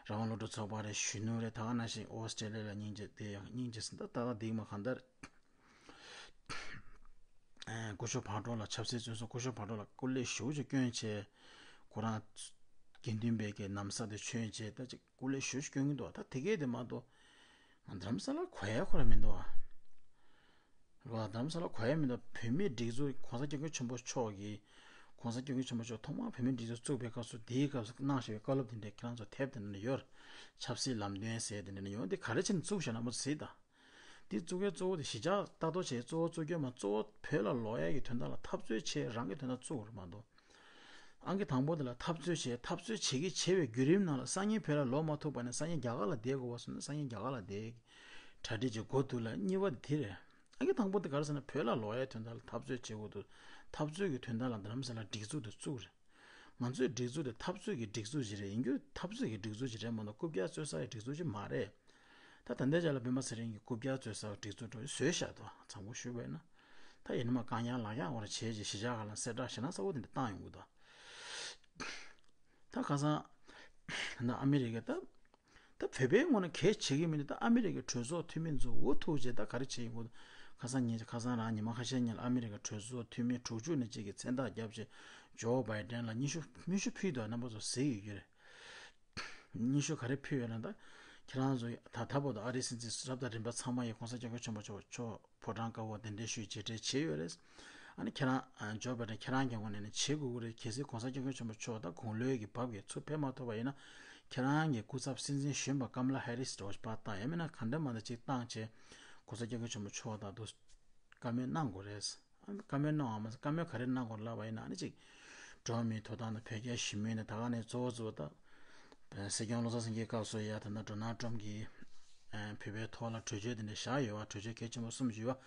རང་དབང་སློབ་ཕྲུག་ཚོགས་པ་རེད། གཞོན་ནུ་རེད། ད་ག་ནང་བཞིན་ཨོ་སི་ཀྲེ་ལི་ཡ་ལ་སྙིང་རྗེ་དེ་ཡང་སྙིང་རྗེ་ཟིན། ད་ད་ལྟ་འདིག་མ་གང་ལྟར། ཨ། སྐུ་ཞབས་བག་གྲོ་ལགས། ཆབ་སྲིད་བཙོན་ཟུར་སྐུ་ཞབས་བག་གྲོ་ལགས་སྐུ་ལས་ཞེ་པོ་ཅིག་བསྐྱོན་བྱས། ཁོ་རང་དགེ་འདུན་པའི་གི་ན་བཟའ་དེ་གྱོན་བྱས་ད་ཅིག་སྐུ་ལས་ཞེ་པོ་ཅིག་བསྐྱོན་གྱི་འདུག་ད་དེ་གས་དེ་མ་གཏོགས་རྡ་རམ་ས་ལ་གོ་ཡ་ཁོ་རང་མི་འདུག་ཨ། རོ། རྡ་རམ་ས་ལ་གོ་ཡ་མི་འདུག་བོད་མིའི་སྒྲིག་འཛུགས་གོང་ས་སྐྱབས་མགོན་ཆེན་པོ་མཆོག་གིས། གོང་ས་སྐྱབས་མགོན་ཆེན་པོ་མཆོག་ཐོག་མར་བོད་མིའི་སྒྲིག་འཛུགས་བཙུགས་པའི་སྐབས་སུ་དེའི་སྐབས་སུ་གནང་བཞག་པའི་བཀའ་སློབ་དེ་འདྲ་ཁྱེད་རང་ཚོ་དེབ་དེ་འདྲ་ཡོད། ཆབ་སྲིད་ལམ་སྟོན་ཟེར་དེ་འདྲ་ཡོད། འདི་ག་རེ་བྱས་ནས་བཙུགས་བཞག་རྣམ་པ་ཚོ་གཟིགས་དང་། འདི་བཙུགས་ཡས་གཙོ་བོ་དེ་གཞིས་ཆགས་ལྟ་རྟོག་བྱེད་གཙོ་བོ་བཙུགས་རྒྱུ་མ་གཏོགས་བོད་ལ་ལོག་ཡས་ཀྱི་དོན་དག་ལ་འཐབ་རྩོད་བྱེད་རང་གི་དོན་དག་བཙུགས་པ་རེད་མ་གཏོགས། ཨང་ཀི་དང་པོ་དེ་ལ་འཐབ་རྩོད་བྱེད། འཐབ་རྩོད་བྱེད་ཀྱི་བྱེད་པའི་བརྒྱུད་རིམ་ནང་ལ་སང་ཉིན་བོད་ལ་ལོག་མ་ཐུབ་པ་ནས་སང་ཉིན་རྒྱ་གར་ལ་བསྡད་དགོས་པ་སོང་ན་སང་ཉིན་རྒྱ་གར་ལ་བསྡད་ཀྱི་གྲ་སྒྲིག་བྱེད་དགོས་འདུག་ལ། གཉིས་པ་དེ་དེ་རེད། ཨང་ཀི་དང་པོ་དེ་ག་རེ་ཟེར་ན་བོད་ལ་ལོག་ཡས་དོན་དག་ལ་འཐབ་རྩོད་བྱེད་དགོས་འདུག་འཐབ་རྩོད་ཀྱི་དོན་དག་ལ་རྡ་རམ་ས་ལ་སྒྲིག་འཛུགས་དེ་བཙུགས་རེད། ང་ཚོའི་སྒྲིག་འཛུགས་དེ་འཐབ་རྩོད་ཀྱི་སྒྲིག་འཛུགས་ཅིག་རེད། ཡིན་རྒྱུ་འཐབ་རྩོད་ཀྱི་སྒྲིག་འཛུགས་ཅིག་རེད་མ་གཏོགས་རྐུབ་བཀྱག་རྩོད་ས་ཡི་སྒྲིག་འཛུགས་ཅིག་མ་རེད། ད་ད་ལྟའི་ཆ་ལ་སྤེན་པ་ཚེ་རིང་གིས་རྐུབ་བཀྱག་རྩོད་སའི་སྒྲིག་འཛུགས་འདྲ་བོ་བཟོས་བཞག་འདུག་བཟང་པོ་ཞུས་པ་ཡིན་ན། ད་ཡིན་ན་མ་རྐང་ཡང་ལག་ཡང་འོར་བྱས་རྗེས་གཞིས་ཆགས་ཁག་ལ་གསལ་བསྒྲགས་ཞེ་དྲག་གསལ་པོ་དེ་འདྲ་བཏང་ཡོང་གི་འདུག་ད་ཁ་སང་ད་ཨ་མི་རི་ཀ་ད་ད་བོད་པའི་ངོས་ནས་གལ་ཆེ་གི་མི་འདུག་ད་ཨ་མི་རི་ཀའི་གྲོས་ཚོགས་འཐུས་མི་ཚོ་འུ་ཐུག་རྗེས་ད་ག་རེ་བྱས་ཡོང་གི་འདུག་ཁ་སང་ཉིན་ཁ་སང་རང་ཉི་མ་ཁ་ཤས་ཉིན་ལ་ཨ་མི་རི་ཀའི་གྲོས་ཚོགས་འཐུས་མི་དྲུག་ཅུ་ནས་གཅིག་གིས་མཚན་རྟགས་བརྒྱབ་བྱས་ཇོ་བྷའི་ཌེན་ལ་སྙན་ཞུ་སྙན་ཞུ་ཕུལ་འདུག་རྣམ་པ་ཚོ་གཟིགས་ཡོད་ཀྱི་རེད། སྙན་ཞུ་ག་རེ་ཕུལ་ཡོད་ན། ད་ཁྱེད་རང་ཚོ་ད་ད་བར་དུ་ཨ་རིའི་སྲིད་འཛིན་རབ་དང་རིམ་པ་ཚང་མ་ཡིས་གོང་ས་སྐྱབས་མགོན་ཆེན་པོ་མཆོག་མཆོག་ཕོ་བྲང་དཀར་པོར་གདན་འདྲེན་ཞུས་མཇལ་འཕྲད་བྱས་ཡོད་རེད། ཨ་ནི་ཁྱེད་རང་ཇོ་བྷའི་ཌེན་ཁྱེད་རང་གི་ངོས་ནས་ནི་བྱེད་དགོས་ཀྱི་རེད། གལ་སྲིད་གོང་ས་སྐྱབས་མགོན་ཆེན་པོ་མཆོག་དང་དགུང་ལོའི་གི་བབ་ཀྱིས་ཚུར་ཕེབས་མ་ཐུབ་པ་ཡིན་ན། ཁྱེད་རང་གི་སྐུ་ཚབ་སྲིད་འཛིན་གཞོན་པ་ཀམ་ལ་ཧེ་རིས་འདྲ་བོ་ཞིག་ཕར་བཏང་། ཡང་མིན་ན་གང་འདྲ་མ་འདྲ་ཅིག་བཏང་བྱས་གོང་ས་སྐྱབས་མགོན་ཆེན་པོ་མཆོག་དང་དུ་བཀའ་མོལ་གནང་དགོས་རེད། བཀའ་མོལ་གནང་བ་མ་ཟད་བཀའ་མོལ་ག་རེ་གནང་དགོས་ལབ་པ་ཡིན་ན་ཨ་ནི་ཅིག་འགྲོ་བ་མིའི་ཐོབ་ཐང་དང་བོད་རྒྱ་ཞི་མོལ་ནས་ད་ག་ནས་གཙོ་བོ་གཙོ་བོ་ད། སྲིད་སྐྱོང་བློ་བཟང་སེང་གེའི་སྐབས་སུ་ཡ་ད་ལྟ་ཌོ་ནལ་ཊམ་གྱིས་བོད་པའི་ཐོག་ལ་གྲོས་ཆོད་དེ་འདྲ་བཞག་ཡོད་པ། གྲོས་ཆོད་གལ་ཆེན་པོ་གསུམ་ཞིག་ཡོད་པ།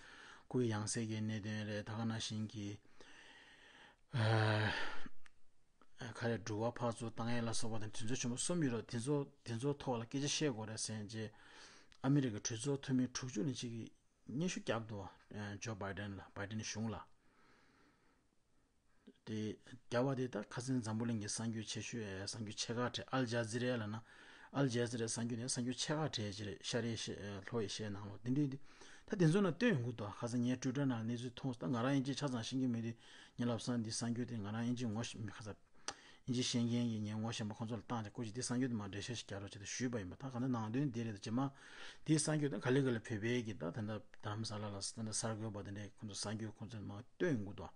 སྐུའི་ཡང་སྲིད་ཀྱི་གནད་དོན་རེད། ད་ག་ནང་བཞིན་གྱི་ག་རེ་འགྲུལ་བ་ཕར་ཚུར་བཏང་ཡས་ལ་སོགས་པ་དང་དེ་ཚོ་ཆེན་པོ་གསུམ་ཡོད་རེད། དེ་ཚོ་དེ་ཚོ་ཐོག་ལ་སྐད་ཆ་བཤད་དགོས་རེད་ཟེར་རྗེས་ཨ་མི་རི་ཀའི་གྲོས་ཚོགས་འཐུས་མི་དྲུག་ཅུ་ནས་གཅིག་གིས་སྙན་ཞུ་བརྒྱབ་འདུག་ཇོ་བྷའི་ཌེན་ལ། བྷའི་ཌེན་གཞུང་ལ། དེ་བརྒྱབ་པ་དེ་ད་ཁ་སང་འཛམ་བུ་གླིང་གི་གསར་འགྱུར་ཆེ་ཤོས་གསར་འགྱུར་ཆེ་ཁག་གྲས། ཨལ་ཇ་ཛི་ར་ལབ་ན། ཨལ་ཇ་ཛི་རའི་གསར་འགྱུར་དེ་གསར་འགྱུར་ཆེ་ཁག་གྲས་ཅིག་རེད། ཤར་ཨེ་ཤི་ལྷོ་ཨེ་ཤི་ཡའི་ནང་ལོགས་དེ་འདྲ་དེ། ད་དེ་ཚོ་ནང་བཏོན་ཡོང་གི་འདུག་ཁ་སང་ངས་ཊུའི་ཊར་ནང་གནས་ཚུལ་མཐོང་སོང་། ད་ང་རང་དབྱིན་ཇི་ཆ་ཚང་ཤེས་ཀྱི་མེད་དུས་ངས་ལབ་སོང་། འདི་གསར་འགྱུར་དེ་ང་རང་དབྱིན་ཇི་ངོ་ཤེས་མེད། ཁ་སང་དབྱིན་ཇི་ཤེས་མཁན་གྱི་ངའི་ངོ་ཤེས་པ་ཁོང་ཚོ་ལ་བཏང་སྟེ་སྐུ་མཁྱེན་འདི་གསར་འགྱུར་དེ་མར་འགྲེལ་བཤད་ཞིག་རྒྱག་རོགས་བྱེད་དེ་ཞུས་པ་ཡིན་པ། ད་ག་འདྲ་ནང་དོན་འདི་རེད། ད་རྗེས་མ་དེའི་གསར་འགྱུར་དེ་ག་ལེ་ག་ལེ་བོད་པའི་གི་ད་ད་ལྟ་རྡ་རམ་ས་ལ་ལ་ད་ལྟ་གསར་འགོད་པ་དེ་འདྲས་ཁོང་ཚོ་གསར་འགྱུར་ཁོང་ཚོ་མར་བཏོན་ཡོང་གི་འདུག་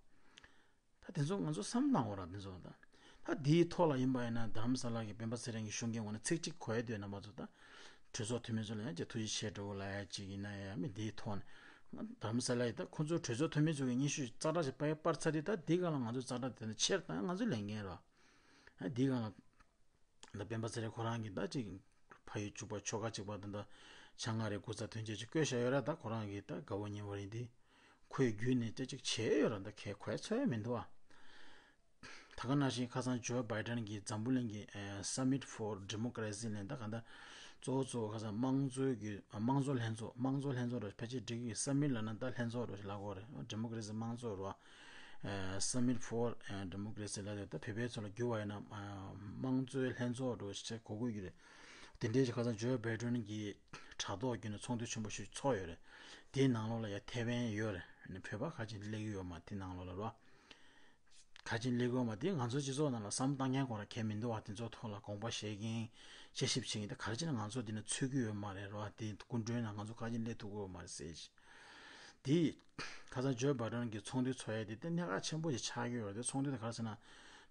ད་དེ་ཚོ་ང་ཚོ་བསམ་བློ་བཏང་དགོས་ར། དེ་ཚོ་ད་ད་དེའི་ཐོག་ལ་ཡིན་པ་ཡིན་ན་རྡ་རམ་ས་ལ་གི་སྤེན་པ་ཚེ་རིང་གི་གཞུང་གི་ངོས་ནས་ཚིག་གཅིག་གོ་ཡ་འདོད་རྣམ་པ་ཚོ་ད་གྲོས་ཚོགས་འཐུས་མི་ཚོ་ལ་ཡང་ཅིག་ཐུགས་རྗེ་ཆེ་འགྲོ་ལ་ཡ་ཅིག་ཡིན་ན་ཡ་མི་དེའི་ཐོག་ནས་རྡ་རམ་ས་ལ་ཡི་ད་ཁོང་ཚོ་གྲོས་ཚོགས་འཐུས་མི་ཚོ་གི་སྙན་ཞུ་ཙག་སྒྲ་ཞིག་པར་པར་ཚར་དུས་ད་དེའི་སྒང་ལ་ང་ཚོ་ཙག་སྒྲ་དེ་ནས་ཆེར་བཏང་ཡ་ང་ཚོའི་ལས་འགན་རེད། ཨ་དེའི་སྒང་ལ་ད་སྤེན་པ་ཚེ་རིང་ཁོ་རང་གིས་ད་ཅིག་ཕ་ཡུལ་ཕྱུག་པ་ཆོལ་ཁ་གཅིག་པ་དང་ད་བྱང་ཨ་རིའི་སྐུ་ཚབ་དོན་གཅོད་ཅིག་བསྐོས་བཞག་ཡོད་ར། ད་ཁོ་རང་གིས་ད་དགའ་བོ་ཉེ་བོ་རེད་དེ། ཁོས་བརྒྱུད་ནས་ད་ཅིག་བྱས་ཡོད་ར། ད་གས་གོ་ཚོད་མི་འདུག་ཨ། ད་ག་ནང་བཞིན་ཁ་སང་ཇོ་བྷའི་ཌེན་གྱིས་འཛམ་བུ་གླིང་གི་ཨ་Summit for Democracy ལབ་ད་ག་ད་གཙོ་བོ་གཙོ་བོ་ཁ་སང་དམངས་གཙོའི་གི་ཨ་དམངས་གཙོ་ལྷན་ཚོགས་དམངས་གཙོ་ལྷན་ཚོགས་ར་ཕལ་ཆེར་འགྲིག་གི། སམ་མིཊ་ལབ་ན་ད་ལྷན་ཚོགས་ར་ལབ་དགོས་རེད། ཌི་མོ་ཀེ་རེ་སི་དམངས་གཙོ་ར། ཨ་Summit for Democracy ལབ་དེ་ད་བོད་པའི་ཚོ་ལ་བསྒྱུར་བ་ཡིན་ན་ཨ་ དམངས་གཙོའི་ལྷན་ཚོགས་འགྲོ་ཞེས་གོ་དགོས་ཀྱི་རེད། དེ་འདྲའི་ཁ་སང་ཇོ་བྷའི་ཌེན་གྱི་དྲ་ཐོག་བརྒྱུད་ནས་ཚོགས་འདུ་ཆེན་པོ་ཞིག་ཚོགས་ཡོད་རེད། དེའི་ནང་ལོགས་ལ་ཡ་ཐེ་ཝན་ཡོད་རེད། ཨ་ནི་བོད་པ་ག་ཅིག་སླེབས་ཀྱི་ཡོད་མ་དེ་ནང་ལོགས་ལ་རོ། ག་ཅིག་སླེབས་ཀྱི་ཡོད་མ་དེ་ང་ཚོ་སྤྱི་ཚོགས་ནང་ལ་བསམ་བློ་བཏང་མཁན་ཁོ་རང་གལ་མི་འདུག་བ། དེ་ཚོ་ཐོག་ལ་དགོངས་པ་བཞེས་མཁན་དཔྱད་ཞིབ་བྱེད་མཁན་དེ་ག་རེ་བྱས་ན་ང་ཚོ་འདི་ནས་ཚུད་ཀྱི་ཡོད་མ་རེད་རོ། དེ་སྐུ་མགྲོན་ནང་ང་ཚོ་ག་ཅིག་སླེབས་ཐུབ་ཀྱི་ཡོད་མ་རེད་ཟེར་ཞིག་དེ། ཁ་སང་ཇོ་བྷའི་ཌེན་གྱི་ཚོགས་འདུ་ཚོགས་ཡས་དེ་དེ་གནད་འགག་ཆེན་པོ་ཞིག་ཆགས་ཀྱི་ཡོད་རེད། དེ་ཚོགས་འདུ་དེ་ག་རེ་ཟེར་ན།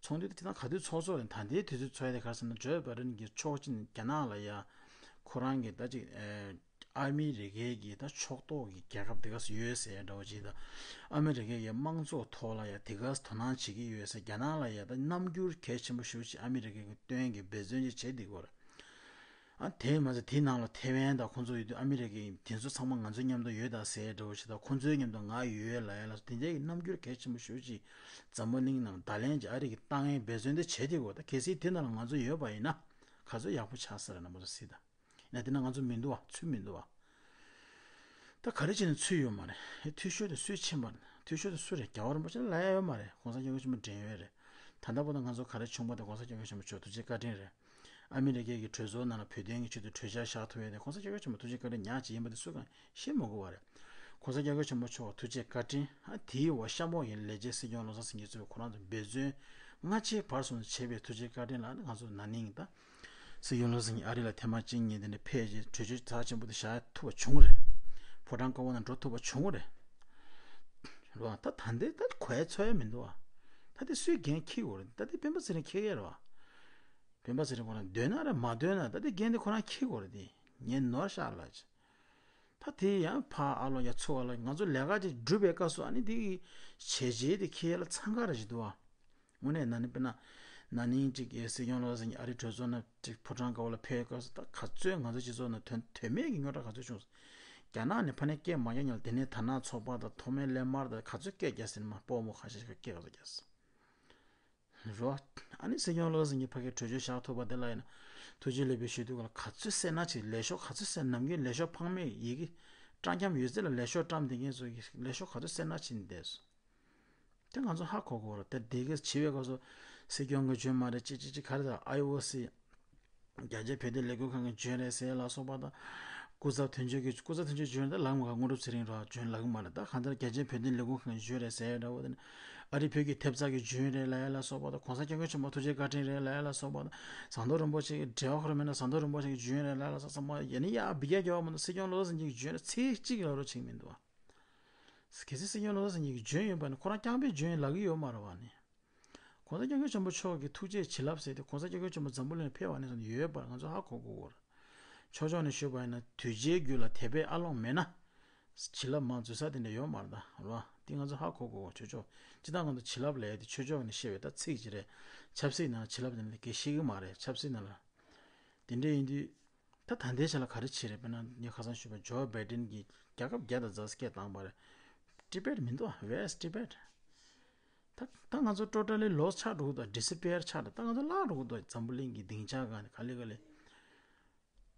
ཚོགས་འདུ་དེ་དེ་དང་ག་དུས་ཚོགས་ཚོགས་རེད། ད་ལྟའི་དུས་ཚོད་ཚོགས་ཡས་དེ་ག་རེ་ཟེར་ན། ཇོ་བྷའི་ཌེན་གྱི་ཕྱོགས་གཅིག་ནས་རྒྱ་ནག་ལ་ཡ་ཁོ་རང་གི་ད་ཅིག་ཨ་མི་རི་ཀའི་གི་ད་ཕྱོགས་གཏོགས་ཀྱི་རྒྱལ་ཁབ་དེ་ག་སུ་ཡོད་ཟེར་འདྲ་བོ་ཅིག་དང་། ཨ་མི་རི་ཀའི་གི་དམངས་གཙོ་ཐོག་ལ་ཡ་དེ་ག་སུ་དོ་སྣང་བྱེད་ཀྱི་ཡོད་ཟེར། རྒྱ་ནག་ལ་ཡ་ད་རྣམ་འགྱུར་གལ་ཆེན་པོ་ཞེ་པོ་ཅིག་ཨ་མི་རི་ཀའི་གི་སྟོན་གྱི་འབད་བརྩོན་ཅིག་བྱེད་བསྡད་ཀྱི་ཡོད་རེད། ཨ་དེ་མ་ཟད་དེའི་ནང་ལ་ཐེ་ཝན་དང་ཁོང་ཚོ་ཡོད་དུས་ཨ་མི་རི་ཀའི་དེ་ཚོ་ཚང་མ་ང་ཚོའི་མཉམ་དུ་ཡོད་ད་ཟེར་འདྲ་བོ་ཞིག་དང་། ཁོང་ཚོའི་མཉམ་དུ་ང་ཡོད་ལབ་ཡ་ལ་སོགས་དེ་འདྲའི་གི་རྣམ་འགྱུར་གལ་ཆེན་པོ་ཞེ་པོ་ཅིག་འཛམ་བུ་གླིང་ནང་བརྡ་ལན་ཅིག་ཨ་རི་གིས་བཏང་ཡའི་འབད་བརྩོན་དེ་བྱེད་བསྡད་ཀྱི་ཡོད། ད་གལ་སྲིད་དེ་ནང་ལ་ང་ཚོ་ཡོད་པ་ཡིན་ན་ག་ཚོད་ཡག་པོ་ཆགས་ས་རེད་རྣམ་པ་ཚོ་གཟིགས་དང་། ཡིན་ན་དེ་ན་ང་ཚོ་མི་འདུག་བ། ཚུད་མི་འདུག་བ། ད་ག་རེ་བྱས་ནས་ཚུད་ཡོད་མ་རེད། ཨེ་འཐུས་ཤོར་དེ་སུས་ཕྱིན་པ་རེད། འཐུས་ཤོར་དེ་སུ་རེད། རྒྱལ་བ་རིན་པོ་ཆེ་ལ་ལབ་ཡ་ཡོད་མ་རེད། གོང་ས་སྐྱབས་མགོན་ཆེན་པོ་འགྲེང་ཡོད་རེད། ད་ལྟ་བར་དུ་ང་ཚོ་ག་རེ་བྱུང་པ་དེ་གོང་ས་སྐྱབས་མགོན་ཆེན་པོ་མཆོག་ཐུགས་རྗེ་བཀའ་དྲིན་རེད། ཨ་མི་རི་ཀའི་གི་གྲོས་ཚོགས་ནང་ལ་བོད་དོན་གྱི་ཆེད་དུ་གྲོས་འཆར་བཞག་ཐུབ་ཡ་དེ་གོང་ས་སྐྱབས་མགོན་ཆེན་པོ་ཐུགས་རྗེ་བཀའ་དྲིན་ཉག་གཅིག་ཡིན་པ་དེ་སུ་གང་ཤེས་མི་དགོས་པ་རེད། གོང་ས་སྐྱབས་མགོན་ཆེན་པོ་མཆོག་ཐུགས་རྗེ་བཀའ་དྲིན། ཨ་དེའི་འོག་གཤམ་འོག་གི་ལས་བྱེད་སྲིད་སྐྱོང་བློ་བཟང་སེང་གེ་གཙོས་པའི་ཁོ་རང་ཚོ་འབད་བརྩོན་སྔ་ཕྱིའི་བར་གསུམ་དུ་བྱས་པའི་ཐུགས་རྗེ་བཀའ་དྲིན་ལ་ནི་ང་ཚོ་ན་ནིང་ད་སྲིད་སྐྱོང་བློ་བཟང་སེང་གེ་ཨ་རི་ལ་ཐེངས་མ་གཅིག་གཉིས་དེ་འདྲ་ཕེབས་རྗེས་གྲོས་ཆོད་རྩ་ཆེན་པོ་དེ་བཞག་ཐུབ་པ་བྱུང་རེད། ཕོ་བྲང་དཀར་པོ་ནང་འགྲོ་ཐུབ་པ་བྱུང་རེད། རེད་བ། ད་ད་འདི་ད་གོ་ཡ་ཚོད་ཡ་མི་འདུག་བ། ད་དེ་སུས་འགན་འཁྱེར་དགོས་རེད། ད་དེ་སྤེན་པ་ཚེ་རིང་འཁྱེར་ཡ་རེད་བ། སྤེན་པ་ཚེ་རིང་ཁོ་རང་འདོད་ན་རེད་མ་འདོད་ན་ད་དེ་འགན་དེ་ཁོ་རང་འཁྱེར་དགོས་རེད། དེ་ངས་ནོར་ཤག་ལ་ཅི། ད་དེ་ཡང་ཕ་ཨ་ལོ་ཡ་ཚུ་ཨ་ལོ་ང་ཚོ་ལས་ཀ་ཅིག་སྒྲུབ་པའི་སྐབས་སུ་ཨ་ནི་དེ་གི་བྱས་རྗེས་དེ་འཁྱེར་ཡ་ལ་འཚང་ཁ་ར་ཞིག་འདུག་བ། དངོས་གནས་ན་ནིང་དཔེར་ན་ན་ནིང་གཅིག་གི་སྲིད་སྐྱོང་བློ་བཟང་སེང་གེ་ཨ་རི་གྲོས་ཚོགས་ནང་གཅིག་ཕོ་བྲང་དཀར་པོ་ལ་ཕེབས་སྐབས་སུ་ད་ག་ཚོད་ང་ཚོ་སྤྱི་ཚོགས་ནང་དོན་དོན་མེད་ཀྱི་རྙོག་དྲ་ག་ཚོད་བྱུང་སོང་། རྒྱ་ནག་ནས་ཕ་ནས་སྐད་མ་རྒྱག་མཁན་ལ་དེ་ནས་དར་ནག་ཚོགས་པ་དང་ཐོགས་མེད་ཀླད་དམར་དང་ག་ཚོད་སྐད་རྒྱག་ཟིན་མ་སྤོ་མོ་ཁ་ཤས་ཤིག་སྐད་ག་ཚོད་རྒྱག་སོང་། རོ། ཨ་ནི་སྲིད་སྐྱོང་བློ་བཟང་སེང་གེ་ཕ་གིར་གྲོས་ཆོད་བཞག་ཐུབ་པ་དེ་ལ་ཡིན་ན་ཐུགས་རྗེ་ལེགས་འབུལ་ཞུ་དུས་ག་ལ་ག་ཚོད་སེར་སྣ་ཆེ། ལས་ཤོག་ག་ཚོད་སེར། ནམ་རྒྱུན་ལས་ཤོག་ཕངས་མེད་ཡི་གེ་སྤྲང་འཁྱམ་ཡོད་ཚད་ལ་ལས་ཤོག་བཀྲམ་བསྡད་མཁན་ཚོ་གི་ལས་ཤོག་ག་ཚོད་སེར་སྣ་ཆེ་ནས་བསྡད་སོང་། དེ་ང་ཚོ་ཧ་གོ་དགོས་རེད། དེ་དེ་གས་བྱེད་པའི་སྐབས་སུ་སྲིད་སྐྱོང་གིས་བྱོན་མ་རེད་ཅི་ཅི་ཅི་ག་རེ་ད་ཨའི་ཨོ་སི། རྒྱ་ཆེའི་བོད་དོན་ལས་འགུལ་ཁང་གིས་བྱོན་རེད་ཟེར་ལ་སོགས་པ་དང་། སྐུ་ཚབ་དོན་གཅོད་ཀྱིས་སྐུ་ཚབ་དོན་གཅོད་བྱོན་རེད་ལབ་མ་ག་དངོས་གྲུབ་ཚེ་རིང་ར་བྱོན་ལབ་གི་མ་རེད། ད་གང་ལྟར་རྒྱ་ཆེའི་བོད་དོན་ལས་འགུལ་ཁང་གིས་བྱོན་རེད་ཟེར་འདྲ་བོ་དེ་ནི། ཨ་རི་བོད་ཀྱི་ཐེབས་རྩ་གིས་བྱོན་རེད་ལབ་ཡ་ལ་སོགས་པ་དང་། གོང་ས་སྐྱབས་མགོན་ཆེན་པོ་ཐུགས་རྗེ་བཀའ་དྲིན་རེད་ལབ་ཡ་ལ་སོགས་པ་དང་། ཟམ་གདོང་རིན་པོ་ཆེ་གི་འབྲེལ་བ་ཁོ་ར་མེད་ན་ཟམ་གདོང་རིན་པོ་ཆེ་གིས་བྱོན་རེད་ལབ་ཡ་ལ་སོགས་ཚང་མ་ཡིན་ན་ཡ་བི་རྒྱ་རྒྱལ་བ་མ་གཏོགས་སྲིད་སྐྱོང་བློ་བཟང་སེང་གེ་གིས་བྱོན་རེད་ཚིག་གཅིག་ལབ་རོགས་བྱེད་ཀྱི་མི་འདུག་བ། གལ་སྲིད་སྲིད་སྐྱོང་བློ་བཟང་སེང་གེ་གིས་བྱོན་ཡོད་པ་ནི་ཁོ་རང་རྐྱང་པས་བྱོན་ལབ་ཀྱི་ཡོད་མ་རེད་བ་ནི། གོང་ས་སྐྱབས་མགོན་ཆེན་པོ་མཆོག་གི་ཐུགས་རྗེ་བྱིན་རླབས་ཟེར་ཏེ་གོང་ས་སྐྱབས་མགོན་ཆེན་པོ་འཛམ་བུ་གླིང་ལ་ཕེབས་པ་ནས་བཟུང་ཡོད་པར་ང་ཚོ་ཧ་གོ་དགོས་ཀྱི་ཡོད་རེད། ཕྱོགས་ཕྱོགས་ནས་ཞུས་པ་ཡིན་ན་དུས་བྱེད་རྒྱུད་ལ་དད་པའི་ཨ་ལོང་མེད་ན། བྱིན་རླབས་མར་འཛུལ་ས་དེ་འདྲ་ཡོད་མ་རེད་ད་རེད་བ། འདི་ང་ཚོ་ཧ་གོ་དགོས་ཀྱི་ཡོད་རེད། ཆོས་ཕྱོགས་སྤྱིར་བཏང་ང་ཚོ་བྱིན་རླབས་ལབ་ཡ་དེ་ཆོས་ཕྱོགས་ནས་བཤད་པའི་ད་ཚིག་ཅིག་རེད། ཆབ་སྲིད་ནང་ལ་བྱིན་རླབས་དེ་འདྲ་སྐད་བཤད་ཀྱི་མ་རེད། ཆབ་སྲིད་ནང་ལ། དེ་འདྲ་ཡིན་དུས། ད་ད་ལྟའི་ཆ་ལ་ག་རེ་བྱེད་རེད། དཔེར་ན་ངས་ཁ་སང་ཞུས་པ་ཇོ་བྷའི་ཌེན་གྱིས་རྒྱལ་ཁབ་བརྒྱ་དང་རྩ་བརྒྱད་བཏང་པ་རེད། ཊི་བེཊ་མི་འདུག Where is Tibet? ད་ད་ང་ཚོ་ཊོ་ཊལ་ལི་ལོ་སི་ཆགས་འགྲོ་གི་འདུག་ཌི་སི་པི་ཡར་ཆགས་འགྲོ། ད་ང་ཚོ་བརླག་འགྲོ་གི་འདུག་འཛམ་བུ་གླིང་གི་སྡིངས་ཆ་སྒང་ནས་ག་ལེ་ག་ལེ།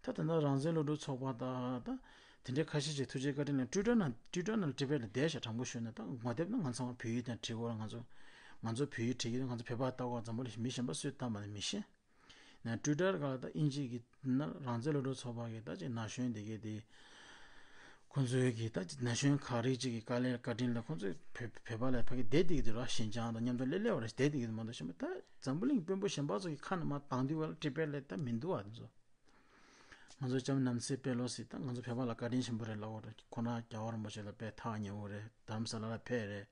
ད་ད་ལྟ་རང་བཙན་སློབ་ཕྲུག་ཚོགས་པ་དང་ད་དེ་འདྲའི་ཁ་ཤས་ཤིག་ཐུགས་རྗེ་བཀའ་དྲིན་ལ་ཊི་ཝི་ཊར་ནང་ཊི་ཝི་ཊར་ནང་ཊི་བེཊ་ལ་བསྡད་ཤག་དྲང་པོ་ཞུས་ན་ད་ངོ་དེབ་ནང་ང་ཚང་མ་བོད་ཡིག་དང་བྲིས་ཡོད་རེད། ང་ཚོ་ང་ཚོ་བོད་ཡིག་བྲིས་ཀྱི་འདུག་ང་ཚོ་བོད་པ་ལྟ་བུ་འཛམ་བུ་གླིང་མི་གཞན་པ་སུས་བལྟས་པ་ནི་མི་ཤེས། ན་ཊི་ཝི་ཊར་སྒང་ལ་ད་དབྱིན་ཇི་གི་ན་རང་བཙན་སློབ་ཕྲུག་ཚོགས་པ་གི་ད་ཅིག་ན་གཞོན་དེ་གས་དེ། ཁོང་ཚོའི་གི་ད་ཅིག་ན་གཞོན་ག་རེ་ཅིག་གི་དཀའ་ལས་བཀའ་དྲིན་ལ་ཁོང་ཚོས་བོད་བོད་པ་ལ་ཕ་གི་བསྡད་བསྡད་ཀྱི་འདུག་ར། ཞིན་ཅང་དང་མཉམ་དུ་སླེབས་སླེབས་པ་རེད། བསྡད་བསྡད་ཀྱི་འདུག་མ་གཏོགས་གཞན་པ་ད་འཛམ་བུ་གླིང་དཔོན་པོ་གཞན་པ་ཚོ་གི་ཁ་ནས་མར་བཏང་དུས་བ་ལ་ཊི་བེཊ་ལ་ད་མི་འདུག་བ། དེ་ཚོ་ང་ཚོ་ལྕམ་ནན་སི་པེ་ལོ་སི་ད་ང་ཚོ་བོད་པ་ལ་བཀའ་དྲིན་ཆེན་པོ་རེད་ལབ་དགོས་རེད། ཁོང་རང་རྒྱལ་བ་རིན་པོ་ཆེ་ལ་དཔེ་ཐག་ཉེ་བོ་རེད། དྷ་རམ་ས་ལ་ལ་ཕེབས་རེད།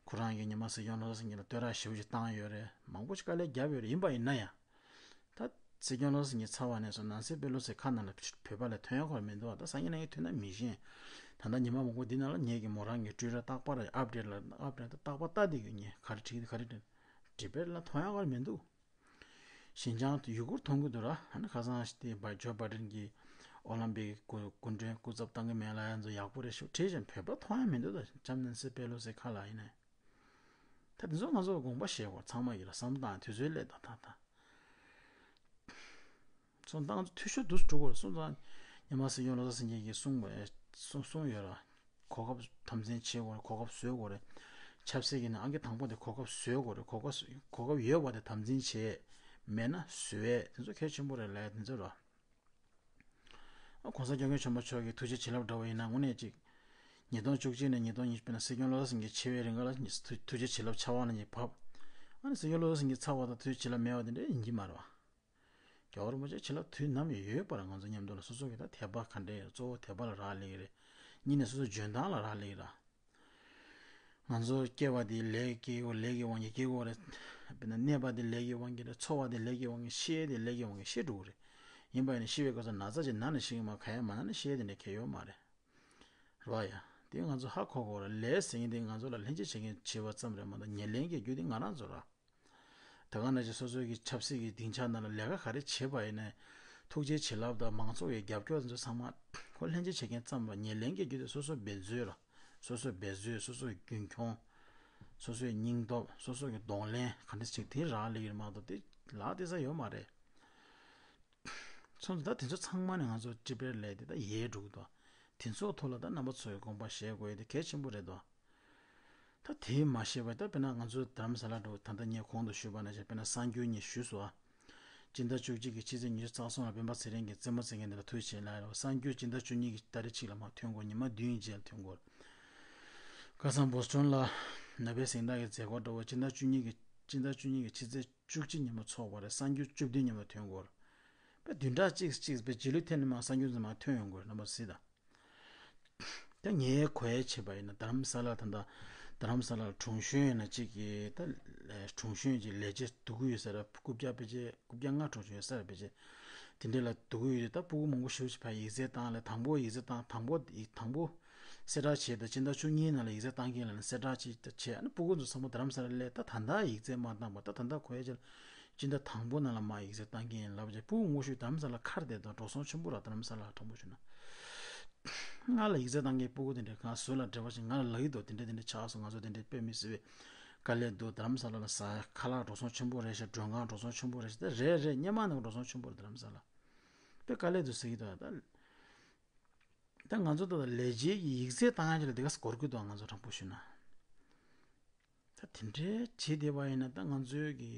ཁོ་རང་གིས་ཉི་མ་སྲིད་སྐྱོང་བློ་བཟང་སེང་གེ་ལ་བསྟོད་ར་ཞེ་པོ་ཅིག་བཏང་ཡོད་རེད། མང་པོ་ཞིག་དཀའ་ལས་བརྒྱབ་ཡོད་རེད། ཡིན་པ་ཡིན་ན་ཡང་། ད་སྲིད་སྐྱོང་བློ་བཟང་སེང་གེ་ཚར་བ་ནས་བཟུང་ནན་སི་པེ་ལོ་སི་ཁ་ནང་ལ་བོད་པ་ལ་ཐོན་ཡག་ཁོ་རང་མི་འདུག་བ། ད་སང་ཉིན་གནངས་ཉིན་ཐོན་ན་མི་ཤེས། ད་ལྟ་ཉི་མ་མང་པོ་འདི་ནང་ལ་ངེད་ཀྱི་མོ་རང་གི་ཊི་ཝི་ཊར་རྟག་པར་ཨབ་ཌེཊ་ལ་ཨབ་ཌེཊ་རྟག་པར་ལྟ་བསྡད་ཀྱི་ངས་ག་རེ་བྲིས་ག་རེ་བྲིས། ཊི་བེཊ་ལ་ཐོན་ཡག་ཁོ་རང་མི་འདུག་ཞིན་ཅང་དུ་ཡུ་གུར་མཐོང་གི་འདུག་ར། ཨ་ནི་ཁ་སང་ཞིག་དེ་བ་ཇོ་བྷའི་ཌེན་གྱིས་ཨོ་ལིམ་པིག་གི་སྐུ་སྐུ་མགྲོན་སྐུ་ཚབ་བཏང་གི་མེད་ལབ་ཡ་ཚོ་ཡག་པོ་རེད་ཤག་བྲིས་ཤག་བོད་པ་མཐོང་ཡ་མི་འདུག་ད་ལྕམ་ནན་སི་པེ་ལོ་སི་ཁ་ལ་ཡིན་ན། ད་དེ་ཚོ་ང་ཚོ་དགོངས་པ་བཞེས་དགོས། ཚང་མ་ཡིན་ལ་བསམ་བཏང་དུས་ཚོད་སླེབས་དང་ད་ད། སོང་ཙང་ང་ཚོ་འཐུས་ཤོར་འདུག་སེ་འགྲོ་དགོས་རེད། སོང་ཙང་ཉི་མ་སྲིད་སྐྱོང་བློ་བཟང་སེང་གེ་གིས་གསུངས་པ་གསུངས་གསུངས་ཡོད་ར། གོ་སྐབས་དམ་འཛིན་བྱེད་དགོས་རེད། གོ་སྐབས་བཟོ་དགོས་རེད། ཆབ་སྲིད་ཀྱི་ནང་ཨང་ཀི་དང་པོ་དེ་གོ་སྐབས་བཟོ་དགོས་རེད། གོ་སྐབས་གོ་སྐབས་ཡོད་པ་དེ་དམ་འཛིན་བྱེད། མེད་ན་བཟོ་ཡས་དེ་ཚོ་གལ་ཆེན་པོ་རེད་ལབ་ཡས་དེ་ཚོ་རེད། ཨ་གོང་ས་སྐྱབས་མགོན་ཆེན་པོ་མཆོག་གི་ཐུགས་རྗེ་བྱིན་རླབས་འདྲ་བོ་ཡིན་ན་དངོས་གནས་ཅིག་ཉིས་སྟོང་བཅུ་གཅིག་ནས་ཉིས་སྟོང་ཉི་ཤུ་བར་སྲིད་སྐྱོང་བློ་བཟང་སེང་གེ་འཆི་བའི་རིང་ག་ལ་ཐུགས་རྗེ་བྱིན་རླབས་ཆར་པ་ནང་བཞིན་བབས། ཨ་ནི་སྲིད་སྐྱོང་བློ་བཟང་སེང་གེ་ཚར་བ་དང་ཐུགས་རྗེ་བྱིན་རླབས་མེད་པ་དེ་འདྲ་ཡིན་གྱི་མ་རེད་བ། རྒྱལ་བ་རིན་པོ་ཆེ་བྱིན་རླབས་དུས་ནམ་ཡང་ཡོད་པ་རེད། ང་ཚོ་མཉམ་དུ་ལ་སོ་སོ་གི་ད་དད་པ་ག་འདྲ་ཡིན་རེད། གཙོ་བོ་དད་པ་ལ་རག་ལས་ཀྱི་རེད། གཉིས་ནས་སོ་སོ་འཇོན་ཐང་ལ་རག་ལས་ཀྱི་རེད། ང་ཚོ་སྐྱེ་བ་དེ་ལས་ཀྱི་ལས་ཀྱི་དབང་གིས་སྐྱེ་དགོས་རེད། དཔེར་ན་གནས་པ་དེ་ལས་ཀྱི་དབང་གིས་རེད། འཚོ་བ་དེ་ལས་ཀྱི་དབང་གིས་ཤི་ཡས་དེ་ལས་ཀྱི་དབང་གིས་ཤི་འགྲོ་གི་རེད། ཡིན་པ་ཡིན་ན་ཤི་བའི་སྐབས་སུ་ན་ཚ་ཅིག་ན་ནས་ཤི་གི་མ་ག་ཡ་མ་ན་ནས་ཤི་ཡས་དེ་འདྲ་གལ་ཡོད་མ་རེད། རེད་བ་ཡ། དེ་ང་ཚོ་ཧ་གོ་དགོས་རེད། ལས་ཟེར་མཁན་དེ་ང་ཚོ་ལ་ལྷན་སྐྱེས་བྱེད་མཁན་བྱེད་པ་ཙམ་རེད་མ་གཏོགས་ཉེར་ལེན་བྱེད་རྒྱུ་དེ་ང་རང་ཚོ་རེད། ད་ག་ནང་བཞིན་སོ་སོའི་གི་ཆབ་སྲིད་ཀྱི་སྡིངས་ཆ་ནང་ལ་ལས་ཀ་ག་རེ་བྱེད་པ་ཡིན་ནའི་ཐུགས་རྗེ་བྱིན་རླབས་དང་མང་ཚོགས་ཀྱི་རྒྱབ་སྐྱོར་དེ་ཚོ་ཚང་མ་ཁོ་ལྷན་སྐྱེས་བྱེད་མཁན་ཙམ་རེད། ཉེར་ལེན་བྱེད་རྒྱུ་དེ་སོ་སོ་འབད་རྩོལ་རེད། སོ་སོའི་འབད་རྩོལ། སོ་སོའི་རྒྱུན་འཁྱོངས། སོ་སོའི་སྙིང་སྟོབས། སོ་སོ་གི་གདོང་ལེན་ག་འདྲ་ཞིག་དེ་རག་ལས་ཀྱི་རེད་མ་གཏོགས་དེ་ལག་དེ་ས་ཡོད་མ་རེད། སོང་ཙང་ད་དེ་ཚོ་ཚང་མ་ནས་ང་ཚོ་ཅི་པེར་ལས་དེ་ད་ཡལ་འགྲོ་གི་འདུག་དེ་ཚོའི་ཐོག་ལ་ད་རྣམ་པ་ཚོས་དགོངས་པ་བཞེས་དགོས་ཡས་དེ་གལ་ཆེན་པོ་རེད་དོ། ད་དེ་མ་བཤད་པར་ད་དཔེར་ན་ང་ཚོ་རྡ་རམ་ས་ལ་འགྲོ་ད་ལྟ་ངས་གོང་དུ་ཞུས་པ་ནང་བཞིན་དཔེར་ན་གསར་འགྱུར་གཉིས་ཞུས་སོང་ཨ། སྤྱི་ཟླ་བཅུ་གཅིག་གི་ཕྱི་ཚེས་ཉི་ཤུ་རྩ་གསུམ་ལ་སྤེན་པ་ཚེ་རིང་གིས་རྩེད་མོ་རྩེ་མཁན་དེ་ལ་ཐུགས་རྗེ་ཆེ་ལབ་ཡོད་རེད། གསར་འགྱུར་སྤྱི་ཟླ་བཅུ་གཉིས་ཀྱི་ཏ་རིག་གཅིག་ལ་མར་ཐོན་དགོས། ཉི་མ་བདུན་རྗེས་ལ་ཐོན་དགོས། ཁ་སང་བོ་སི་ཊོན་ལ་ནོ་བེལ་གཟེངས་རྟགས་ཀྱི་མཛད་སྒོ་འདྲ་བོ་སྤྱི་ཟླ་བཅུ་གཉིས་ཀྱི་སྤྱི་ཟླ་བཅུ་གཉིས་ཀྱི་ཕྱི་ཚེས་བཅུ་གཅིག་ཉིན་མོ་ཚོགས་པ་རེད། གསར་འགྱུར་བཅུ་བདུན་ཉིན་མོ་ཐོན་དགོས་རེད། དཔེ་བདུན་ཕྲག་གཅིག་གཅིག་དཔེ་རྗེས་ལུས་ཐེབས་ནས་མར་གསར་འགྱུར་ཚང་མ་ཐོན་ཡོང་དགོས་རེད། རྣམ་པ་གཟིགས་དང་། ད་ངའི་གོ་ཡ་བྱས་པ་ཡིན་ན་རྡ་རམ་ས་ལ་ད་ལྟ་རྡ་རམ་ས་ལ་གྲོང་གཞོན་ཡིན་ན་གཅིག་གིས་ད་གྲོང་གཞོན་གྱི་ལས་བྱེད་སྡུག་གུ་ཡོད་ས་ར། རྐུབ་བཀྱག་ཕལ་ཆེར་རྐུབ་བཀྱག་ལྔ་གྲོང་གཞོན་ཡོད་ས་ར། ཕལ་ཆེར་དེ་འདྲ་ལ་སྡུག་གུ་ཡོད་དུས་ད་སྤུ་གུ་མང་པོ་ཞེ་པོ་ཅིག་ཕར་ཡིག་ཚད་བཏང་ལ། དང་པོ་ཡིག་ཚད་བཏང་དང་པོ་ཡིག་དང་པོ་གསལ་བསྒྲགས་བྱས། ད་སྤྱི་ཟླ་བཅུ་གཉིས་ནང་ལ་ཡིག་ཚད་བཏང་གིན་ལ་ནི་གསལ་བསྒྲགས་ཅིག་བྱས། ཨ་ནི་སྤུ་གུ་ཚོ་ཚང་མ་རྡ་རམ་ས་ལ་སླེབས། ད་ད་ལྟ་ཡིག་ཚད་མ་བཏང་བ་ད་ད་ལྟ་གོ་ཡ་ཅིག་ལ་སྤྱི་ཟླ་དང་པོ་ནང་ལ་མར་ཡིག་ཚད་བཏང་གིན་ཡིན་ལབ་བྱས། སྤུ་གུ་ངོ་ཤུགས་རྡ་རམ་ས་ལ་ཁར་བསྡད་དང་འགྲོ་སོང་ཆེན་པོ་ར། རྡ་རམ་ས་ལ་དྲང་པོ་ཞུ་ན། ང་ལ་ཡིག་ཚད་བཏང་མཁན་སྤུ་གུ་དེ་འདྲ་གང་ཟུར་ལ་འབྲེལ་བ་བྱེད་ང་ལ་ལབ་ཀྱི་འདུག་དེ་འདྲ་དེ་འདྲ་ཆགས་སོང་། ང་ཚོ་དེ་འདྲ་དཔེ་མི་སྲིད་པའི་དཀའ་ལས་འདུག་རྡ་རམ་ས་ལ་ལ་ཟ་ཁ་ལག་འགྲོ་སོང་ཆེན་པོ་རེད་ཤག་མགྲོན་ཁང་འགྲོ་སོང་ཆེན་པོ་རེད་ཤག་དེ་རེད་རེད། སྔོན་མ་ནང་འགྲོ་སོང་ཆེན་པོ་རེད། རྡ་རམ་ས་ལ་དཔེ་དཀའ་ལས་འདུག་ཟེར་གྱི་འདུག་ད་ད་ང་ཚོ་ད་ལས་བྱེད་ཀྱི་ཡིག་ཚད་བཏང་ཡ་ཅིག་ལ་དེ་ག་སྐོར་གྱི་འདུག་ང་ཚོ་དྲང་པོ་ཞུས་ན། ད་དེ་འདྲའི་བྱེད་བསྡད་པ་ཡིན་ན་ད་ང་ཚོའི་གི་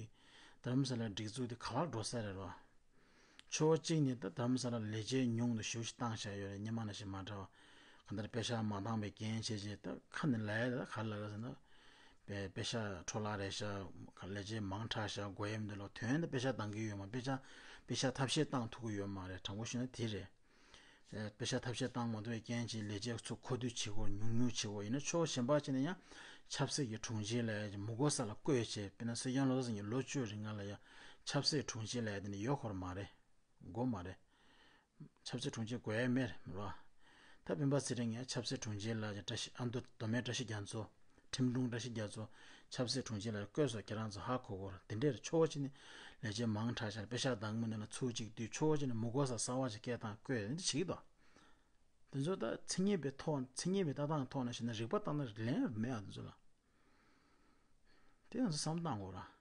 རྡ་རམ་ས་ལ་སྒྲིག་འཛུགས་དེ་ག་པར་འགྲོ་ས་རེད་རོ། ཕྱོགས་གཅིག་ནས་ད་རྡ་རམ་ས་ལ་ལས་བྱེད་ཉུང་དུ་ཞེ་པོ་ཞིག་བཏང་བཞག་ཡོད་རེད། སྔོན་མ་ནང་བཞིན་མ་འདྲ་བ། གང་ལྟར་པེ་ཤག་མ་འདང་བའི་རྐྱེན་བྱས་བྱས་ད་ཁ་ནས་ལབ་ཡ་ད་ག་ལ་ལབ་ཟེར་ན། པེ་པེ་ཤག་འཕྲོ་བརླག་རེད་ཤག་ལས་བྱེད་མང་དྲགས་ཤག་དགོས་ཡ་མི་འདུག་ལབ། དོན་དུ་པེ་ཤག་འདང་གི་ཡོད་མ། པེ་ཤག་པེ་ཤག་ཐབས་ཤེས་བཏང་ཐུབ་ཀྱི་ཡོད་མ་རེད། དྲང་པོ་ཞུས་ན་དེ་རེད། པེ་ཤག་ཐབས་ཤེས་བཏང་མ་ཐུབ་པའི་རྐྱེན་གྱིས་ལས་བྱེད་ཚོ་མཁོ་བསྡུ་བྱེད་དགོས། ཉུང་ཉུང་བྱེད་དགོས། ཡིན་ན་ཕྱོགས་གཞན་པ་ཅིག་ནས་ཡང་ཆབ་སྲིད་ཀྱི་དྲུང་ཆེ་ལ་ཡང་མི་དགོས་ས་ལ་བསྐོས་བྱས། དཔེར་ན་སྲིད་སྐྱོང་བློ་བཟང་སེང་གེ་ལོ་བཅུ་རིང་ལ་ཡང་ཆབ་སྲིད་དྲུང་ཆེ་ལ་ཡང་དེ་ནི་ཡོད་དགོས་མ་རེད། དགོས་མ་རེད། ཆབ་སྲིད་དྲུང་ཆེ་དགོས་ཡ་མེད་རེད་མ་རེད། ད་སྤེན་པ་ཚེ་རིང་ཡང་ཆབ་སྲིད་དྲུང་ཆེ་ལ་ཡང་བཀྲ་ཤིས་ཨ་མདོ་མདོ་སྨད་བཀྲ་ཤིས་རྒྱ་མཚོ། ཁྲིམས་དྲུང་བཀྲ་ཤིས་རྒྱ་མཚོ་ཆབ་སྲིད་དྲུང་ཆེ་ལ་བསྐོས་སོང་། ཁྱེད་རང་ཚོ་ཧ་གོ་གོ་རེད། དེ་འདྲའི་ཕྱོགས་གཅིག་ནས་ལས་བྱེད་མང་དྲགས་ཤག་པེ་ཤག་འདང་མི་འདུག་ན་ཚུར་གཅིག་བསྡུས། ཕྱོགས་གཅིག་ནས་མི་དགོས་ས་གསར་པ་ཞིག་སྐད་བཏང་བསྐོས། འདི་བྱེད་ཀྱི་འདུག་དེ་ཚོ་ད་མཚན་ཉིད་པའི་ཐོག་མཚན་ཉིད་པའི་ལྟ་སྟངས་ཐོག་ནས་བཤད་ན་རིག་པ་བཏང་ན་ལན་མེད་ཨ། དེ་ཚོ་ལ་དེ་ང་ཚོ་བསམ་བློ་བཏང་དགོས་ར།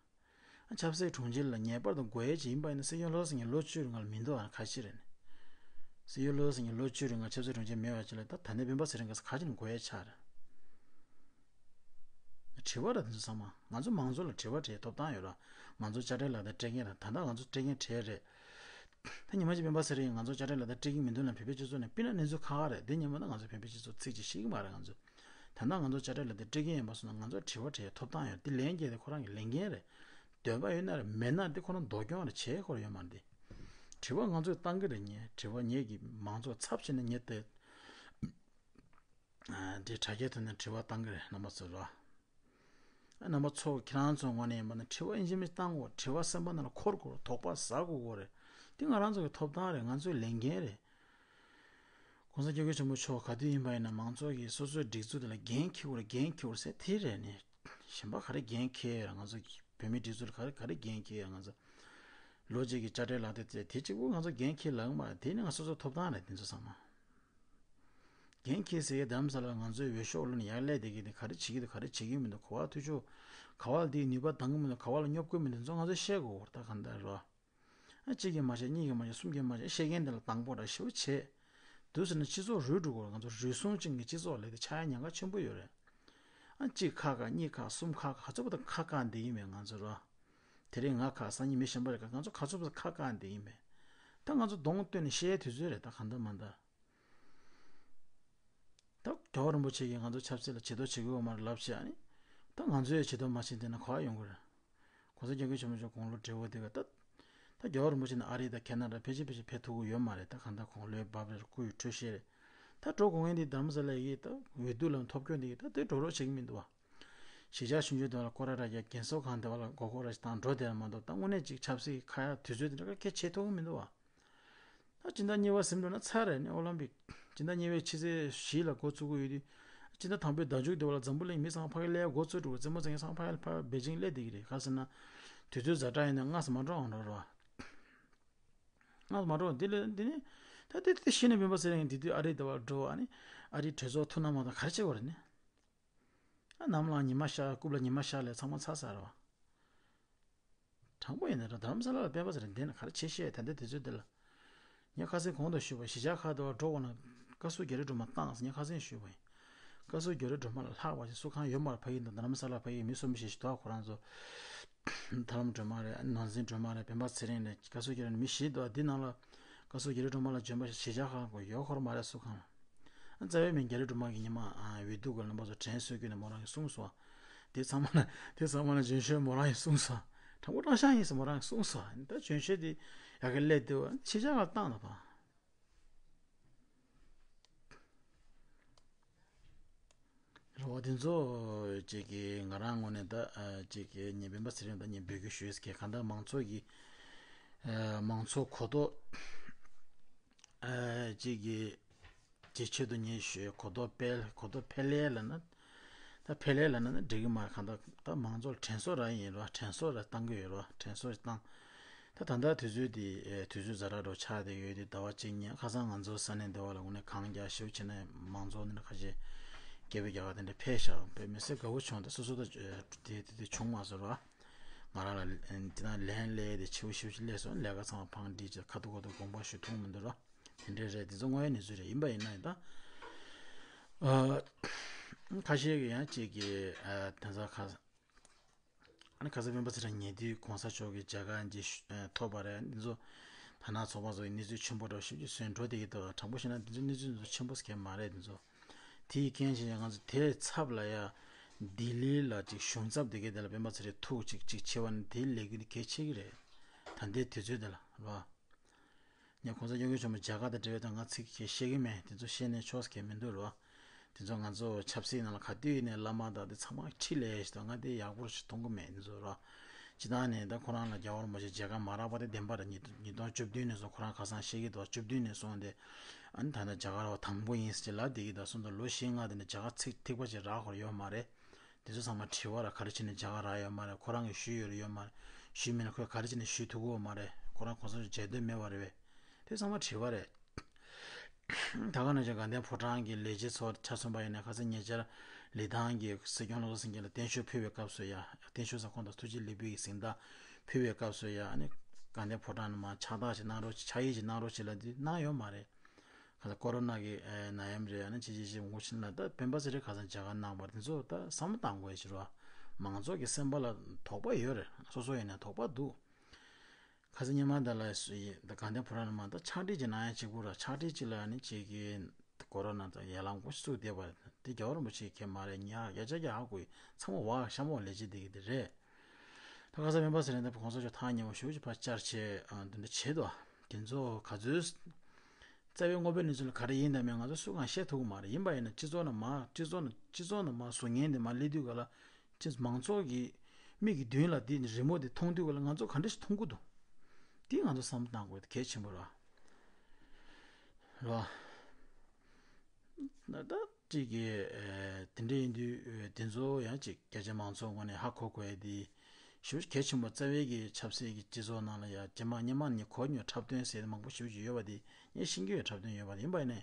ཨ་ཆབ་སྲིད་དྲུང་ཆེ་ལ་ངེས་པར་དུ་དགོས་ཡ་ཅིག་ཡིན་པ་ཡིན་ན་སྲིད་སྐྱོང་བློ་བཟང་སེང་གེ་ལོ་བཅུ་རིང་ལ་མི་འདུག་ཨ་ཁ་ཤས་རེད་ནས། སྲིད་སྐྱོང་བློ་བཟང་སེང་གེ་ལོ་བཅུ་རིང་ལ་ཆབ་སྲིད་དྲུང་ཆེ་མེད་པ་ཅིག་ལ་ད་ད་ནས་སྤེན་པ་ཚེ་རིང་ག་ས་ཁ་ཅིག་ནས་དགོས་ཡ་ཆགས་རེད། དྲི་བ་ར་དེ་ཚོ་ཚང་མ་ང་ཚོ་མང་ཚོགས་ལ་དྲི་བ་དྲིས་ཐོབ་ཐང་ཡོད་ར། ང་ཚོ་དཔྱ་ཁྲལ་ལག་བསྟར་སྤྲད་མཁན་ར། ད་ལྟ་ང་ཚོ་སྤྲད་མཁན་གྲས་རེད། ད་ཉི་མ་གཅིག་སྤེན་པ་ཚེ་རིང་ང་ཚོ་དཔྱ་ཁྲལ་ལག་བསྟར་སྤྲད་ཀྱི་མི་འདུག་ན་བོད་པའི་སྤྱི་ཚོགས་ནས་སྤེལ་ན་གནས་ཚུལ་ཁག་ཁག་རེད། དེ་ཉིན་མ་ད་ང་ཚོ་བོད་པའི་སྤྱི་ཚོགས་ཚིག་ཅིག་ཤེས་ཀྱི་མ་རེད། ང་ཚོ་ད་ལྟ་ང་ཚོ་དཔྱ་ཁྲལ་ལག་བསྟར་སྤྲད་ཀྱི་ཡིན་པ་སོང་ན་ང་ཚོ་དྲི་བ་དྲིས་ཐོབ་ཐང་ཡོད། དེ་ལན་རྒྱག་དེ་ཁོ་རང་གི་ལས་འགན་རེད། འདོད་པ་ཡོད་ན་རེད། མེད་ན་དེ་ཁོ་རང་འདོད་སྐྱོང་རེད། བྱེད་དགོས་ཡོད་མ་རེད། དེ་དྲི་བ་ང་ཚོས་བཏང་གི་རེད། ངས་དྲི་བ་ངས་ཀྱི་མང་ཚོགས་ཚབ་བྱས་ནས་ངས་དེ་དེ་དྲ་རྒྱའི་ཐོག་ནས་དྲི་བ་བཏང་གི་རེད། རྣམ་པ་ཚོ་རོ། རྣམ་པ་ཚོ་ཁྱེད་རང་ཚོའི་ངོས་ནས་ཡིན་པ་ན་དྲི་བ་ཡིན་གཅིག་མིན་གཅིག་བཏང་དགོས། དྲི་བ་སེམས་པ་ནང་ལ་འཁོར་དགོས། དོགས་པ་ཟ་དགོས་དགོས་རེད། དེ་ང་རང་ཚོ་གི་ཐོབ་ཐང་རེད། ང་ཚོའི་ལས་འགན་རེད། གོང་ས་སྐྱབས་མགོན་ཆེན་པོ་མཆོག་ག་དུས་ཡིན་པ་ཡིན་ན་མང་ཚོགས་ཀྱིས་སོ་སོའི་སྒྲིག་འཛུགས་དེ་ལ་འགན་འཁྱེར་དགོས་རེད། འགན་འཁྱེར་དགོས་རེད་ཟེར་དེ་རེད་ནས། གཞན་པ་ག་རེ་འགན་འཁྱེར་ཡོད་རེད། ང་ཚོ་བོད་མིའི་སྒྲིག་འཛུགས་ལ་ག་རེ་ག་རེ་འགན་འཁྱེར་ཡོད་རེད། ང་ཚོ་ལོ་གཅིག་གི་དཔྱ་ཁྲལ་ལག་དེབ་དེ་དེ་གཅིག་པུ་ང་ཚོ་འགན་འཁྱེར་ལབ་ཀྱི་མ་རེད། དེ་ནི་ང་སོ་སོའི་ཐོབ་ཐང་རེད། དེ་ཚོ་ཚང་མ། འགན་འཁྱེར་ཟེར་ཡས་རྡ་རམ་ས་ལ་ང་ཚོའི་འོས་ཤོག་བླུགས་ནས་ཡར་སླེབས་བསྡད་ཀྱི་དེ་ག་རེ་བྱེད་ཀྱི་འདུག་ག་རེ་བྱེད་ཀྱི་མི་འདུག་ག་པར་འཐུས་ཤོར། ག་པར་དེའི་ནུས་པ་འདང་གི་མི་འདུག་ག་པར་ལ་སྙོབ་དགོས་མི་འདུག་ཚོ་ང་ཚོས་ཤེས་དགོས་རེད། ད་གང་ལྟར་རོ། ཨ་གཅིག་གིས་མ་བྱས་གཉིས་ཀྱིས་མ་བྱས་གསུམ་གྱིས་མ་བྱས་ཤེས་མཁན་དེ་ལ་དང་པོ་ར་ཞེ་པོ་བྱས། འདུག་ཟེར་ན་སྤྱི་ཚོགས་རུལ་འགྲོ་གི་རེད། ང་ཚོ་རུལ་སུངས་ཅན་གྱི་སྤྱི་ཚོགས་ལས་དེ་ཆགས་ཡ་ཉེན་ཁ་ཆེན་པོ་ཡོད་རེད། ཨ་གཅིག་ཁ་ཁ་གཉིས་ཁ་གསུམ་ཁ་ཁ་ག་ཚོད་པ་དང་ཁ་ཁ་འདི་ཡིན་མེད་ང་ཚོ་རོ། དེ་རིང་ང་ཁ། སང་ཉིན་མི་གཞན་པ་རེད་ཁ། ང་ཚོ་ག་ཚོད་ཁ་བཀག་འདི་ཡིན་པས། ད་ང་ཚོ་གདོང་སྟོན་ནས་བཤད་དུས་ཚོད་རེད། ད་གང་ལྟར་མ་ལྟར། ད་རྒྱལ་བ་རིན་པོ་ཆེ་གིས་ང་ཚོ་ཆབ་སྲིད་ལ་བྱེད་དོ་བྱེད་དགོས་མ་རེད་ལབ་བྱས་ཨ་ནི། ད་ང་ཚོས་བྱེད་དོ་མ་བྱེད་འདི་ན་ག་པར་ཡོང་གི་རེད། གོང་ས་སྐྱབས་མགོན་ཆེན་པོ་མཆོག་དགུང་ལོ་བགྲེས་པོ་དེ་ག་ད། ད་རྒྱལ་བ་རིན་པོ་ཆེ་ནི་ཨ་རི་དང་ཁེ་ན་ཌ་ཕལ་ཆེར་ཕལ་ཆེར་ཕེབས་ཐུབ་ཀྱི་ཡོད་མ་རེད། ད་གང་ལྟར་དགུང་ལོའི་བབ་རེད། སྐུ་ཡི་འཕྲོད་བཞེས་རེད། ད་འགྲོ་དགོས་མཁན་འདི་རྡ་རམ་ས་ལ་ཡི་ད་འོས་བསྡུ་ལ་ཐོབ་སྐྱོན་འདི་ད་དེ་འགྲོ་རོགས་བྱེད་ཀྱི་མི་འདུག་བ། གཞིས་ཆགས་ཆུང་ཆུང་དེ་བ་ལ་སྐོར་ར་ར་རྒྱག་རྒན་གསོ་ཁང་དེ་བ་ལ་མགོ་སྐོར་ར་ཞིག་བཏང་འགྲོ་དེ་ར་མ་གཏོགས། ད་དངོས་གནས་ཅིག་ཆབ་སྲིད་ཁ་ཡ་དུས་ཚོད་དེ་འདྲ་ག་གལ་ཆེ་ཐུབ་ཀྱི་མི་འདུག་བ། ད་སྤྱི་ཟླ་གཉིས་པ་ཟིན་འགྲོ་ན་ཚར་རེད་ནི་ཨོ་ལམ་པིག་སྤྱི་ཟླ་གཉིས་པའི་ཕྱི་ཚེས་བཞི་ལ་འགོ་བཙུགས་ཀྱི་ཡོད་དུས། སྤྱི་ཟླ་དང་པོའི་ཟླ་མཇུག་དེ་བ་ལ་འཛམ་བུ་གླིང་མི་ཚང་ཕ་གི་སླེབས་འགོ་བཙུགས་འགྲོ། རྩེད་མོ་རྩེ་མཁན་ཚང་ཕ་གི་ཕ་གི་པེ་ཅིང་སླེབས་བསྡད་ཀྱི་རེད། ག་ཟེར་ན། དུས་ཚོད་ཛ་དྲག་ཡིན་ན་སྔ་ས་མ་འགྲོ་འོང་འགྲོ་ར། སྔ་ས་མ་འགྲོ་འོང་། འདི་ལས་འདི་ནི། ད་དེ་དེ་ཤེས་ནས་སྤེན་པ་ཚེ་རིང་འདི་དུས་ཨ་རི་དེ་བ་འགྲོ། ཨ་ནི་ཨ་རིའི་གྲོས་ཚོགས་ཐུགས་སྣང་མ་གཏོང་ག་རེ་བྱེད་དགོས་རེད་ནི། ཨ་ནམ་ལངས་ཉི་མ་ཤར། རྐུབ་ལ་ཉི་མ་ཤར་ལས་ཚང་མ་ཚར་ཚར་རེད་བ། དྲང་པོ་ཡིན་ན་ར་རྡ་རམ་ས་ལ་ལ་སྤེན་པ་ཚེ་རིང་འདི་ན་ག་རེ་བྱེད་ཤེས། ད་ལྟའི་དུས་ཚོད་འདི་ལ། ངས་ཁ་སང་གོང་དུ་ཞུས་པ་གཞིས་ཆགས་ཁག་ཏུ་འགྲོ་དགོས་ན་བཀའ་ཟུར་རྒྱ་རི་སྒྲོལ་མ་བཏང་ཟེར་ངས་ཁ་སང་ཞུས་པ་ཡིན། བཀའ་ཟུར་རྒྱ་རི་སྒྲོལ་མ་ལ་ལྷག་པ་ཞིག་སུ་གང་ཡོད་མ་རེད། ཕ་གི་དང་རྡ་རམ་ས་ལ་ཕ་གི་མི་གསུམ་བཞི་ཞིག་འདུག་ཁོ་རང་ཚོ། ཐར་ལམ་སྒྲོལ་མ་རེད། ནོར་འཛིན་སྒྲོལ་མ་རེད། སྤེན་པ་ཚེ་རིང་རེད། བཀའ་ཟུར་རྒྱ་རི་མི་བཞི་འདུག་འདི་ནང་ལ་བཀའ་ཟུར་རྒྱ་རི་སྒྲོལ་མ་ལ་འཇོན་པ་ཞིག་གཞིས་ཆགས་ཁག་གི་ཡོད་ཁོ་རང་མ་རེད་སུ་གང་ལ། རྩ་བའི་མིང་རྒྱ་རི་སྒྲོལ་མ་གི་ཉི་མ་འོས་བསྡུ་གི་རྣམ་པ་ཚོ་དྲན་གསོ་བརྒྱུད་ནས་མོ་རང་གིས་གསུངས་སོང་། དེ་ཚང་མ་ལ་དེ་ཚང་མ་ལ་འཇོན་ཤོས་མོ་རང་གིས་གསུངས་སོང་། དྲང་པོ་ཀྲང་ཤང་ཡིན་ཟེར་མོ་རང་གིས་གསུངས་སོང་། ད་འཇོན་ཤོས་དེ་ཡ་གི་སླེབས་དུས་གཞིས་ཆགས་ལ་བཏང་ན་པ། རེད་བ། དེ་ཚོ་ཅིག་གི་ང་རང་ངོས་ནས་ད་ཅིག་གི་ངས་སྤེན་པ་ཚེ་རིང་ད་ངས་འབོད་སྐུལ་ཞུས་ཀྱི་གང་ལྟར་མང་ཚོགས་ཀྱི་མང་ཚོགས་གོ་རྟོགས་ཅིག་གི་ཅིག་ཆེད་དུ་ངས་ཞུས། གོ་རྟོགས་སྤེལ། གོ་རྟོགས་འཕེལ་ཡས་ལབ་ན། ད་འཕེལ་ཡས་ལབ་ན་ནི་འགྲིག་གི་མ་རེད། གང་ལྟར་ད་མང་ཚོགས་ལ་དྲན་གསོ་རག་ཡིན་རོ། དྲན་གསོ་ར་བཏང་གི་ཡོད་རོ། དྲན་གསོ་བཏང་། ད་ད་ལྟ་དུས་ཚོད་འདི་དུས་ཚོད་ཛ་དྲག་འགྲོ་ཆགས་བསྡད་ཡོད་དུས་ཟླ་བ་གཅིག་གཉིས་ཁ་སང་ང་ཚོ་ས་གནས་འདི་བ་ལ་དངོས་གནས་གངས་རྒྱག་ཞེ་པོ་བྱས་ནས་མང་ཚོགས་འདི་འདྲ་ཁ་ཤས་རྒྱལ་པོའི་རྒྱལ་ཁབ་དེ་འདྲ་ཕེབས་ཤག་དཔེ་མི་སྲིད་དགའ་བོ་བྱུང་། ད་སོ་སོ་ད་དེ་དེ་དེ་བྱུང་མ་སོང་རོ། ང་རང་ལ་དེ་ན་ལན་སླེབས་ཏེ་ཆེ་བོ་ཞེ་པོ་ཞིག་སླེབས་སོང་། ལས་ཀ་ཚང་མ་ཕངས་བྲིས་བྱས་ཁ་ཐུག་ཁ་ཐུག་དགོངས་པ་ཞུ་ཐུབ་མི་འདུག་རོ། དེ་འདྲས་རེད། དེ་ཚོ་དངོས་ཡོད་གནས་ཚུལ་རེད། ཡིན་པ་ཡིན་ན་ཡང་ད་ཨ་ཁ་ཤས་ཀྱིས་ཡང་ཅིག་གིས་ཨ་དེ་ཚོ་ཁ་ཨ་ནི་ཁ་སང་སྤེན་པ་ཚེ་རིང་ཉེ་དུས་གོང་ས་མཆོག་གི་མཇལ་ཁ་ཅིག་ཨ་ཐོབ་པ་རེད། འདི་ཚོ་ཐ་ན་ཚོགས་པ་ཚོ་གི་གནས་ཚུལ་ཆེན་པོ་འདྲ་ཞིག་ཅིག་བཟོས་འགྲོ་བསྡད་ཀྱི་འདུག་དྲང་པོ་བཤད་ན་འདི་ཚོ་གནས་ཚུལ་འདི་ཚོ་ཆེན་པོ་ཟེར་མཁན་མ་རེད། འདི་ཚོ་དེའི་རྐྱེན་བྱས་ང་ཚོ་དེའི་ཚབ་ལ་ཡ་ལྡི་ལི་ལ་ཅིག་གཞུང་ཚབ་བསྡད་མཁན་དེ་ལ་སྤེན་པ་ཚེ་རིང་ཐུག་ཅིག་ཅིག་བྱེད་པ་ནི་དེའི་ལས་འགུལ་འདི་གལ་ཆེ་གི་རེད། ད་ལྟའི་དུས་ཚོད་འདི་ལ་རེད་བ། ངས་གོང་ས་སྐྱབས་མགོན་ཆེན་པོ་མཇལ་ཁ་དང་འབྲེལ་བའི་ཐོག་ང་ཚིག་གི་བཤད་ཀྱི་མེད། དེ་ཚོ་བཤད་ནས་ཆོག་ཟེར་མཁན་མི་འདུག་རོ། དེ་ཚོ་ང་ཚོ་ཆབ་སྲིད་ནང་ལ་ག་དུས་ནས་བླ་མ་དང་དེ་ཚང་མ་ཁྲིད་ལས་ཞིག་དང་ང་དེ་ཡག་པོ་ཞིག་མཐོང་གི་མེད། དེ་ཚོ་རོ། སྤྱི་བཏང་ནས་ད་ཁོ་རང་ལ་རྒྱལ་བ་རིན་པོ་ཆེ་མཇལ་ཁ་མ་རག་པ་དེ་བདེན་པ་རེད། ཉིས་ཉིས་སྟོང་བཅུ་བདུན་ནས་བཟུང་ཁོ་རང་ཁ་སང་བཤད་ཀྱི་འདུག་བཅུ་བདུན་ནས་བཟུང་སྟེ་ཨ་ནི་ད་ལྟ་མཇལ་ཁ་རག་པ་དང་པོ་ཡིན་ཟེར་ལབ་བསྡད་ཀྱི་འདུག་སོང་ཙང་ལོ་བཞི་ལྔ་དེ་ནས་མཇལ་ཁ་ཚིག་ཐིག་པ་ཅིག་རག་ཁོ་རང་ཡོད་མ་རེད། དེ་ཚོ་ཚང་མ་དྲི་བ་ར། ག་རེ་བྱས་ནས་མཇལ་ཁ་རག་ཡོད་མ་རེད། ཁོ་རང་གིས་ཞུས་ཡོད་རེད་ཡོད་མ་རེད། ཞུས་མེད་ན་ཁོས་ག་རེ་བྱས་ནས་ཞུ་ཐུབ་ཀྱི་ཡོད་མ་རེད། ཁོ་རང་གོང་ས་མཆོག་མཇལ་འདོད་མེད་པ་རེད་པས། དེ་ཚང་མ་དྲི་བ་རེད། ད་ག་ནང་བཞིན་དགའ་ལྡན་ཕོ་བྲང་གི་ལས་བྱེད་ཚོ་ཆ་མཚོན་པ་ཡིན་ན་ཁ་སང་ཉེ་ཆར་ལི་ཐང་གི་སྲིད་སྐྱོང་བློ་བཟང་སེང་གེ་ལ་བརྟན་བཞུགས་ཕུལ་བའི་སྐབས་སུ་ཡ། བརྟན་བཞུགས་ཟེར་ཁོང་དང་ཐུགས་རྗེ་ལེགས་འབུལ་གྱི་གཟེངས་རྟགས་ཕུལ་བའི་སྐབས་སུ་ཡ། ཨ་ནི་དགའ་ལྡན་ཕོ་བྲང་ནས་མར་ཕྱག་རྟགས་ཅིག་གནང་རོགས། ཕྱག་ཡིག་ཅིག་གནང་རོགས་ཅིག་ལབ་དུས་གནང་ཡོད་མ་རེད། ཁ་སང་ཀོ་རོ་ན་གི་ཨེ་ནད་ཡམས་རེད། ཨ་ནི་ཅི་ཅི་ཅི་ངོ་ཤེས་ན་ད་སྤེན་པ་ཚེ་རིང་ཁ་སང་མཇལ་ཁ་གནང་བ་དེ་ཚོ་ད་བསམ་བློ་བཏང་དགོས་ཡ་ཅིག་རེད་བ། མང་ཚོགས་ཀྱི་སེམས་པ་ལ་དོགས་པ་ཡོད་རེད། སོ་སོ་ཡིན་ན་དོགས་པ་འདུག་ཁ་སང་ཉི་མ་ད་ལ་སུ་ཡིན་ད་དགའ་ལྡན་ཕོ་བྲང་ནས་མར་ད་ཕྱག་བྲིས་ཅིག་གནང་ཡ་གཅིག་པུ་ར། ཕྱག་བྲིས་ཅིག་ལ་ཨ་ནི་ཅིག་གི་ཀོ་རོ་ན་དང་ཡར་ལངས་པོ་བཙུགས་བསྡད་པ་དེ་རྒྱལ་བ་རིན་པོ་ཆེ་གིས་མ་རེད། ཉག་ཡ་ཅག་ཡག་དགོས་ཚང་མ་བག་ཤམ་བག་ལས་བྱེད་བསྡད་ཀྱི་དེ་རེད། ད་ཁ་སང་སྤེན་པ་ཚེ་རིང་ད་གོང་ས་མཆོག་ཐག་ཉེ་བ་ཞེ་པོ་ཅིག་ཕར་བཅར་བྱས་ཨ་འདི་འདྲ་བྱས་འདུག་དེ་ཚོ་ག་ཚོད་རྩ་བའི་དངོས་པོའི་གནས་ཚུལ་ལ་ག་རེ་ཡིན་དང་མིན་ང་ཚོ་སུ་གང་བཤད་ཐུབ་ཀྱི་མ་རེད། ཡིན་པ་ཡིན་ན་སྤྱི་ཚོགས་ནང་མར་སྤྱི་ཚོགས་ནང་སྤྱི་ཚོགས་ནང་མར་གཟུགས་བརྙན་དེ་མར་སླེབས་དུས་ག་ལ་སྤྱི་མང་ཚོགས་ཀྱི་མིག་གི་མདུན་ལ་དེ་རི་མོ་དེ་མཐོང་དུས་ག་ལ་ང་ཚོ་ག་འདྲ་ཞིག་མཐོང་གི་འདུག་དེ་ང་ཚོ་བསམ་བློ་བཏང་དགོས་དེ་གལ་ཆེན་པོ་རེད་བ། རེད་བ། ད་ཅིག་གི་ཨེ་དེ་འདྲ་ཡིན་དུས་ཨེ་དེ་ཚོ་ཡང་ཅིག་རྒྱ་ཆེ་མང་ཚོགས་ངོས་ནས་ཧ་གོ་དགོས་ཡ་དེ་ཞེ་པོ་གལ་ཆེན་པོ། རྩ་བའི་གི་ཆབ་སྲིད་ཀྱི་སྤྱི་ཚོགས་ནང་ལ་ཡ་རྗེས་མ་སྔོན་མ་ནས་གོ་མྱོང་འཁྲབ་སྟོན་ཟེར་མང་པོ་ཞེ་པོ་ཅིག་ཡོད་པ་དེ་ངས་ཤེས་ཀྱི་ཡོད། འཁྲབ་སྟོན་ཡོད་པ་དེ་ཡིན་པ་ཡིན་ནའི་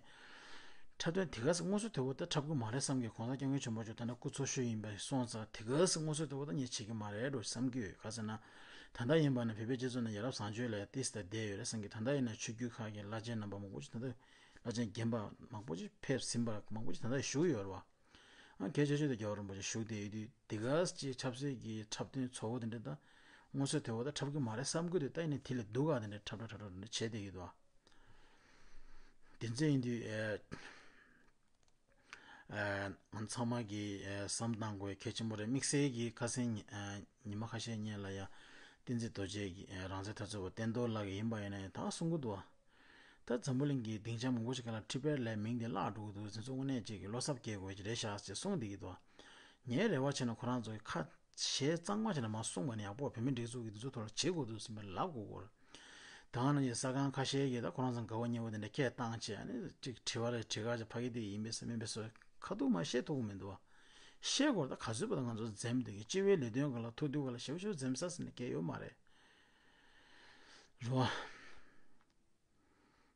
འཁྲབ་སྟོན་དེ་ག་ས་དངོས་སུ་དེ་བོ་ད་འཁྲབ་གི་མ་རེད་བསམ་གི། གོང་ས་སྐྱབས་མགོན་ཆེན་པོ་མཆོག་ད་ལྟ་སྐུ་འཚོ་བཞུགས་ཡིན་པ་སོང་ཙང་དེ་ག་ས་དངོས་སུ་དེ་བོ་ད་ངས་བྱེད་ཀྱི་མ་རེད་འགྲོ་བསམ་གི་ཡོད། ག་ཟེར་ན་ད་ལྟ་ཡིན་པ་ན་བོད་པའི་སྤྱི་ཚོགས་ནང་ཡ་རབས་བཟང་སྤྱོད་ལ་ཡ་ཏིས་ད་བསྡད་ཡོད་རེད་བསམ་གི། ད་ལྟ་ཡིན་ན་ཆོས་བརྒྱུད་ཁག་གི་བླ་ཆེན་རྣམ་པ་མང་པོ་ཅིག་ད་ལྟ་བླ་ཆེན་རྒན་པ་མང་པོ་ཅིག་ཕེབས་ཟིན་པ་མང་པོ་ཅིག་ད་ལྟ་བཞུགས་ཡོད་རེད་བ། ཨ་གལ་ཆེ་ཤོས་དེ་རྒྱལ་བ་རིན་པོ་ཆེ་བཞུགས་བསྡད་ཡོད་དུས་དེ་ག་ཅིག་ཆབ་སྲིད་ཀྱི་འཁྲབ་སྟོན་ཚོ་བོ་དེ་འདྲ་ད་ སྔོ་ཚོད་དོད་པོ་ད་འཁྲབ་གི་མ་རེད་བསམ་གི་འདུག་ད་ཡིན་ནའི་དེ་ལས་སྡུག་ག་དེ་འདྲ་འཁྲབ་འཁྲབ་འཁྲབ་འཁྲབ་འདྲ་བྱས་བསྡད་ཀྱི་འདུག་དེ་ཚོ་ཡིན་དུས། ཨ། ང་ཚང་མ་གིས་ཨ་བསམ་བཏང་དགོས་གལ་ཆེན་པོ་རེད། དམིགས་བསལ་གྱིས་ཁ་སང་ཉི་ཨ་ཉི་མ་ཁ་ཤས་སྔོན་ལ་ཡ་བསྟན་འཛིན་རྡོ་རྗེ་གིས་ཨ་རང་བཙན་འཐབ་རྩོད་པ་བསྟན་རྡོར་ལགས་ཀྱིས་ཡིན་པ་ཡིན་ན་ཡང་ད་གསུང་གི་འདུག་བ། ད་འཛམ་བུ་གླིང་གི་སྡིངས་ཆ་མང་པོ་ཞིག་སྒང་ལ་ཊི་བེཊ་ལབ་མིང་དེ་བརླག་འགྲོ་གི་འདུག་དེ་ཚོ་དངོས་གནས་ཅིག་གི་བློ་འཚབ་སྐྱེ་དགོས་ཀྱི་རེད་ཤག་ཅེས་གསུངས་བསྡད་ཀྱི་འདུག་ངའི་རེ་བ་བྱས་ན་ཁོ་རང་ཚོ་གིས་ཁ་ཞེ་གཙང་མ་བྱས་ནས་མར་གསུངས་པ་ནི་ཡག་པོ། བོད་མིའི་སྒྲིག་འཛུགས་ཀྱིས་འདི་ཚོ་ཐོག་ལ་བྱེད་དགོས་འདུག་ཟེར་ནས་ལབ་དགོས་ཀྱི་རེད། ད་ག་ནང་བཞིན་གསར་ཁང་ཁ་ཤས་ཀྱིས་ད་ཁོ་རང་ཚོ་དགའ་པོ་ཉེ་པོ་དེ་འདྲ་སྐད་བཏང་བྱས། ཨ་ནི་ཅིག་དྲི་བ་རེ་དྲི་ག་ཅིག་ཕ་གི་དེ་ཡིན་པས་ཟེར་མིན་པས་ཟེར་ཁ་ཐུག་མར་བཤད་ཐུབ་ཀྱི་མི་འདུག་བ། བཤད་དགོས་རེད། ད་ག་ཚོད་པ་ད་ང་ཚོ་འཛེམ་བསྡད་ཀྱི། སྤྱི་པའི་ལས་དོན་སྒང་ལ་ཐུག་དུས་སྒང་ལ་ཞེ་པོ་ཞེ་པོ་འཛེམ་ས་ཟེར་ནས་སྐད་ཡོད་མ་རེད། རེད་བ།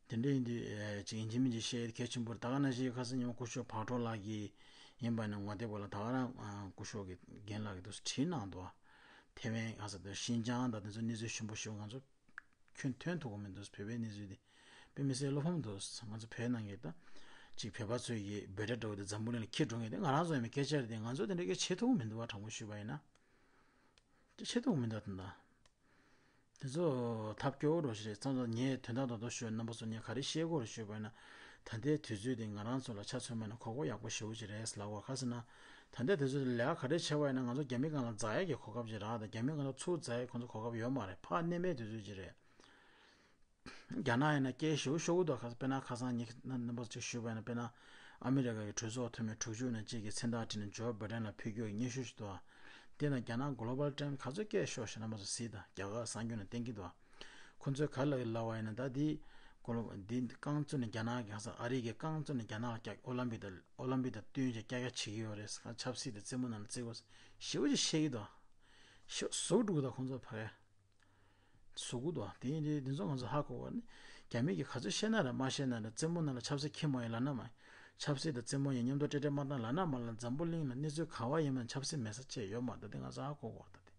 དེ་འདྲ་ཡིན་དུས་ཨེ་ཅིག་ཡིན་གཅིག་མིན་གཅིག་བཤད་གལ་ཆེན་པོ་རེད། ད་ག་ནང་བཞིན་ཁ་སང་ཉིན་མོ་སྐུ་ཞབས་བག་གྲོ་ལགས་ཀྱིས་ཡིན་པ་ནས་ངོ་དེབ་སྒང་ལ་ད་ག་རང་ཨ་སྐུ་ཞབས་ཀྱི་རྒན་ལགས་ཀྱིས་འདུག་སེ་བྲིས་གནང་འདུག་ཐེ་ཝན་ཁ་སང་དང་ཤིན་ཅང་དང་དེ་ཚོ་གནས་ཚུལ་ཞིམ་པོ་ཞེ་པོ་ང་ཚོ་ཁྱོན་ཐོན་ཐུབ་ཀྱི་མི་འདུག་བོད་པའི་གནས་ཚུལ་དེ་དཔེ་མི་སྲིད་བློ་ཕམ་འདུག་ང་ཚོ་བོད་ནང་གི་ད་ཅིག་བོད་པ་ཚོ་ཡི་འབོད་སྒྲ་འདྲ་བོ་དེ་འཛམ་བུ་གླིང་ལ་འཁྱེར་འགྲོ་མཁན་དེ་ང་རང་ཚོ་ཡིན་པའི་སྐད་ཆ་རེད་དེ། ང་ཚོ་དེ་འདྲ་སྐད་ཆ་བྱེད་ཐུབ་ཀྱི་མི་འདུག་བ། དྲང་པོ་ཞུས་པ་ཡིན་ན་སྐད་ཆ་བྱེད་ཐུབ་ཀྱི་མི་འདུག་ད་ལྟ། དེ་ཚོ་ཐབས་སྐྱོ་བོ་འདྲ་ཞིག་རེད། ཚང་ཚང་ངས་དོན་དག་རྡོག་རྡོག་ཞུ། རྣམ་པ་ཚོ་ངས་ག་རེ་བཤད་དགོས་རེད་ཞུས་པ་ཡིན་ན། ད་ལྟའི་དུས་ཚོད་འདི་ང་རང་ཚོ་ལ་ཆ་མཚོན་པ་ཡིན་ན་གོ་སྐབས་ཡག་པོ་ཞེ་པོ་ཅིག་རེད་ལབ་དགོས། ག་ཟེར་ན། ད་ལྟའི་དུས་ཚོད་འདི་ལས་ཀ་ག་རེ་བྱས་པ་ཡིན་ན་ང་ཚོ་རྒྱ་མི་སྒང་ལ་འཛེག་ཡག་གི་གོ་སྐབས་ཅིག་རག། ད་རྒྱ་མི་སྒང་ལ་ཚུར་འཛེག་ཡག་ཁོང་ཚོ་གོ་སྐབས་ཡོད་མ་རེད། ཕར་གནོན་པའི་དུས་ཚོད་ཅིག་རེད། རྒྱ་ནག་ཡིན་ན་སྐད་ཤུགས་ཤུགས་འདུག་ག་དཔེར་ན་ཁ་སང་ཉིན་ན་རྣམ་པ་ཚོ་ཅིག་ཞུས་པ་ཡིན་ན། དཔེར་ན་ཨ་མི་རི་ཀ་གི་གྲོས་ཚོགས་འཐུས་མི་དྲུག་ཅུ་ནས་གཅིག་གིས་མཚན་རྟགས་བྲིས་ནས་ཇོ་བྷའི་ཌེན་ལ་ཕུལ་རྒྱུ་གི་སྙན་ཞུ་ཞིག་འདུག་ག་དེ་ན་རྒྱ་ནག་གོ་ལོ་བལ་ཊེམ་ག་ཚོད་སྐད་ཤོར་ཞེས་རྣམ་པ་ཚོ་གཟིགས་དང་། རྒྱ་གར་གསར་འགྱུར་ནང་བསྟན་གྱི་འདུག་ག་ཁོ་ཚོས་ག་རེ་ལབ་ལབ་པ་ཡིན་ན། ད་འདི་གོ་ལོ་འདི་རྐང་བཙུགས་ནས་རྒྱ་ནག་གི་ཁ་སང་ཨ་རི་གི་རྐང་བཙུགས་ནས་རྒྱ་ནག་ལ་ཀྱག་ཨོ་ལམ་པིག་དང་ཨོ་ལམ་པིག་དང་བསྟུན་བྱས་ཀྱག་ཀྱག་བྱེད་ཀྱི་ཡོད་རེད། ཆབ་སྲིད་དང་རྩེད་མོ་ནང་ལ་བརྩི་དགོས་ཞེ་པོ་ཅིག་བཤད་ཀྱི་འདུག་ག་ཞེ་པོ་ཟུག་འགྲོ་གི་འདུག་ཁོང་ཚོ་ཕ་གིར། བཟོ་གི་འདུག་དེ་ཡིན་དུས་འདི་ཚོ་ང་ཚོ་ཧ་གོ་བ་ནི། རྒྱ་མི་གིས་ག་ཚོད་བཤད་ན་ར་མ་བཤད་ན་ར། རྩེད་མོ་ནང་ལ་ཆབ་སྲིད་འཁྱེར་མ་ཡིན་ལབ་ན་མ་ཡིན། ཆབ་སྲིད་དང་རྩེད་མོ་ཡིན་མཉམ་དུ་ཏྲེ་ཏྲེ་མ་བཏང་ལབ་ན་མ་ལབ། འཛམ་བུ་གླིང་ལ་གནས་ཚུལ་ག་བ་ཡིན་མ་ཆབ་སྲིད་མེད་ས་ཅིག་ཡོད་མ་རེད། ད་དེ་ང་ཚོ་ཧ་གོ་དགོས་རེད། ད་དེ་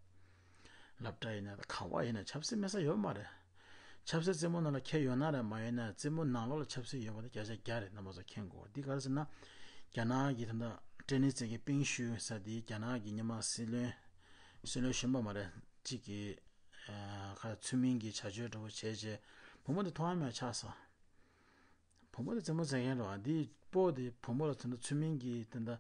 སློབ་གྲྭ་ཡིན་ན་ད་ག་བ་ཡིན་ན་ཆབ་སྲིད་མེད་ས་ཡོད་མ་རེད། ཆབ་སྲིད་རྩེད་མོ་ནང་ལ་འཁྱེར་ཡོད་ན་ར་མ་ཡོད་ན། རྩེད་མོ་ནང་ལོགས་ལ་ཆབ་སྲིད་ཡོད་པ་དེ་བརྒྱ་ཆ་བརྒྱ་རེད། རྣམ་པ་ཚོ་མཁྱེན་དགོས། འདི་ག་རེ་ཟེར་ན། རྒྱ་ནག་གི་ད་ལྟ་ཏེ་ནི་སི་གི་པིང་ཞུ་ཟེར་དེ་རྒྱ་ནག་གི་སྔོན་མ་སྲིད་བློན། སྲིད་བློན་གཞོན་པ་མ་རེད། གཅིག་གིས་ཨ་ཁ་ཚུལ་མིན་གྱི་བྱ་སྤྱོད་འདྲ་བོ་བྱས་རྗེས་བུ་མོ་དེ་མཐོང་ཡ་མེད་པ་ཆགས་སོང་། བུ་མོ་དེ་རྩེད་མོ་རྩེ་མཁན་རེད་བ། འདི་སྤོ་དེ་བུ་མོ་ལ་ད་ལྟ་ཚུལ་མིན་གྱི་ད་ལྟ་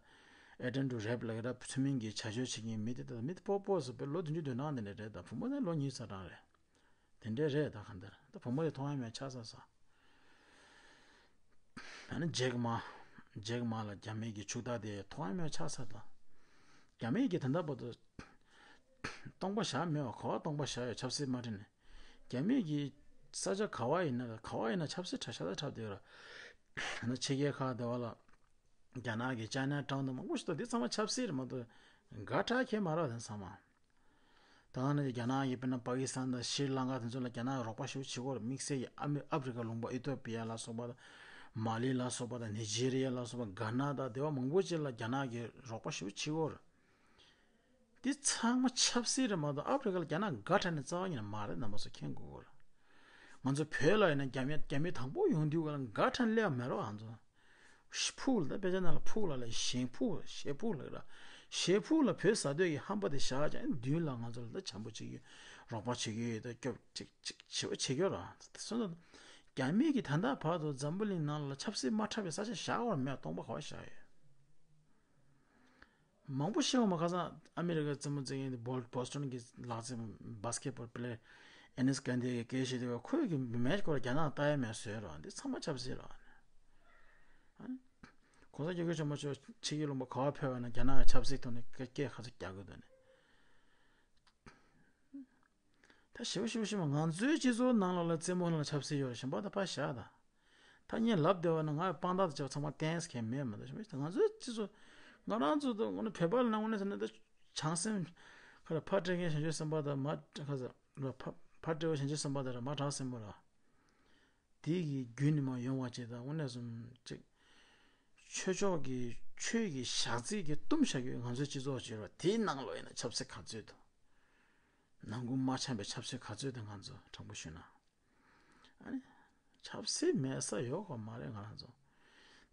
ཨེ་ཊེམ་ཊུ་རེབ་ལབ་ཀྱི་ར། ཚུལ་མིན་གྱི་བྱ་སྤྱོད་བྱེད་མཁན་མི་དེ་ད་ལྟ་མི་དེ་སྤོ་སྤོ་ཟེར་བའི་ལོ་བདུན་ཅུ་དོན་གྲངས་དེ་འདྲ་རེད། ད་བུ་མོ་དེ་ལོ་ཉི་ཤུ་རྩ་གྲངས་རེད། དེ་འདྲ་རེད། ད་གང་ལྟར་ད་བུ་མོ་དེ་མཐོང་ཡ་མེད་པ་ཆགས་ཚར་སོང་། ཨ་ནི་ཇེག་མ། ཇེག་མ་ལ་རྒྱ་མི་གི་ཕྱུག་བདག་དེ་མཐོང་ཡ་མེད་པ་ཆགས་ཚར་དང་། རྒྱ་མི་གི་ད་ལྟ་བར་དུ་སྟོང་པ་བཞག་མེད་པ། ག་བ་སྟོང་པ་བཞག་ཡོད། ཆབ་སྲིད་མ་འཁྲིད་ནས། རྒྱ་མི་གི་ས་ཆ་ག་བ་ཡིན་ན་ག་བ་ཡིན་ན་ཆབ་སྲིད་འཁྲབ་ཤ་སྟག་འཁྲབ་བསྡད་ཡོད་ར། ཨ་ནི་ཕྱི་རྒྱལ་ཁག་དེ་བ་ལ་རྒྱ་ནག་གི་ཅའི་ན་ཊའུན་དང་མང་པོ་ཞིག་འདུག་འདི་ཚང་མ་ཆབ་སྲིད་རེད་མ་གཏོགས་དགའ་དྲགས་ཁྱད་མ་རག་དེ་ཚང་མ། ད་ནི་རྒྱ་ནག་གིས་དཔེར་ན་པ་ཀི་སི་ཐན་དང་ཤྲི་ལང་ཀ་དེ་ཚོ་ལ་རྒྱ་ནག་གིས་རོགས་པ་ཞེ་པོ་བྱེད་ཀྱི་ཡོད་རེད། དམིགས་བསལ་གྱི་ཨ་མི་ཨ་ཕི་རི་ཀ་ལུང་པ་ཨི་ཐོ་པི་ཡ་ལ་སོགས་པ་དང་། མ་ལི་ལ་སོགས་པ་དང་། ནི་ཇི་རི་ཡ་ལ་སོགས་པ། གྷ་ན་དང་། དེ་བ་མང་པོ་ཅིག་ལ་རྒྱ་ནག་གིས་རོགས་པ་ཞེ་པོ་བྱེད་ཀྱི་ཡོད་རེད། འདི་ཚང་མ་ཆབ་སྲིད་རེད་མ་གཏོགས་ཨ་ཕི་རི་ཀ་ལ་རྒྱ་ནག་དགའ་དྲགས་ནས་རྩ་བ་ཉིད་ནས་མ་རེད། རྣམ་པ་ཚོ་མཁྱེན་དགོས་ཀྱི་རེད། ང་ཚོ་བོད་ལ་ཡིན་ན་རྒྱ་མི་རྒྱ་མི་དང་པོ་ཡོང་དུས་ག་ལ་དགའ་དྲགས་སླེབས་མེད་རོགས་ང་ཚོ། ཕུག་ལ་ད་དཔེ་ཆ་ནང་ལ་ཕུག་ལ་ལ་ཞེ་ཕུག་ཞེ་ཕུག་ལ་ར། ཞེ་ཕུག་ལ་བོད་ཟ་འདོད་ཀྱི་ཧམ་པ་དེ་བཞག་ཀྱང་མདུན་ལ་ང་ཚོ་ལ་ད་བྱམས་པོ་བྱེད་ཀྱི་ཡོད། རོགས་པ་བྱེད་ཀྱི་ཡོད། ད་སྐྱོབ་ཅིག་ཅིག་བྱེད་པ་བྱེད་ཀྱི་ཡོད་ར། སོང་ཙང་རྒྱ་མི་གིས་ད་ལྟ་བར་དུ་འཛམ་བུ་གླིང་ནང་ལ་ཆབ་སྲིད་དམག་འཁྲབ་པའི་ས་ཆ་བཞག་པ་མེད། སྟོང་པ་ག་བ་བཞག་ཡོད། མང་པོ་ཤེས་པ་མ། ཁ་སང་ཨ་མི་རི་ཀའི་རྩེད་མོ་རྩེ་མཁན་དེ་བྷོ་བྷོ་སི་ཊོན་གྱི་ལག་རྩེད་མོ་བྷ་སི་ཀེ་ཊི་བྷོལ་པི་ལེ་ཡར་ཨེ་ནིས་ཀན་དེ་གིས་སྐད་བཤད་དུས་ཁོས་གི་མེ་ཆི་སྐོར་རྒྱ་ནག་ལ་ལྟ་ཡ་མེད་བཟོས་རོགས། འདི་ཚང་མ་ཆབ་སྲིད་རོགས། ཨ་ནི་༸གོང་ས་༸སྐྱབས་མགོན་ཆེན་པོ་མཆོག་ཕྱི་རྒྱལ་ལུང་པ་ག་བ་ཕེབས་པ་ན་རྒྱ་ནག་གི་ཆབ་སྲིད་ཐོག་ནས་སྐད་ཁ་ཚ་རྒྱག་གི་འདུག་ནས། ད་ཞེ་པོ་ཞེ་པོ་ཞེ་པོ་ང་ཚོའི་སྤྱི་ཚོགས་ནང་ལོགས་ལ་རྩེད་མོ་ནང་ལ་ཆབ་སྲིད་ཡོད་རེད། གཞན་པ་ད་ཕར་བཞག་ད། ད་ངས་ལབ་བསྡད་པ་ན་ང་དཔང་རྟགས་དང་བཅས་པ་ཚང་མ་བསྟན་ས་མཁན་མེད་མ་གཏོགས། ང་ཚོའི་སྤྱི་ཚོགས་ང་རང་ཚོ་ད་དངོས་གནས་བོད་པ་ལ་ན་དངོས་གནས་ཟེར་ན་ད་བྱང་སེམས་ཁ་ལ་ཕར་སྤྲད་མཁན་བྱང་ཆུབ་སེམས་དཔའ་དང་། མར་ཁ་ས་ཕར་ཕར་སྤྲད་པ་བྱང་ཆུབ་སེམས་དཔའ་དང་ར་མར་དྲག་སེམས་པ་ར། དེ་གི་རྒྱུད་ནས་མར་ཡོང་བ་ཅིག་དང་། དངོས་གནས་སོང་ཅིག་ཆོས་ཕྱོགས་ཀྱི་ཆོས་ཀྱི་ཞག་ཚིལ་གྱིས་བཏུམས་བཞག་གི་ང་ཚོའི་སྤྱི་ཚོགས་ཅིག་རེད་བ། དེའི་ནང་ལོགས་ཡིན་ན་ཆབ་སྲིད་ག་ཚོད་འདུག་ནང་ཁུལ་མ་འཆམ་པའི་ཆབ་སྲིད་ག་ཚོད་འདུག་ང་ཚོ་དྲང་པོ་ཞུས་ན། ཨ་ནི་ཆབ་སྲིད་མེད་ས་ཡོད་ག་མ་རེད། ང་རང་ཚོ་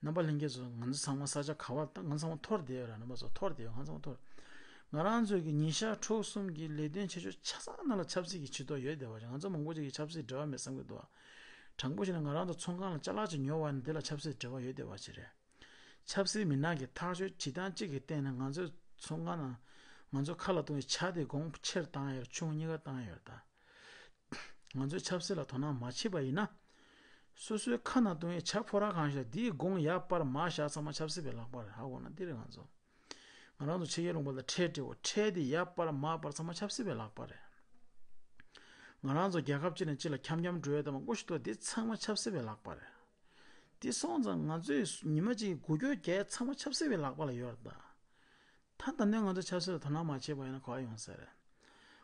རྣམ་པ་ལྷན་རྒྱས་ཚོ། ང་ཚོ་ཚང་མ་ས་ཆ་ག་བ་ད་ང་ཚོ་ཚང་མ་འཐོར་བསྡད་ཡོད་ར། རྣམ་པ་ཚོ་འཐོར་བསྡད་ཡོད། ང་ཚོ་ཚང་མ་འཐོར། ང་རང་ཚོའི་གི་ཉིན་ཞག་ཕྲུགས་གསུམ་གྱི་ལས་དོན་བྱེད་ཕྱོགས་ཆ་ཚང་ནང་ལ་ཆབ་སྲིད་ཀྱི་ཇུས་གཏོགས་ཡོད་བསྡད་པ་ཞིག་ང་ཚོ་མང་པོ་ཅིག་གིས་ཆབ་སྲིད་འབྲེལ་བ་མེད་བསམ་གྱི་འདུག་དྲང་པོ་བཤད་ན་ང་རང་ཚོ་ཚོང་ཁང་ལ་ཅ་ལག་ཅིག་ཉོ་བ་ཡིན་ན་དེ་ལ་ཆབ་སྲིད་འབྲེལ་བ་ཡོད་བསྡད་པ་ཞིག་རེད། ཆབ་སྲིད་མི་སྣ་གིས་ཐག་གཅོད་བྱེད་སྟངས་གཅིག་གི་སྟེང་ནས་ང་ཚོའི་ཚོང་ཁང་ནང་ང་ཚོ་ཁ་ལ་བཏུང་བའི་ཇ་དེ་སྒོང་ཆེར་བཏང་ཡོད་རེད། ཆུང་གཉིས་ཀ་བཏང་ཡོད་རེད་ད། ང་ཚོས་ཆབ་སྲིད་ལ་དོ་སྣང་མ་བྱེད་པ་ཡིན་ན། སོ་སོའི་ཁ་ནང་བཏུང་བའི་ཇ་ཕོར་པ་གང་ཞིག་དེའི་སྒོང་ཡར་སྤར་མར་བཞག་ཚང་མ་ཆབ་སྲིད་པའི་ལག་པར་རེད། ཧ་གོ་ན་འདི་རེད་ང་ཚོ། ང་རང་ཚོ་ཕྱི་རྒྱལ་ལུང་པ་ལ་ཁྲལ་སྤྲད་འོ་ཁྲལ་དེ་ཡར་སྤར་མར་སྤར་ཚང་མ་ཆབ་སྲིད་པའི་ལག་པར་རེད། ང་རང་ཚོ་རྒྱལ་ཁབ་གཅིག་ནས་གཅིག་ལ་འཁྱམ་འཁྱམ་འགྲོ་ཡ་དང་མང་པོ་ཞིག་འདུག་དེ་ཚང་མ་ཆབ་སྲིད་པའི་ལག་པར་རེད། དེ་སོང་ཙང་ང་ཚོས་ཉི་མ་གཅིག་འགུལ་སྐྱོད་རྒྱག་ཡ་ཚང་མ་ཆབ་སྲིད་པའི་ལག་པ་ལ་ཡོད་རེད་ད། ད་ད་ནས་ང་ཚོ་ཆབ་སྲིད་ལ་དོ་སྣང་མ་བྱས་པ་ཡིན་ན་ག་པར་ཡོང་ས་རེད།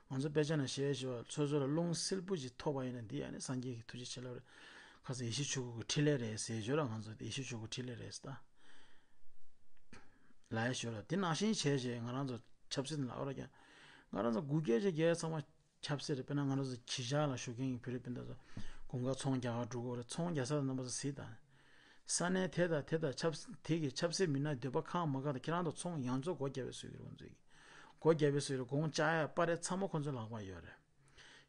ང་ཚོ་དཔེ་ཆ་ནང་བཤད་ཞོར་སོ་སོ་ལ་རླུང་བསིལ་པོ་ཞིག་ཐོབ་པ་ཡིན་ན་འདི་ཡང་ནི་སངས་རྒྱས་ཀྱི་ཐུགས་རྗེ་ཆེ་ལབ་རེད། ཁ་སང་ཡེ་ཤེས་ཆོས་སྐུ་གི་འཕྲིན་ལས་རེད་ཟེར་ཞོར་ལ་ང་ཚོ་ཡེ་ཤེས་ཆོས་སྐུ་འཕྲིན་ལས་རེད་ཟེར་ད། ལབ་ཡ་ཞོར་ལ་དེ་ནང་བཞིན་བྱས་བྱས་ང་རང་ཚོ་ཆབ་སྲིད་ནང་ལ་ཨོ་ར་ཀྱང་ང་རང་ཚོ་དགུ་བརྒྱ་བརྒྱ་བརྒྱ་ཚང་མ་ཆབ་སྲིད་རེད། དཔེར་ན་ང་རང་ཚོ་གཞིས་ཆགས་ལ་བཞུགས་མཁན་གྱི་བོད་རིགས་སྤུན་ཟླ་ཚོ་དགུན་ཁ་ཚོང་རྒྱག་གར་འགྲོ་གི་ཡོད་རེད། ཚོང་རྒྱག་ས་དང་འདྲ་པོ་ཚོ་གཟིགས་དང་། ས་གནས་དེ་དང་དེ་དང་ཆབ་དེ་གི་ཆབ་སྲིད་མི་སྣ་འདོད་པ་ཁེངས་མ་ཁེངས་དང་ཁྱེད་རང་ཚོ་ཚོང་ཡང་ཚོ་སྒོ་རྒྱབ་པའི་སྲོལ་གྱི་རེད་ཁོང་ཚོས་ཀྱི། སྒོ་རྒྱབ་པའི་སྲོལ་གྱི་སྒོང་ལྕགས་ཡ་པར་རེད་ཚང་མ་ཁོང་ཚོའི་ལག་པར་ཡོད་རེད།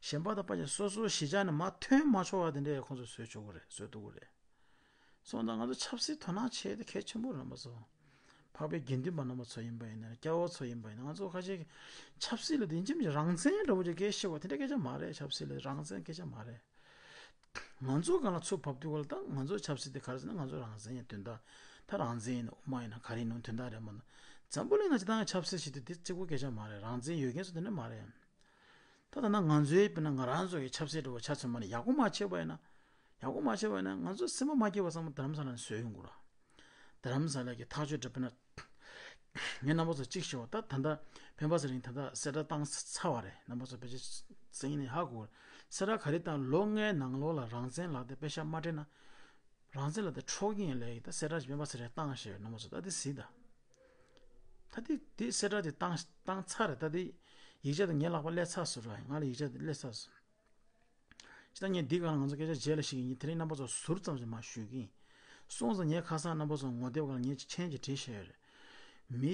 གཞན་པ་དང་པ་ཅིག་སོ་སོའི་གཞིས་ཆགས་ནས་མར་ཐོན་མ་ཆོག་པ་དེ་འདྲས་ཁོང་ཚོས་བཟོས་ཆོག་གི་རེད། བཟོས་ཐུབ་ཀྱི་རེད། སོང་ཙང་ང་ཚོ་ཆབ་སྲིད་དོ་སྣང་བྱེད་ཡ་དེ་གལ་ཆེན་པོ་རེད་རྣམ་པ་ཚོ། འཕགས་པའི་དགེ་འདུན་པ་རྣམ་པ་ཚོ་ཡིན་པ་ཡིན་ན་སྐྱ་བོ་ཚོ་ཡིན་པ་ཡིན་ན་ང་ཚོ་ཁ་ཤས་ཀྱིས་ཆབ་སྲིད་ལ་དེ་འཇིམ་གྱི་རང་བཙན་འདྲ་བོ་ཅིག་སྐད་ཤེས་པ་དེ་འདྲ་སྐད་ཆ་མ་རེད། ཆབ་སྲིད་ལ་རང་བཙན་སྐད་ཆ་མ་རེད། ང་ཚོ་སྒང་ལ་ཚུར་བབས་དུས་སྐབས་ལ་ད་ང་ཚོ་ཆབ་སྲིད་དེ་ག་རེ་ཟེར་ན་ང་ཚོ་རང་བཙན་ཡིན་དོན་དག་ད་རང་བཙན་ཡིན་ན་དབུ་མ་ཡིན་ན་ག་རེ་ཡིན་ནའང་དོན་དག་རེད་མ་གཏོགས་འཛམ་བུ་གླིང་ན་སྤྱིར་བཏང་ཆབ་སྲིད་ཞིག་དེ་དེ་གཅིག་པུ་སྐད་ཆ་མ་རེད། རང་བཙན་ཡོད་མཁན་ཚོ་དེ་འདྲ་མ་རེད། ད་ལྟ་ན་ང་ཚོའི་དཔེར་ན་ང་རང་ཚོ་གི་ཆབ་སྲིད་འགྲོ་བ་ཆ་མཚོན་པ་ནི་ཡག་པོ་མ་བྱས་པ་ཡིན་ན། ཡག་པོ་མ་བྱས་པ་ཡིན་ན་ང་ཚོ་སེམས་པ་མ་སྐྱིད་པ་ཚང་མ་རྡ་རམ་ས་ལ་ནས་བཟོས་ཡོང་དགོས་ར། རྡ་རམ་ས་ལ་གི་ཐག་གཅོད་འདྲ་དཔེར་ན། ངས་རྣམ་པ་ཚོ་གཅིག་ཞུ་བ་ད་ད་ལྟ་སྤེན་པ་ཚེ་རིང་ད་ལྟ་གསལ་བསྒྲགས་བཏང་ཚར་བ་རེད། རྣམ་པ་ཚོ་ཕལ་ཆེར་སེང་ནས་ཧ་གོ། གསལ་བསྒྲགས་ག་རེ་བཏང་ལོ་ལྔའི་ནང་ལོགས་ལ་རང་བཙན་ལག་དེབ་པེ་ཤག་མ་སྤྲད་ན། རང་བཙན་ལག་དེབ་འཕྲོག་གི་ཡིན་ལབ་ཡིན། ད་གསལ་བསྒྲགས་སྤེན་པ་ཚེ་རིང་བཏང་ཞེས་རྣམ་པ་ཚོ་ད་དེ་གཟིགས་ད། ད་དེ་དེ་གསལ་བསྒྲགས་དེ་བཏང་བཏང་ཚར་རེད། ད་དེ་ཡིག་ཆ་དེ་ངའི་ལག་པ་སླེབས་ཚར་སོང་ར། ང་ལ་ཡིག་ཆ་དེ་སླེབས་ཚར་སོང་། ཅི་ལྟར་ངས་འདི་ག་ལ་ང་ཚོ་སྐད་ཆ་རྗེས་ལ་ཞིག་ཡིན། དེ་རིང་རྣམ་པ་ཚོ་ཟུར་ཙམ་ཞིག་མར་ཞུ་གི་ཡིན། སོང་ཙང་ངས་ཁ་སང་རྣམ་པ་ཚོ་ངོ་དེབ་སྒང་ལ་ངས་མཆན་ཅིག་བྲིས་བཞག་ཡོད་རེད། མི་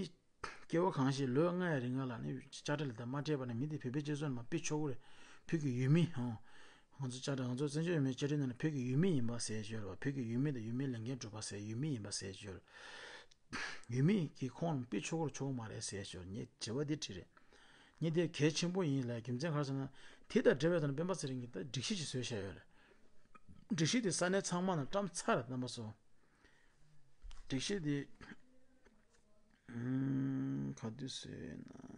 སྐྱེ་བོ་གང་ཞིག་ལོ་ལྔའི་རིང་ལ་ནི་དཔྱ་ཁྲལ་དེ་མ་སྤྲད་པ་ནི་མི་དེ་བོད་པའི་སྤྱི་ཚོགས་ནང་མར་ཕུད་ཆོག་གི་རེད། བོད་ཀྱི་ཡུལ་མི་ཧང་། ང་ཚོ་དཔྱ་ཁྲལ་ང་ཚོ་བཙན་བྱོལ་བོད་མིའི་བཅའ་ཁྲིམས་ནང་ནས་བོད་ཀྱི་ཡུལ་མི་ཡིན་པ་ཟེར་ཡོད་རེད་བ། བོད་ཀྱི་ཡུལ་མི་དང་ཡུལ་མིའི་ལས་འགན་སྒྲུབ་པ་ཟེར་ཡུལ་མི་ཡིན་པ་ཟེར་ཡོད་རེད། ཡུལ་མི་གིས་ཁོང་ལ་ཕུད་ཆོག་གི་རེད་ཆོག་གི་མ་རེད་ཟེར་ཞོར་ངས་དྲི་བ་འདི་དྲིས་རེད། ངས་འདི་གལ་ཆེན་པོ་ཡིན་ལབ་རྒྱུ་མཚན་ག་རེ་ཟེར་ན། དེ་དང་འབྲེལ་བའི་ཐོག་ནས་སྤེན་པ་ཚེ་རིང་གིས་ད་སྒྲིག་གཞི་ཞིག་བཟོས་བཞག་ཡོད་རེད། སྒྲིག་གཞི་དེ་ས་གནས་ཚང་མ་ནང་བཀྲམ་ཚར་རེད་རྣམ་པ་ཚོ། སྒྲིག་གཞི་དེ་ཨུམ་ག་དུས་བཟོས་ན།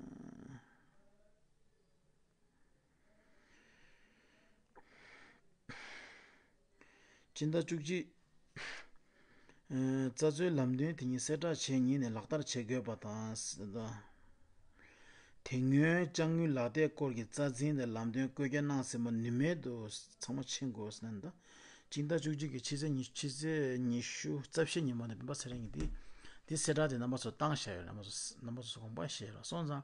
སྤྱི་ཟླ་བཅུ་གཅིག་རྩ་རྩོད་ལམ་སྟོན་དེ་ཉིད་གསལ་བསྒྲགས་བྱས་ཉིན་ནས་ལག་བསྟར་བྱེད་དགོས་པ་དང་། དེ་སྔོན་དཔྱ་དངུལ་ལག་དེབ་སྐོར་གྱི་རྩ་འཛིན་དང་ལམ་སྟོན་བཀོད་རྒྱ་གནང་ཟིན་པ་ནུས་མེད་དུ་ཚང་མ་ཕྱིན་དགོས་ཟེར་ནས་ད། སྤྱི་ཟླ་བཅུ་གཅིག་གི་ཕྱི་ཚེས་ཉི་ཕྱི་ཚེས་ཉི་ཤུ་རྩ་བཞི་ཉིན་མོ་ནས་སྤེན་པ་ཚེ་རིང་གིས་འདི་འདི་གསལ་བསྒྲགས་དེ་རྣམ་པ་ཚོ་བཏང་བཞག་ཡོད། རྣམ་པ་ཚོ་རྣམ་པ་ཚོ་དགོངས་པ་བཞེས་རོགས་སོང་ཙང་།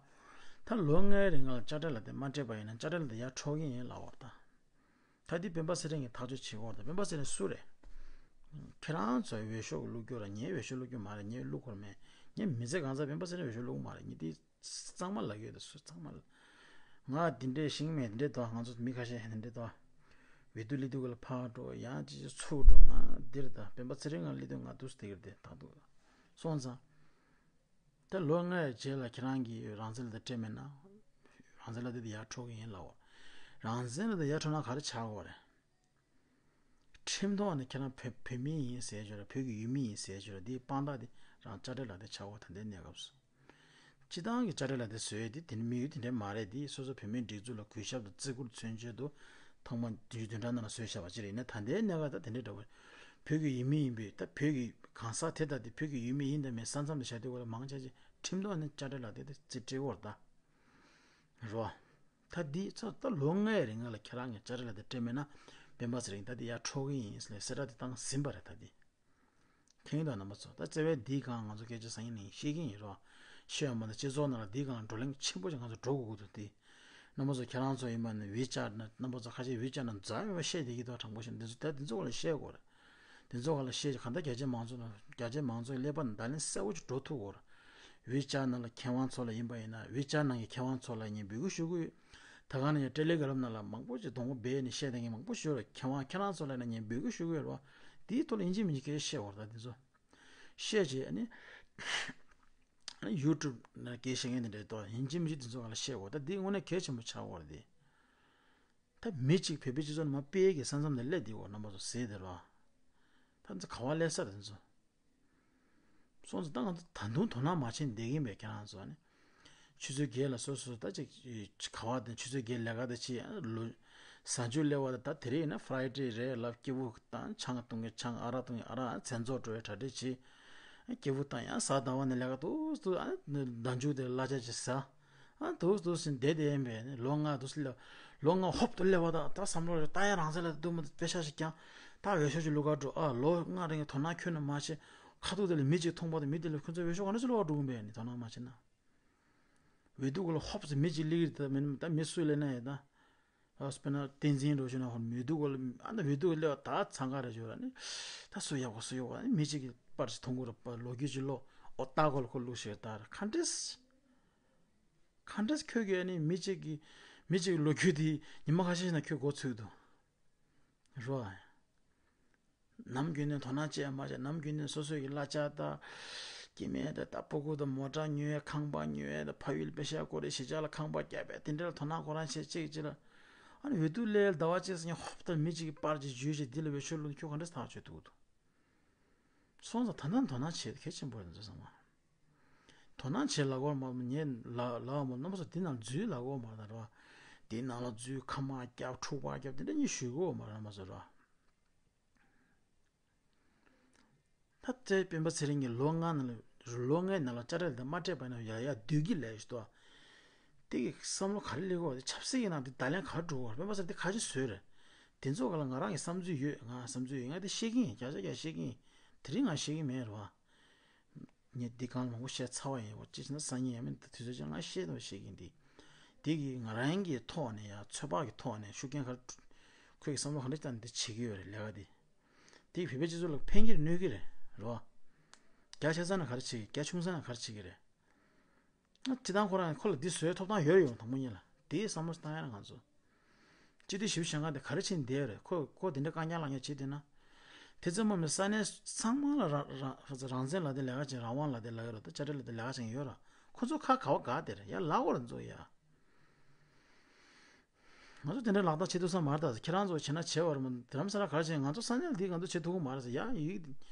ད་ལོ་ལྔའི་རིང་ལ་དཔྱ་ཁྲལ་ལག་དེབ་མ་སྤྲད་པ་ཡིན་ན་དཔྱ་ཁྲལ་ལག་དེབ་ཡར་འཕྲོག་གི་ཡིན་ལབ་པ་རེད་ད། ད་འདི་སྤེན་པ་ཚེ་རིང་གིས་ཐག་གཅོད་བྱེད་དགོས་རེད། སྤེན་པ་ཚེ་རིང་སུ་རེད། ཁྱེད་རང་ཚོ་འོས་ཤོག་བླུགས་རྒྱུ་ར། ངའི་འོས་ཤོག་བླུགས་རྒྱུ་མ་རེད། ངའི་བླུགས་དགོས་མེད། ངའི་མི་ཚེ་གང་ཚ་སྤེན་པ་ཚེ་རིང་འོས་ཤོག་བླུགས་མ་རེད། ངས་འདི་གཙང་མ་ལབ་ཡོད་དེ་སུ་གཙང་མ་ལབ། ང་འདི་འདྲའི་ཤིང་མེད་འདི་འདྲའི་དོ། ང་ཚོ་མི་ཁ་ཤས་འདི་འདྲའི་དོ། འོས་བསྡུ་སླེབས་དུས་སྐབས་ལ་ཕར་འགྲོ་ཡང་ཅི་ཅི་ཚུར་འགྲོ། ང་འདིར་ད་སྤེན་པ་ཚེ་རིང་ང་སླེབས་དུས་ང་འདུག་སེ་བསྡད་ཀྱི་རེད་དེ་ད་འདུག་སོང་ཙང་། ད་ལོ་ལྔའི་རྗེས་ལ་ཁྱེད་རང་གིས་རང་བཙན་ལག་དེབ་སྤྲད་མེད་ན། རང་བཙན་ལག་དེབ་དེ་ཡར་འཕྲོག་གི་ཡིན་ལབ་པ། རང་བཙན་ལག་དེབ་དེ་ཡར་འཕྲོག་ན་ག་རེ་ཆགས་ཀྱི་ཡོད་རེད། ཁྲིམས་ཐོག་ནས་ཁྱེད་རང་བོད་བོད་མི་ཡིན་ཟེར་ཆོག་ར། བོད་ཀྱི་ཡུལ་མི་ཡིན་ཟེར་ཆོག་ར། འདིའི་དཔང་རྟགས་དེ་རང་དཔྱ་ཁྲལ་ལག་དེབ་ཆགས་ཀྱི་ཡོད། ད་ལྟའི་གནས་སྐབས་སུ། སྤྱི་བཏང་གི་དཔྱ་ཁྲལ་ལག་དེབ་བཟོ་ཡས་དེ་དེ་ནི་དམིགས་ཡུལ་དེ་འདྲ་མ་རེད། དེ་སོ་སོ་བོད་མིའི་སྒྲིག་འཛུགས་ལ་གུས་ཞབས་དང་བརྩི་བཀུར་མཚོན་ཆེད་དུ་ཐོག་མ་བདུན་ཅུ་བདུན་ཕྲག་ནང་ལ་བཟོས་བཞག་པ་ཅིག་རེད། ཡིན་ན་ད་ལྟའི་གནས་སྐབས་ད་དེ་འདྲ་འདྲ་བོ། བོད་ཀྱི་ཡུལ་མི་ཡིན་པས་ད་བོད་ཀྱི་གང་ཟག་དེ་དག་དེ་བོད་ཀྱི་ཡུལ་མི་ཡིན་དང་མིན་ས་མཚམས་དུ་བཞག་དུས་སྐབས་ལ་མང་ཆེ་ཆེ་ཁྲིམས་ཐོག་ནས་དཔྱ་ཁྲལ་ལག་དེབ་དེ་རྩིས་སྤྲད་ཀྱི་ཡོད་རེད་ད། རེད་བ། ད་འདི་ཚོ་ད་ལོ་ལྔའི་རིང་ལ་ཁྱེད་རང་གིས་དཔྱ་ཁྲལ་ལག་དེབ་སྤྲད་མེད་ན་སྤེན་པ་ཚེ་རིང་ད་འདི་ཡར་འཕྲོག་གི་ཡིན་ཟེར་ནས་གསལ་བསྒྲགས་དེ་བཏང་ཟིན་པ་རེད་ད་འདི། མཁྱེན་གྱི་འདུག་རྣམ་པ་ཚོ། ད་བརྩེ་བས་འདིའི་སྒང་ང་ཚོ་སྐད་ཆ་སང་ཉིན་ནས་བཤད་ཀྱི་ཡིན་རོགས། བཤད་ཡོང་བ་ན་སྤྱི་ཚོགས་ནང་ལ་འདིའི་སྒང་ལ་བགྲོ་གླེང་ཆེན་པོ་ཞིག་ང་ཚོ་འགྲོ་དགོས་ཀྱི་འདུག་སྟེ། རྣམ་པ་ཚོ་ཁྱེད་རང་ཚོ་ཡིན་པ་ནི་ཝི་ཅེཊ་ནང་རྣམ་པ་ཚོ་ཁ་ཤས་ཝི་ཅེཊ་ནང་འཛུལ་ཡོད་པ་བཤད་བསྡད་ཀྱི་འདུག་དྲང་པོ་བཤད་ན་འདི་ཚོ་ད་འདི་ཚོ་སྒང་ལ་བཤད་དགོས་རེད། འདི་ཚོ་སྒང་ལ་བཤད་གང་ལྟར་རྒྱ་ཆེ་མང་ཚོགས་ནང་རྒྱ་ཆེ་མང་ཚོགས་ཀྱི་ཀླད་པ་ནང་བརྡ་ལན་གསལ་པོ་ཅིག་འགྲོ་ཐུབ་དགོས་རེད། ཝེ་ཅཱཊ་ནང་ལ་མཁས་དབང་ཚོ་ལ་ཡིན་པ་ཡིན་ན། ཝེ་ཅཱཊ་ནང་གི་མཁས་དབང་ཚོ་ལ་ངས་འབོད་སྐུལ་ཞུ་གི་ཡོད། ད་ག་ནང་བཞིན་ཊེ་ལི་གྷི་རམ་ནང་ལ་མང་པོ་ཅིག་གདོང་པ་སྦས་ནས་བཤད་མཁན་མང་པོ་ཞིག་ཡོད་རེད། མཁས་དབང་ཁྱེད་རང་ཚོ་ལ་ཡིན་ན་ངས་འབོད་སྐུལ་ཞུ་གི་ཡོད་རེད་བ། དེའི་ཐོག་ལ་ཡིན་གཅིག་མིན་གཅིག་སྐད་ཆ་བཤད་དགོས་རེད། ད་དེ་ཚོ་བཤད་བྱས་ཨ་ནི་ཡུ་ཊུབ་ནང་སྐད་ཆ་བཤད་མཁན་དེ་འདྲའི་ཐོག་ཡིན་གཅིག་མིན་གཅིག་དེ་ཚོ་སྒང་ལ་བཤད་དགོས། ད་འདི་དངོས་གནས་གལ་ཆེན་པོ་ཆགས་ཀྱི་ཡོད་རེད་དེ། ད་མི་གཅིག་བོད་པའི་སྤྱི་ཚོགས་ནང་མར་དཔེ་གི་ས་མཚམས་ནས་སླེབས་བསྡད་ཡོད། རྣམ་པ་ཚོ་གཟིགས་བསྡད་རོགས། ད་ཚོ་ག་བ་སླེབས་ས་རེད་ཚོ། སོང་ཙང་ད་ང་ཚོ་ད་དུང་དོ་སྣང་མ་བྱེད་བསྡད་ཀྱིན་པས་ཁྱེད་རང་ཚོ་ནི། ཆུ་ཚོད་བརྒྱད་ལ་སོ་སོ་ད་ཅིག་ག་བ་དང་ཆུ་ཚོད་བརྒྱད་ལས་ཀ་ད་བྱེད། ལོ་གཟའ་མཇུག་སླེབས་པ་ད་ད་དེ་རིང་ཡིན་ན་ཕ་རའི་ཌེ་རེད་ལབ། སྐྱིད་པོ་བཏང་། ཆང་བཏུང་གི་ཆང་། ཨ་རག་བཏུང་གི་ཨ་རག། མཚན་ཚོགས་འགྲོ་བའི་གྲ་སྒྲིག་བྱེད། སྐྱིད་པོ་བཏང་། ཡང་གཟའ་ཟླ་བ་ནས་ལས་ཀ་འདུག་འདུག་ཨ་ཟླ་མཇུག་དེ་གླ་ཆ་ཅིག་ཟ། ཨ་འདུག་འདུག་ཟེར་བསྡད་བསྡད་ཡིན་པས་ནི། ལོ་ལྔ་འདུག་ཟེར་ལ། ལོ་ལྔ་ཧོབ་ཏུ་སླེབས་པ་དང་ད་བསམ་བློ་རེ་ད་ཡང་རང་བཙན་ལ་འདུག་མ་འདུག་པེ་ཤག་ཞིག་ཀྱང་ད་འོས་ཤོག་ཅིག་བླུག་ག་འགྲོ། ཨ་ལོ་ལྔ་རིང་དོ་སྣང་ཁྱོན་ནས་མ་བྱས། ཁ་ཐུག་དེ་ལ་མི་གཅིག་མཐོང་པ་དང་མི་དེ་ལ་ཁོ་ཚོ་འོས་ཤོག་ག་འདྲ་ཞིག་བླུག་ག་འགྲོ་གི་ཡིན་པས་ནི། དོ་སྣང་མ་བྱས་ན། འོས་བསྡུ་སྐབས་ལ་ཧོབ་ཙམ་མི་གཅིག་སླེབས་ཀྱི་རེད། ད་མི་ད་མི་སུ་སླེབས་ན་ཡང་ད། ཨ་དཔེར་ན་བསྟན་འཛིན་འདྲ་བོ་ཞིག་ན་ཧོར་འོས་བསྡུ་སྐབས་ལ་ཨ་ད་འོས་བསྡུ་སླེབས་པ་ད་འཚང་ཁ་རེད་ཞུ་ར་ནི། ད་སུ་ཡག་པོ་སུ་ཡག་པོ་ཨ་ནི་མི་གཅིག་གི་པར་ཞིག་མཐོང་གི་རེད་པ། ལོ་རྒྱུས་ཅིག་ཀློག། ཨོ་ད་གོ་ལ་ཁོ་བླུག་ཤེས་ད་ར་ག་འདྲས། ག་འདྲས་ཁྱོད་ཀྱིས་ཨ་ནི་མི་གཅིག་གི་མི་གཅིག་གི་ལོ་རྒྱུས་དེ་ཉི་མ་ཁ་ཤས་ཤིག་ན་ཁྱོད་མགོ་ཚོས་འདུག་རོ། ནམ་རྒྱུན་ནས་དོ་སྣང་བྱས་མ་བྱས། ནམ་རྒྱུན་ནས་སོ་སོའི་གི་གླ་ཆ་དང་སྐྱེ་དམན་དང་ད་ཕྲུ་གུ་དང་མོ་ཊ་ཉོས། ཁང་པ་ཉོས། ད་ཕ་ཡུལ་པེ་ཤག་སྐོར་རེ་གཞིས་ཆགས་ལ་ཁང་པ་བརྒྱབ་པས་དེ་འདྲ་ལ་དོ་སྣང་ཁོ་རང་བྱས་གཅིག་གཅིག་ལ། ཨ་ནི་འོས་བསྡུ་སླེབས་ཟླ་བ་གཅིག་ཙམ་ཧོབ་ཏེ་མི་གཅིག་གི་པར་ཅིག་འཇུས་བྱས་འདི་ལ་འོས་ཤོག་བླུགས་ན་ཁྱོད་ག་འདྲ་ཐག་ཆོད་འདུག་འདུག་སོང་ཙང་ད་ལྟ་དོ་སྣང་བྱེད་གལ་ཆེན་པོ་རེད་འདུག་བསམ་པ། དོ་སྣང་བྱེད་ལབ་དགོས་མ་རེད། ངས་ལབ་ལབ་མ་རྣམ་པ་ཚོ་འདི་ནང་འཛུལ་ལབ་དགོས་མ་རེད་ད་རོ། འདི་ནང་ལ་འཛུལ། ཁ་དམག་རྒྱབ། འཁྲུག་པ་རྒྱབ། དེ་འདྲ་གཉིས་ཞུ་དགོས་མ་རེད་རྣམ་པ་ཚོ་རོ། ད་ལྟའི་སྤེན་པ་ཚེ་རིང་གིས་ལོ་ལྔ་ནང་ལ་ལོ་ལྔའི་ནང་ལ་དཔྱ་ཁྲལ་དེ་མ་སྤྲད་པ་ན་ཡ་ཡ་སྡུག་གི་ལས་ཞུ་དོ། དེ་གི་བསམ་བློ་ག་རེ་སླེབས་དགོས། དེ་ཆབ་སྲིད་ཀྱི་ནང་དེ་བརྡ་ལན་ག་རེ་འགྲོ་དགོས། སྤེན་པ་ཚེ་རིང་དེ་ག་ཅི་བཟོས་རེད། དེ་ཚོ་ག་ལ་ང་རང་གི་བསམ་ཚུལ་ཡོད། ང་བསམ་ཚུལ་ཡོད། ང་དེ་བཤད་ཀྱི་ཡིན། བརྒྱ་ཆ་བརྒྱ་བཤད་ཀྱི་ཡིན། དེ་རིང་ང་བཤད་ཀྱི་མེད་རེད་བ། ངས་འདི་གང་མང་པོ་བཤད་ཚར་བ་ཡིན། འོ་ཅི་ཕྱིན་ན་སང་ཉིན་ཡང་མིན་ད་དུས་ཚོད་ཅིག་ང་བཤད་དང་བཤད་ཀྱིན་འདི། འདི་གིས་ང་རང་གི་ཐོག་ནས་ཡང་ཚོད་དཔག་གི་ཐོག་ནས་ཤུགས་རྐྱེན་ག་རེ། ཁོས་ཀྱི་བསམ་བློ་ག་འདྲ་བཏང་འདི་བྱེད་ཀྱི་ཡོད་རེད་ལས་ཀ་འདི། འདི་གིས་བོད་པའི་སྤྱི་ཚོགས་ལ་ཕན་གྱི་རེད་གནོད་ཀྱི་རེད་རོ། རྒྱ་ཆེ་ས་ན་ག་རེ་བྱེད་ཀྱི། རྒྱ་ཆུང་ས་ན་ག་རེ་བྱེད་ཀྱི་རེད། སྤྱི་བཏང་ཁོ་རང་ཁོ་ལ་འདི་བཟོའི་ཐོབ་ཐང་ཡོད་ཡོང་དང་པོ་ཉིད་ལ་དེའི་བསམ་བློ་བཏང་ཡ་ན་ང་ཚོ། སྤྱི་འཐུས་ཞིབ་བཤད་མཁན་དེ་ག་རེ་བྱེད་བསྡད་རེད། ཁོ་ཁོ་དེ་འདྲ་བཀག་ཉར་ལངས་ཉར་བྱེད་བསྡད་ན། དེ་ཚོ་མ་མི་ས་གནས་ཚང་མ་ལ་རང་རང་རང་བཙན་ལ་དེ་ལས་ཀ་བྱེད། རང་དབང་ལ་དེ་ལས་ཀ་རོ། ད་དཔྱ་ཁྲལ་ལ་དེ་ལས་ཀ་བྱེད་ཡོད་ར། ཁོ་ཚོ་ཁ་ག་བ་ག་དེ་རེད་ཡ་ལ་འོར་ཚོ་ཡ། ང་ཚོ་དེ་འདྲ་ལག་བསྟར་བྱེད་ཐུབ་ས་མ་རེད། ད་ཁྱེད་རང་ཚོ་བྱེད་ན་བྱེད་པ་རེད་མ། རྡ་རམ་ས་ལ་ག་རེ་བྱེད། ང་ཚོ་ས་གནས་ལ་དེ་ང་ཚོ་བྱེད་ཐུབ་ཀྱི་མ་རེད་ཟེར་ཡ། ཡིག་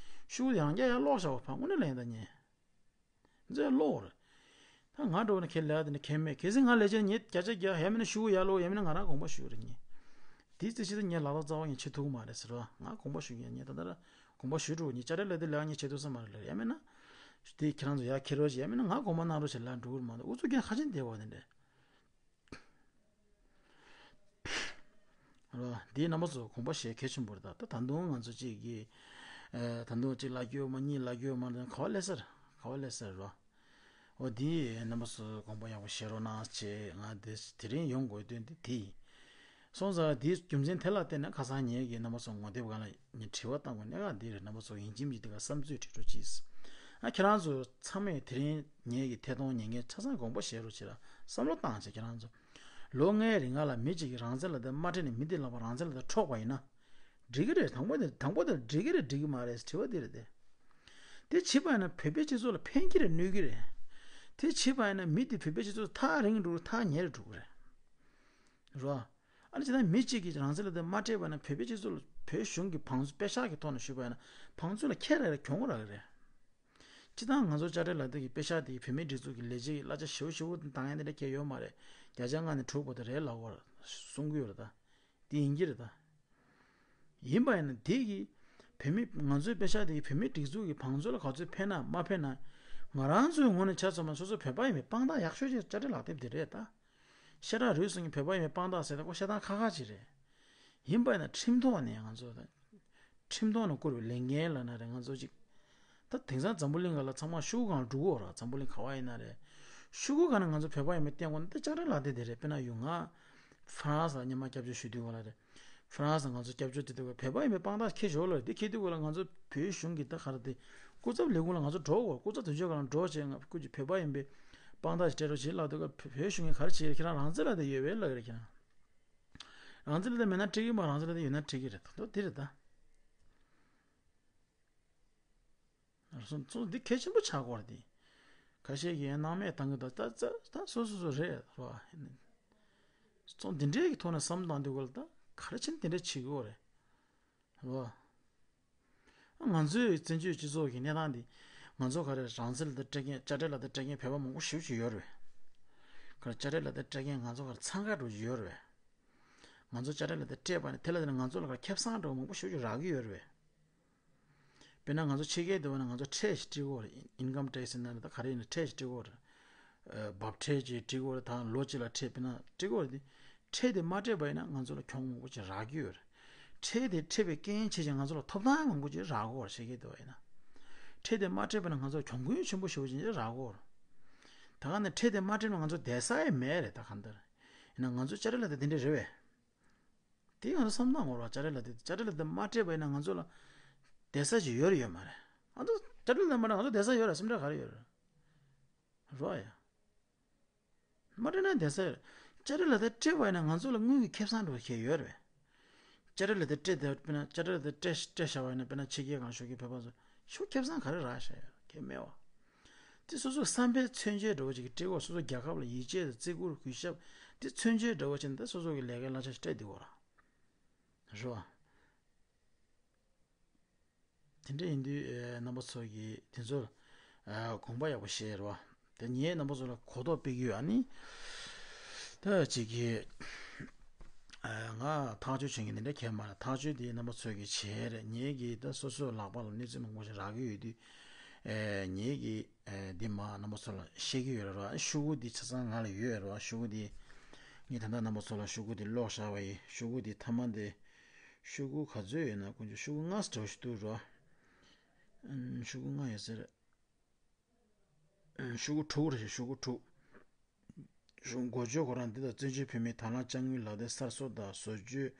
ཤུགས་ཡང་བསྐྱར་ཡར་ཀློག་བཞག་པ་ཕ་དངོས་གནས་ལ་ཡིན་ད་ཉེ། འཛོལ་ལོག་རེད། ད་ང་འགྲོ་ན་ཁྱེད་ལས་ཀ་དེ་འདྲ་ཁྱད་མེད། གལ་སྲིད་ང་ལས་བྱེད་ངས་བརྒྱ་ཆ་བརྒྱ་ཡང་མིན་ན་ཤུ་གུ་ཡར་ལོག་ཡང་མིན་ན་ང་རང་དགོངས་པ་ཞུ་རེད་ངས། དེའི་རྩིས་གཞི་དེ་ངས་ལག་ཐོག་རྩ་བ་ངས་བྱེད་ཐུབ་ཀྱི་མ་རེད་ཟེར་བ། ང་དགོངས་པ་ཞུ་ངས་ངས་ད་ལྟ་ར་དགོངས་པ་ཞུ་འགྲོ་ངས་དཔྱ་ཁྲལ་ལས་དེ་ལས་ཀ་ངས་བྱེད་ཐུབ་ས་མ་རེད་ལབ། ཡང་མིན་ན་དེ་ཁྱེད་རང་ཚོ་ཡར་འཁྱེར་རོགས་བྱེད། ཡང་མིན་ན་ང་དགོངས་པ་གནང་རོགས་བྱེད་ལབ་འགྲོ་གི་རེད་མ་གཏོགས་ཨུ་ཚུགས་རྒྱག་ཁ་ཆེན་བསྡད་པ་དེ་འདྲ། རོ། འདིའི་རྣམ་པ་ཚོ་དགོངས་པ་བཞེས་གལ་ཆེན་པོ་རེད། ད་ད་ད་དུང་ང་ཚོ་གཅིག་གིས་ཨ་ད་དུང་གཅིག་ལབ་རྒྱུ་ཡོད་མ། གཉིས་ལབ་རྒྱུ་ཡོད་མ་རེད། ག་བ་སླེབས་ས་རེད། ག་བ་སླེབས་ས་རེད་རོ། འོ་འདིའི་རྣམ་པ་ཚོ་དགོངས་པ་ཡག་པོ་བཞེས་རོགས་གནང་བྱས། ང་འདི་དེ་རིང་ཡོང་དགོས་དོན་འདི་དེ་ཡིན། སོང་ཙང་འདིའི་རྒྱུ་མཚན་དེ་ལ་བརྟེན་ནས་ཁ་སང་ངེད་ཀྱིས་རྣམ་པ་ཚོ་ངོ་དེབ་སྒང་ལ་ངས་དྲི་བ་བཏང་དགོས་གནད་འགག་འདི་རེད། རྣམ་པ་ཚོ་ཡིན་གཅིག་མིན་གཅིག་འདི་ག་བསམ་ཚུལ་བྲིས་རོགས་གྱིས། ཨ་ཁྱེད་རང་ཚོ་ཚང་མས་དེ་རིང་ངེད་ཀྱི་ཐད་གཏོང་ཉན་མཁན་ཆ་ཚང་དགོངས་པ་བཞེས་རོགས་བྱེད་ར། བསམ་བློ་བཏང་བྱས་ཁྱེད་རང་ཚོ། ལོ་ལྔའི་རིང་ལ་མི་གཅིག་གིས་རང་བཙན་ལ་དེ་མ་སྤྲད་ནས་མི་དེ་ལ་བ་རང་བཙན་ལ་དེ་འཕྲོག་པ་ཡིན་ན། འགྲིག་གི་རེད། དང་པོ་དེ་དང་པོ་དེ་འགྲིག་གི་རེད་འགྲིག་གི་མ་རེད་དྲི་བ་དེ་རེད་དེ། དེ་བྱེད་པ་ཡིན་ན་བོད་པའི་སྤྱི་ཚོགས་ལ་ཕན་གྱི་རེད་གནོད་ཀྱི་རེད། དེ་བྱེད་པ་ཡིན་ན་མི་དེ་བོད་པའི་སྤྱི་ཚོགས་ཐག་རིང་འགྲོ་ཐག་ཉེ་རུ་འགྲོ་གི་རེད། རོ། ཨ་ནི་བྱས་ན་མི་གཅིག་གིས་རང་བཙན་ལ་དེ་མ་སྤྲད་པ་ན་བོད་པའི་སྤྱི་ཚོགས་ལ་བོད་གཞུང་གི་བང་མཛོད་པེ་ཤག་གི་ཐོག་ནས་ཞུས་པ་ཡིན་ན་བང་མཛོད་ལ་ཁྱེད་རང་ལ་གྱོང་རག་གི་རེད། སྤྱི་བཏང་ང་ཚོ་དཔྱ་ཁྲལ་ལག་དེབ་ཀྱི་པེ་ཤག་དེ་བོད་མིའི་སྒྲིག་འཛུགས་ཀྱི་ལས་བྱེད་ཀྱི་གླ་ཆ་ཞེ་པོ་ཞེ་པོ་བཏང་ཡ་དེ་འདྲ་ཁྱད་ཡོད་མ་རེད། བརྒྱ་ཆ་ལྔ་ནས་དྲུག་བར་དུ་རེད་ལབ་པ་གསུང་གི་ཡོད་རེད་ད། དེ་ཡིན་གྱི་རེད་ད། ཡིན་པ་ཡིན་ན་དེ་གི་བོད་མི་ང་ཚོའི་པེ་ཤག་དེ་གི་བོད་མིའི་སྒྲིག་འཛུགས་ཀྱི་བང་མཛོད་ལ་ག་ཚོད་ཕན་ན་མ་ཕན་ན། ང་རང་ཚོའི་ངོས་ནས་ཆ་མཚོན་ན་སོ་སོ་བོད་པ་ཡིན་པའི་དཔང་རྟགས་ཡག་ཤོས་ཅིག་དཔྱ་ཁྲལ་ལག་དེབ་དེ་རེད་ད། ཤ་ཁྲག་རུས་གསུམ་གྱི་བོད་པ་ཡིན་པའི་དཔང་རྟགས་ཟེར་ད་ཁོ་བཤད་སྟངས་ཁག་ཁག་ཅིག་རེད། ཡིན་པ་ཡིན་ན་ཁྲིམས་ཐོག་ནས་ང་ཚོ་ད། ཁྲིམས་ཐོག་ནས་བསྐུར་བའི་ལས་འགན་ལབ་ན་རེད་ང་ཚོ་ཅིག་ད་དེང་སང་འཛམ་བུ་གླིང་ག་ལ་ཚང་མ་ཤོག་གུ་སྒང་འགྲོ་གི་ཡོད་ར། འཛམ་བུ་གླིང་ག་བ་ཡིན་ན་རེད། ཤོག་གུ་སྒང་ན་ང་ཚོ་བོད་པ་ཡིན་པའི་སྟེང་གོ་ན་ད་དཔྱ་ཁྲལ་ལག་དེབ་དེ་རེད། དཔེར་ན་ཡུལ་ང་ཧྥ་རན་སི་ལ་སྔོན་མ་སྐྱབས་བཅོལ་ཞུ་དུས་ག་ལ་རེད། ཧྥ་རན་སི་ང་ཚོ་སྐྱབས་བཅོལ་དེ་དུས་ག་བོད་པ་ཡིན་པའི་དཔང་རྟགས་འཁྱེར་ཞོར་ལ་རེད། དེ་འཁྱེར་དུས་ག་ལ་ང་ཚོ་བོད་གཞུང་གི་ད་ག་རེ་དེ་ སྐུ་ཚབ་ལས་ཁུངས་ལ་ང་ཚོ་འགྲོ་དགོས། སྐུ་ཚབ་དོན་གཅོད་ཁང་ལ་འགྲོ་བྱས། ང་སྐུ་མཁྱེན་བོད་པ་ཡིན་པས་དཔང་རྟགས་ཤིག་སྤྲད་རོགས་བྱེད་ལབ་དུས། བོད་གཞུང་གིས་ག་རེ་བྱེད་ཀྱི་རེད། ཁྱེད་རང་རང་བཙན་ལ་དེ་ཡོད་པས་ལབ་ཀྱི་རེད། ཁྱེད་རང་རང་བཙན་ལ་དེ་མེད་ན་འགྲིག་གི་མ། རང་བཙན་ལ་དེ་ཡོད་ན་འགྲིག་གི་རེད། ད་དེ་རེད་ད། སོང་ཙང་འདི་གལ་ཆེན་པོ་ཆགས་ཀྱི་ཡོད་རེད་དེ། ཁ་ཤས་ཀྱིས་སྣང་མེད་བཏང་གི་འདུག་ད་ད་ད་སོ་སོ་སོ་རེད་རོ། སོང་འདི་འདྲའི་གི་ཐོག་ནས་བསམ་བློ་བཏང་དུས་སྐབས་ལ་ད་ག་རེ་བྱས་ནས་དེ་འདྲ་བྱེད་ཀྱི་ཡོད་རེད་རོ། ང་ཚོའི་བཙན་བྱོལ་སྤྱི་ཚོགས་ཀྱི་གནས་སྟངས་འདི། ང་ཚོ་ག་རེ་རང་བཙན་ལག་དེབ་སྤྲད་མཁན། དཔྱ་ཁྲལ་ལག་དེབ་སྤྲད་མཁན་བོད་པ་མང་པོ་ཞེ་པོ་ཅིག་ཡོད་རེད་པས། ག་རེ་དཔྱ་ཁྲལ་ལག་དེབ་སྤྲད་མཁན་ང་ཚོ་ག་རེ་འཚང་ཁ་འགྲོ་གི་ཡོད་རེད་པས། ང་ཚོ་དཔྱ་ཁྲལ་ལག་དེབ་སྤྲད་པ་ནས་དེ་ལ་དེ་ནས་ང་ཚོ་ལ་ག་རེ་ཁེ་བཟང་འདྲ་བོ་མང་པོ་ཞེ་པོ་ཅིག་རག་གི་ཡོད་རེད་པས། དཔེར་ན་ང་ཚོ་ཕྱི་རྒྱལ་དུ་བ་ན་ང་ཚོ་ཁྲལ་ཞིག་སྤྲད་དགོས་རེད། ཨིན་ཀམ་ཊེག་སི་ཟེར་ན་རེད། ད་ག་རེ་ཡིན་ན་ཁྲལ་ཞིག་སྤྲད་དགོས་རེད། འབབ་ཁྲལ་ཅིག་སྤྲད་དགོས་རེད། ད་ལོ་གཅིག་ལ་ཁྲལ་དཔེར་ན་སྤྲད་དགོས་རེད་དེ། ཁྲལ་དེ་མ་སྤྲད་པ་ཡིན་ན་ང་ཚོ་ལ་གྱོང་མང་པོ་ཅིག་རག་གི་ཡོད་རེད། ཁྲལ་དེ་སྤྲད་པའི་རྐྱེན་བྱས་ཀྱང་ང་ཚོ་ལ་ཐོབ་ཐང་མང་པོ་ཅིག་རག་གི་ཡོད་རེད། ཕྱི་རྒྱལ་དུ་བ་ཡིན་ན། ཁྲལ་དེ་མ་སྤྲད་པ་ན་ང་ཚོ་ལ་གྱོང་གུན་ཆེན་པོ་ཞེ་པོ་ཅིག་རག་གི་ཡོད་རེད། ད་ག་ནས་ཁྲལ་དེ་མ་སྤྲད་ན་ང་ཚོ་བསྡད་ས་ཡང་མེད་རེད། ད་གང་ལྟར་ཡིན་ན་ང་ཚོ་དཔྱ་ཁྲལ་ལག་དེབ་དེ་འདྲ་རེད་པས། དེ་ང་ཚོ་བསམ་བློ་བཏང་དགོས་རེད་པ། དཔྱ་ཁྲལ་ལག་དེབ་དེ། དཔྱ་ཁྲལ་ལག་དེབ་མ་སྤྲད་པ་ཡིན་ན་ང་ཚོ་ལ་བསྡད་ས་ཅིག་ཡོད་རེད་ཡོད་མ་རེད། ང་ཚོ་དཔྱ་ཁྲལ་ལག་དེབ་མ་སྤྲད་ང་ཚོ་བསྡད་ས་ཡོད་རེད། སེམས་ཁྲལ་ག་རེ་ཡོད་རེད་རོ་ཡ། མ་སྤྲད་ན་བསྡད་ས་ཡོད་རེད། དཔྱ་ཁྲལ་ལག་དེབ་སྤྲད་པ་ཡིན་ན་ང་ཚོ་ལ་དངུལ་གྱི་ཁེ་བཟང་འདྲ་བོ་ཞིག་ཡོད་རེད་པས། དཔྱ་ཁྲལ་ལག་དེབ་སྤྲད་དེ། དཔེར་ན་དཔྱ་ཁྲལ་ལག་དེབ་སྤྲད་སྤྲད་བཞག་པ་ཡིན་ན། དཔེར་ན་ཕྱི་རྒྱལ་གང་བཞུགས་ཀྱི་བོད་པ་ཚོ་ཞུ་ཁེ་བཟང་ག་རེ་རག་བཞག་ཡོད་རེད། ཁེ་མེད་པ། དེ་སོ་སོའི་བསམ་པའི་མཚོན་བྱེད་འདྲ་བོ་ཅིག་གིས་སྤྲད་དགོས། སོ་སོ་རྒྱལ་ཁབ་ལ་ཡིད་ཆེས་དང་བརྩི་བཀུར་གུས་ཞབས་དེ་མཚོན་བྱེད་འདྲ་བོ་བྱས་ནས་ད་སོ་སོ་གི་ལས་ཀའི་གླ་ཆ་ཞིག་སྤྲད་བསྡད་ཡོད་རེད་པ། དེ་འདྲ་ཡིན་དུས་ཨེ་རྣམ་པ་ཚོ་གིས་དེ་ཚོར་ཨ་དགོངས་པ་ཡག་པོ་བཞེས་རོགས། དེ་ངས་རྣམ་པ་ཚོ་ལ་གོ་རྟོགས་སྤེལ་གྱི་ཡོད། ཨ་ནི་ད་ཅིག་གིས་ཨ་ང་ཐག་གཅོད་བྱེད་མཁན་དེ་འདྲ་གང་ཡང་མ་རེད། ཐག་གཅོད་དེ་རྣམ་པ་ཚོ་གིས་བྱེད་རེད། ངས་ཀྱིས་ད་སོ་སོའི་ལག་པ་ལ་གནས་ཚུལ་མང་པོ་ཞིག་རག་གི་ཡོད་དུས། ཨེ་ངས་ཀྱིས་ཨེ་འདི་མར་རྣམ་པ་ཚོ་ལ་བཤད་ཀྱི་ཡོད་རེད་རོ། ཤོག་གུ་འདི་ཆ་ཚང་ང་ལ་ཡོད་རེད་རོ། ཤོག་གུ་འདི་ངས་ད་ལྟ་རྣམ་པ་ཚོ་ལ་ཤོག་གུ་འདི་ཀློག་བཞག་པ་ཡིན། ཤོག་གུ་འདི་མཐའ་མ་འདི། ཤོག་གུ་ག་ཚོད་ཡོད་ན་དཀོན་མཆོག། ཤོག་གུ་ལྔ་ཙམ་ཞིག་འདུག་རོ། ཨམ། ཤོག་གུ་ལྔ་ཡོད་ས་རེད། ཨམ། ཤོག་གུ་དྲུག་རེད། ཤོག་གུ་དྲུག་ཤོག་གུ་འགོ་བརྗོད་ཁོ་རང་འདི་དང་། བཙན་བྱོལ་བོད་མིའི་དང་བླངས་དཔྱ་དངུལ་ལག་དེབ་གསར་བཟོ་དང་བཟོ་བཅོས་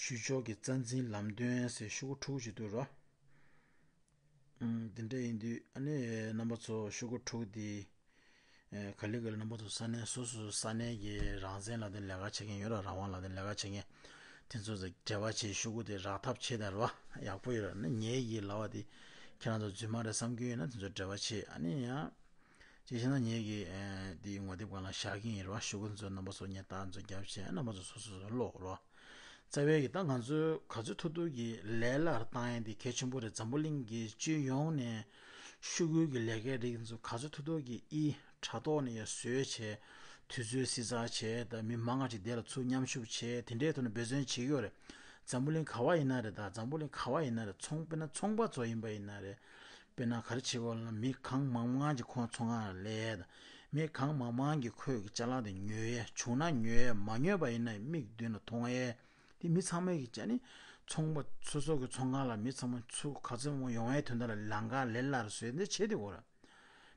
ཞུ་ཕྱོགས་ཀྱི་རྩ་འཛིན་ལམ་སྟོན་ཟེར་ཤོག་གུ་དྲུག་ཅིག་འདུག་རོ། ཨམ། འདི་འདྲ་ཡིན་དུས་ཨ་ནི་རྣམ་པ་ཚོ་ཤོག་གུ་དྲུག་འདི། ཨེ། ག་ལེ་ག་ལེ་རྣམ་པ་ཚོ་ས་གནས་སོ་སོ་ས་གནས་ཀྱི་རང་བཙན་ལག་དེབ་ལས་ཀ་བྱེད་མཁན་ཡོད་ར། རང་དབང་ལག་དེབ་ལས་ཀ་བྱེད་མཁན་དེ་ཚོ་ཚོ་འབྲེལ་བ་བྱེད། ཤོག་གུ་དེ་རག་ཐབས་བྱེད་དང་ར། ཡག་པོ་ཡོད་ར། ནི་ངའི་གི་ལབ་པ་དེ་ཁྱེད་རང་ཚོ་རྫུན་མ་རེད་བསམ་གྱི་ཡོད་ན་དེ་ཚོ་འབྲེལ་བ་བྱེད། ཨ་ནི་ཡང་ཅིག་བྱས་ན་ངའི་གི་ཨེ་དེ་ངོ་དེབ་སྒང་ལ་བཞག་གི་ཡིན་ར། ཤོག་གུ་ཚོ་རྣམ་པ་ཚོ་ངས་རྟགས་ཚོ་རྒྱབ་བྱས། རྣམ་པ་ཚོ་སོ་སོ་སོ་ཀློག་ར། རྩ་བའི་གི་ད་ང་ཚོའི་ག་ཚོད་ཐུབ་ཐུབ་ཀྱིས་ལས་སླ་རུ་བཏང་ཡ་འདི་གལ་ཆེན་པོ་རེད། འཛམ་བུ་གླིང་གི་སྤྱི་ཡོངས་ནས་ཤོག་གུ་གི་ལས་ཀའི་རིགས་ཚོ་ག་ཚོད་ཐུབ་ཐུབ་ཀྱིས་ཨི་དྲ་ཐོག་ནས་ཡ་བཟོས་བྱས། དུས་ཚོད་བསྲི་ཚགས་བྱས། ད་མི་མང་ང་ཅིག་དེ་ལ་ཚུར་མཉམ་ཞུགས་བྱས། དེ་འདྲའི་ཐོག་ནས་འབད་བརྩོན་བྱེད་ཀྱི་ཡོད་རེད། འཛམ་བུ་གླིང་ག་བ་ཡིན་ན་རེད། ད་འཛམ་བུ་གླིང་ག་བ་ཡིན་ན་རེད། ཚོང་དཔེར་ན་ཚོང་པ་ཚོ་ཡིན་པ་ཡིན་ན་རེད། དཔེར་ན་ག་རེ་བྱེད་དགོས་ལབ་ན། མི་གང་མང་མང་ཅིག་ཁོང་ཚོང་ཁང་ལ་སླེབས། ད་མི་གང་མང་མང་གིས་ཁོའི་གི་ཅ་ལག་དེ་ཉོས་ཡས། བྱུང་ན་ཉོས་ཡས། མ་ཉོས་པ་ཡིན་ན་མིག་མདུན་ལ་མཐོང་ཡས། དེ་མི་ཚང་མས་ཀྱི་ཅ་ནི་ཚོང་པ་སོ་སོ་གི་ཚོང་ཁང་ལ་མི་ཚང་མ་ཚུར་ག་ཚོད་མང་ཡོང་ཡའི་དོན་དག་ལ་ལམ་ཁ་ལས་སླ་རུ་བཟོས་འདི་བྱེད་དེ་གོ་ར།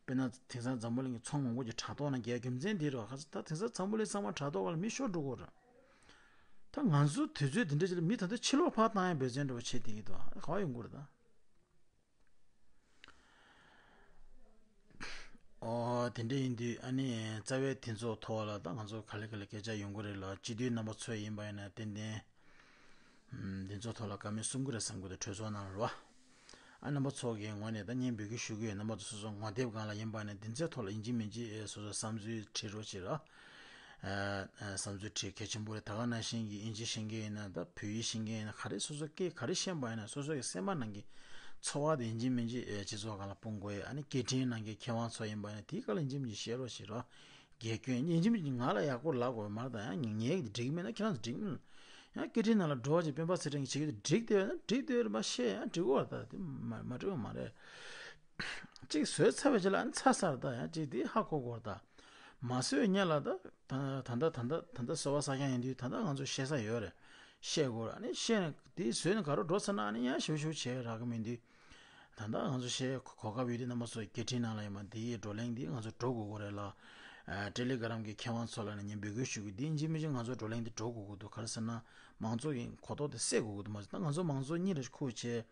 དཔེར་ན་དེང་སང་འཛམ་བུ་གླིང་གི་ཚོང་མང་པོ་ཅིག་དྲ་ཐོག་ནང་རྒྱག་རྒྱུ་མཚན་འདི་རེད་བ། ད་དེང་སང་འཛམ་བུ་གླིང་ཚང་མ་དྲ་ཐོག་ལ་མི་ཤོར་འགྲོ་གོ་ར། ད་ང་ཚོ་དུས་ཚོད་འདི་འདྲ་ཅིག་ལ་མི་ད་ལྟ་ཕྱི་ལོགས་ཕར་བཏང་ཡའི་འབད་བརྩོན་འདྲ་བོ་བྱེད་བསྡད་ཀྱི་འདུག་ག་བ་ཡོང་གི་རེད་ད། ཨོ། དེ་འདྲ་ཡིན་དུས་ཨ་ནི་རྩ་བའི་དེ་ཚོ་ཐོག་ལ་ད་ང་ཚོ་ག་ལེ་ག་ལེ་སྐད་ཆ་ཡོང་གི་རེད་ལ། སྤྱི་འཐུས་རྣམ་པ་ཚོ་ཡིན་པ་ཡིན་ན་ཏན་ཏན་ཨམ་དེ་ཚོ་ཐོག་ལ་བཀའ་མོལ་གསུང་གི་རེད་བསམ་གི་འདུག་གྲོས་ཚོགས་ནང་ལ་རེད་བ། ཨ་རྣམ་པ་ཚོ་གི་ངོས་ནས་ད་སྙན་འབོད་སྐུལ་ཞུ་གི་ཡོད། རྣམ་པ་ཚོ་སོ་སོ་ངོ་དེབ་སྒང་ལ་ཡིན་པ་ཡིན་ན་འདི་ཚོའི་ཐོག་ལ་ཡིན་གཅིག་མིན་གཅིག་ཨེ་སོ་སོ་བསམ་ཚུལ་བྲིས་རོགས་བྱེད་ར། ཨ་ཨ་བསམ་ཚུལ་བྲིས་གལ་ཆེན་པོ་རེད། ད་ག་ནང་བཞིན་གྱི་དབྱིན་ཇི་ཤེས་མཁན་ཡིན་ན། ད་བོད་ཡིག་ཤེས་མཁན་ཡིན་ན། ག་རེ་སོ་སོ་སྐད་ག་རེ་ཤེས་པ་ཡིན་ན་སོ་སོ་གི་སེམས་པ་ནང་གི་ཚོར་བ་དེ་ཡིན་གཅིག་མིན་གཅིག་ཨེ་སྤྱི་ཚོགས་སྒང་ལ་སྤུངས་དགོས་ཡ། ཨ་ནི་སྐད་འཕྲིན་ནང་གི་མཁས་དབང་ཚོ་ཡིན་པ་ཡིན་ན་དེའི་སྐོར་ལ་ཡིན་གཅིག་མིན་གཅིག་བཤད་རོགས་བྱེད་རོགས། དགེ་སྐྱོན་ཡིན་གཅིག་མིན་གཅིག་ང་ལ་ཡག་པོ་ལབ་དགོས་མ་རེད། ད་ཡང་ངའི་གི་འགྲིག་མིན་ན་ཁྱེད་རང་ཚོ་འགྲིག་མིན། ཡང་སྐད་འཕྲིན་ནང་ལ་འགྲོ་བ་ཅིག་སྤེན་པ་ཚེ་རིང་གིས་བྱེད་ཀྱི་འདུག་འགྲིག་བསྡད་ཡོད་ན་འགྲིག་བསྡད་ཡོད་རེད། མ་བཤད་ཡང་འགྲིག་གི་རེད། ད་དེ་མ་མ་འགྲིག་པ་མ་རེད། གཅིག་བཟོས་ཚར་བའི་རྗེས་ལ་ཨ་ནི་ཚར་ཚར་རེད། ད་ཡང་གཅིག་དེ་ཧ་གོ་དགོས་རེད། ད་མ་བཟོས་སྔོན་ལ་ད་ད་ད་ད་ད་ད་བཟོ་བ་ས་ཀྱང་ཡིན་དུས་ད་ད་ང་ཚོ་བཤད་ས་ཡོད་རེད། བཤད་དགོས་རེད། ཨ་ནི་བཤད་ནས་དེ་བཟོས་ནས་ག་རེ་འགྲོ་ཚར་ན་ཨ་ནི་ཡང་ཞིབ་ཞིབ་བྱས་རག་གི་མིན་དུས། ད་ལྟ་ང་ཚོ་བཤད་གོ་སྐབས་ཡོད་དུས་རྣམ་པ་ཚོ་སྐད་འཕྲིན་ནང་ལ་ཡིན་པ་འདིའི་བགྲོ་གླེང་འདི་ང་ཚོ་འགྲོ་དགོས་ཀྱི་རེད་ལ། ཨ་ཊེ་ལི་གྷི་རམ་གྱི་མཁས་དབང་ཚོ་ལ་ནས་ངས་འབོད་སྐུལ་ཞུ་གི། འདི་ཡིན་གཅིག་མིན་གཅིག་ང་ཚོ་བགྲོ་གླེང་འདི་འགྲོ་དགོས་ཀྱི་འདུག་ག་རེ་ཟེར་ན་མང་ཚོགས་ཀྱི་གོ་རྟོགས་དེ་སད་དགོས་ཀྱི་འདུག་མ་གཞི་ད་ང་ཚོ་མང་གཙོ་གཉིས་རེ་ཁུར་བྱས།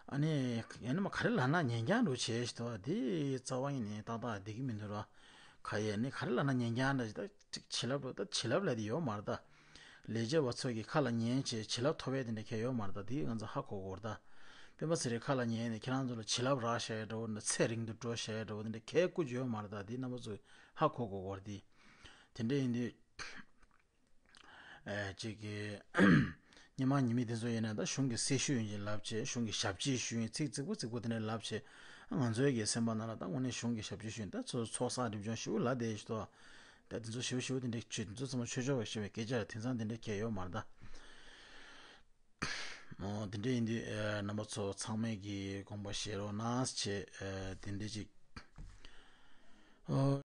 ཨ་ནི་ཡང་ན་མ་ག་རེ་ལབ་ན་ཉན་རྐྱང་འདྲ་བྱས་ཤི་ཏོ། དེ་རྩ་བ་ཉིད་ནས་ཏག་ཏག་བསྡད་ཀྱི་མི་འདུག་ར། ག་ཡེ་ནི་ག་རེ་ལབ་ན་ཉན་རྐྱང་འདྲ་ཞིག་ད་ཅིག་བྱིན་རླབས་རོ། ད་བྱིན་རླབས་ལབ་དེ་ཡོད་མ་རེད་ད། ལས་བྱེད་པ་ཚོ་གི་ཁ་ལ་ཉན་བྱས་བྱིན་རླབས་ཐོབ་ཡས་དེ་འདྲ་གས་ཡོད་མ་རེད་ད། དེ་ང་ཚོ་ཧ་གོ་དགོས་རེད་ད། སྤེན་པ་ཚེ་རིང་ཁ་ལ་ཉན་ནས་ཁྱེད་རང་ཚོ་ལ་བྱིན་རླབས་རག་བྱས་འདྲ་བོ་འདྲ། ཚེ་རིང་དུ་འགྲོ་བྱས་འདྲ་བོ་དེ་འདྲ་གས་བསྐུར་རྒྱུ་ཡོད་མ་རེད་ད། དེ་རྣམ་པ་ཚོ་ཧ་གོ་དགོས་དགོས་རེད་དེ། དེ་འདྲ་ཡིན་དུས། ཨེ་ཅིག་གི་སྔོན་མ་ཉི་མ་དེ་ཚོ་ཡིན་ན་ད་གཞུང་གི་སྲི་ཞུ་ཡིན་གྱི་ལབ་བྱས། གཞུང་གི་ཞབས་ཕྱི་ཞུ་ཡིན་ཚིག་རྫིག་པོ་རྫིག་པོ་དེ་འདྲ་ལབ་བྱས། ང་ཚོའི་གི་སེམས་པ་ནང་ལ་ད་དངོས་གནས་གཞུང་གི་ཞབས་ཕྱི་ཞུ་ཡིན་ད་ཚོ་ཚོགས་བསགས་སྒྲིབ་སྦྱོང་ཞུ་ལ་བསྡད་ཤི་ཏོ། ད་དེ་ཚོ་ཞུ་ཞུ་དེ་འདྲ་བྱེད་དེ་ཚོ་ཚང་མ་ཆོས་ཕྱོགས་ཞུ་བའི་སྐད་ཆ་རེད། དེང་སང་དེ་འདྲ་གས་ཡོད་མ་རེད་ད། འོ་དེ་འདྲ་ཡིན་དུས་ཨེ་རྣམ་པ་ཚོ་ཚང་མས་གི་དགོངས་པ་བཞེས་རོགས་གནང་བྱས། ཨེ་དེ་འདྲ་ཅིག་འོ།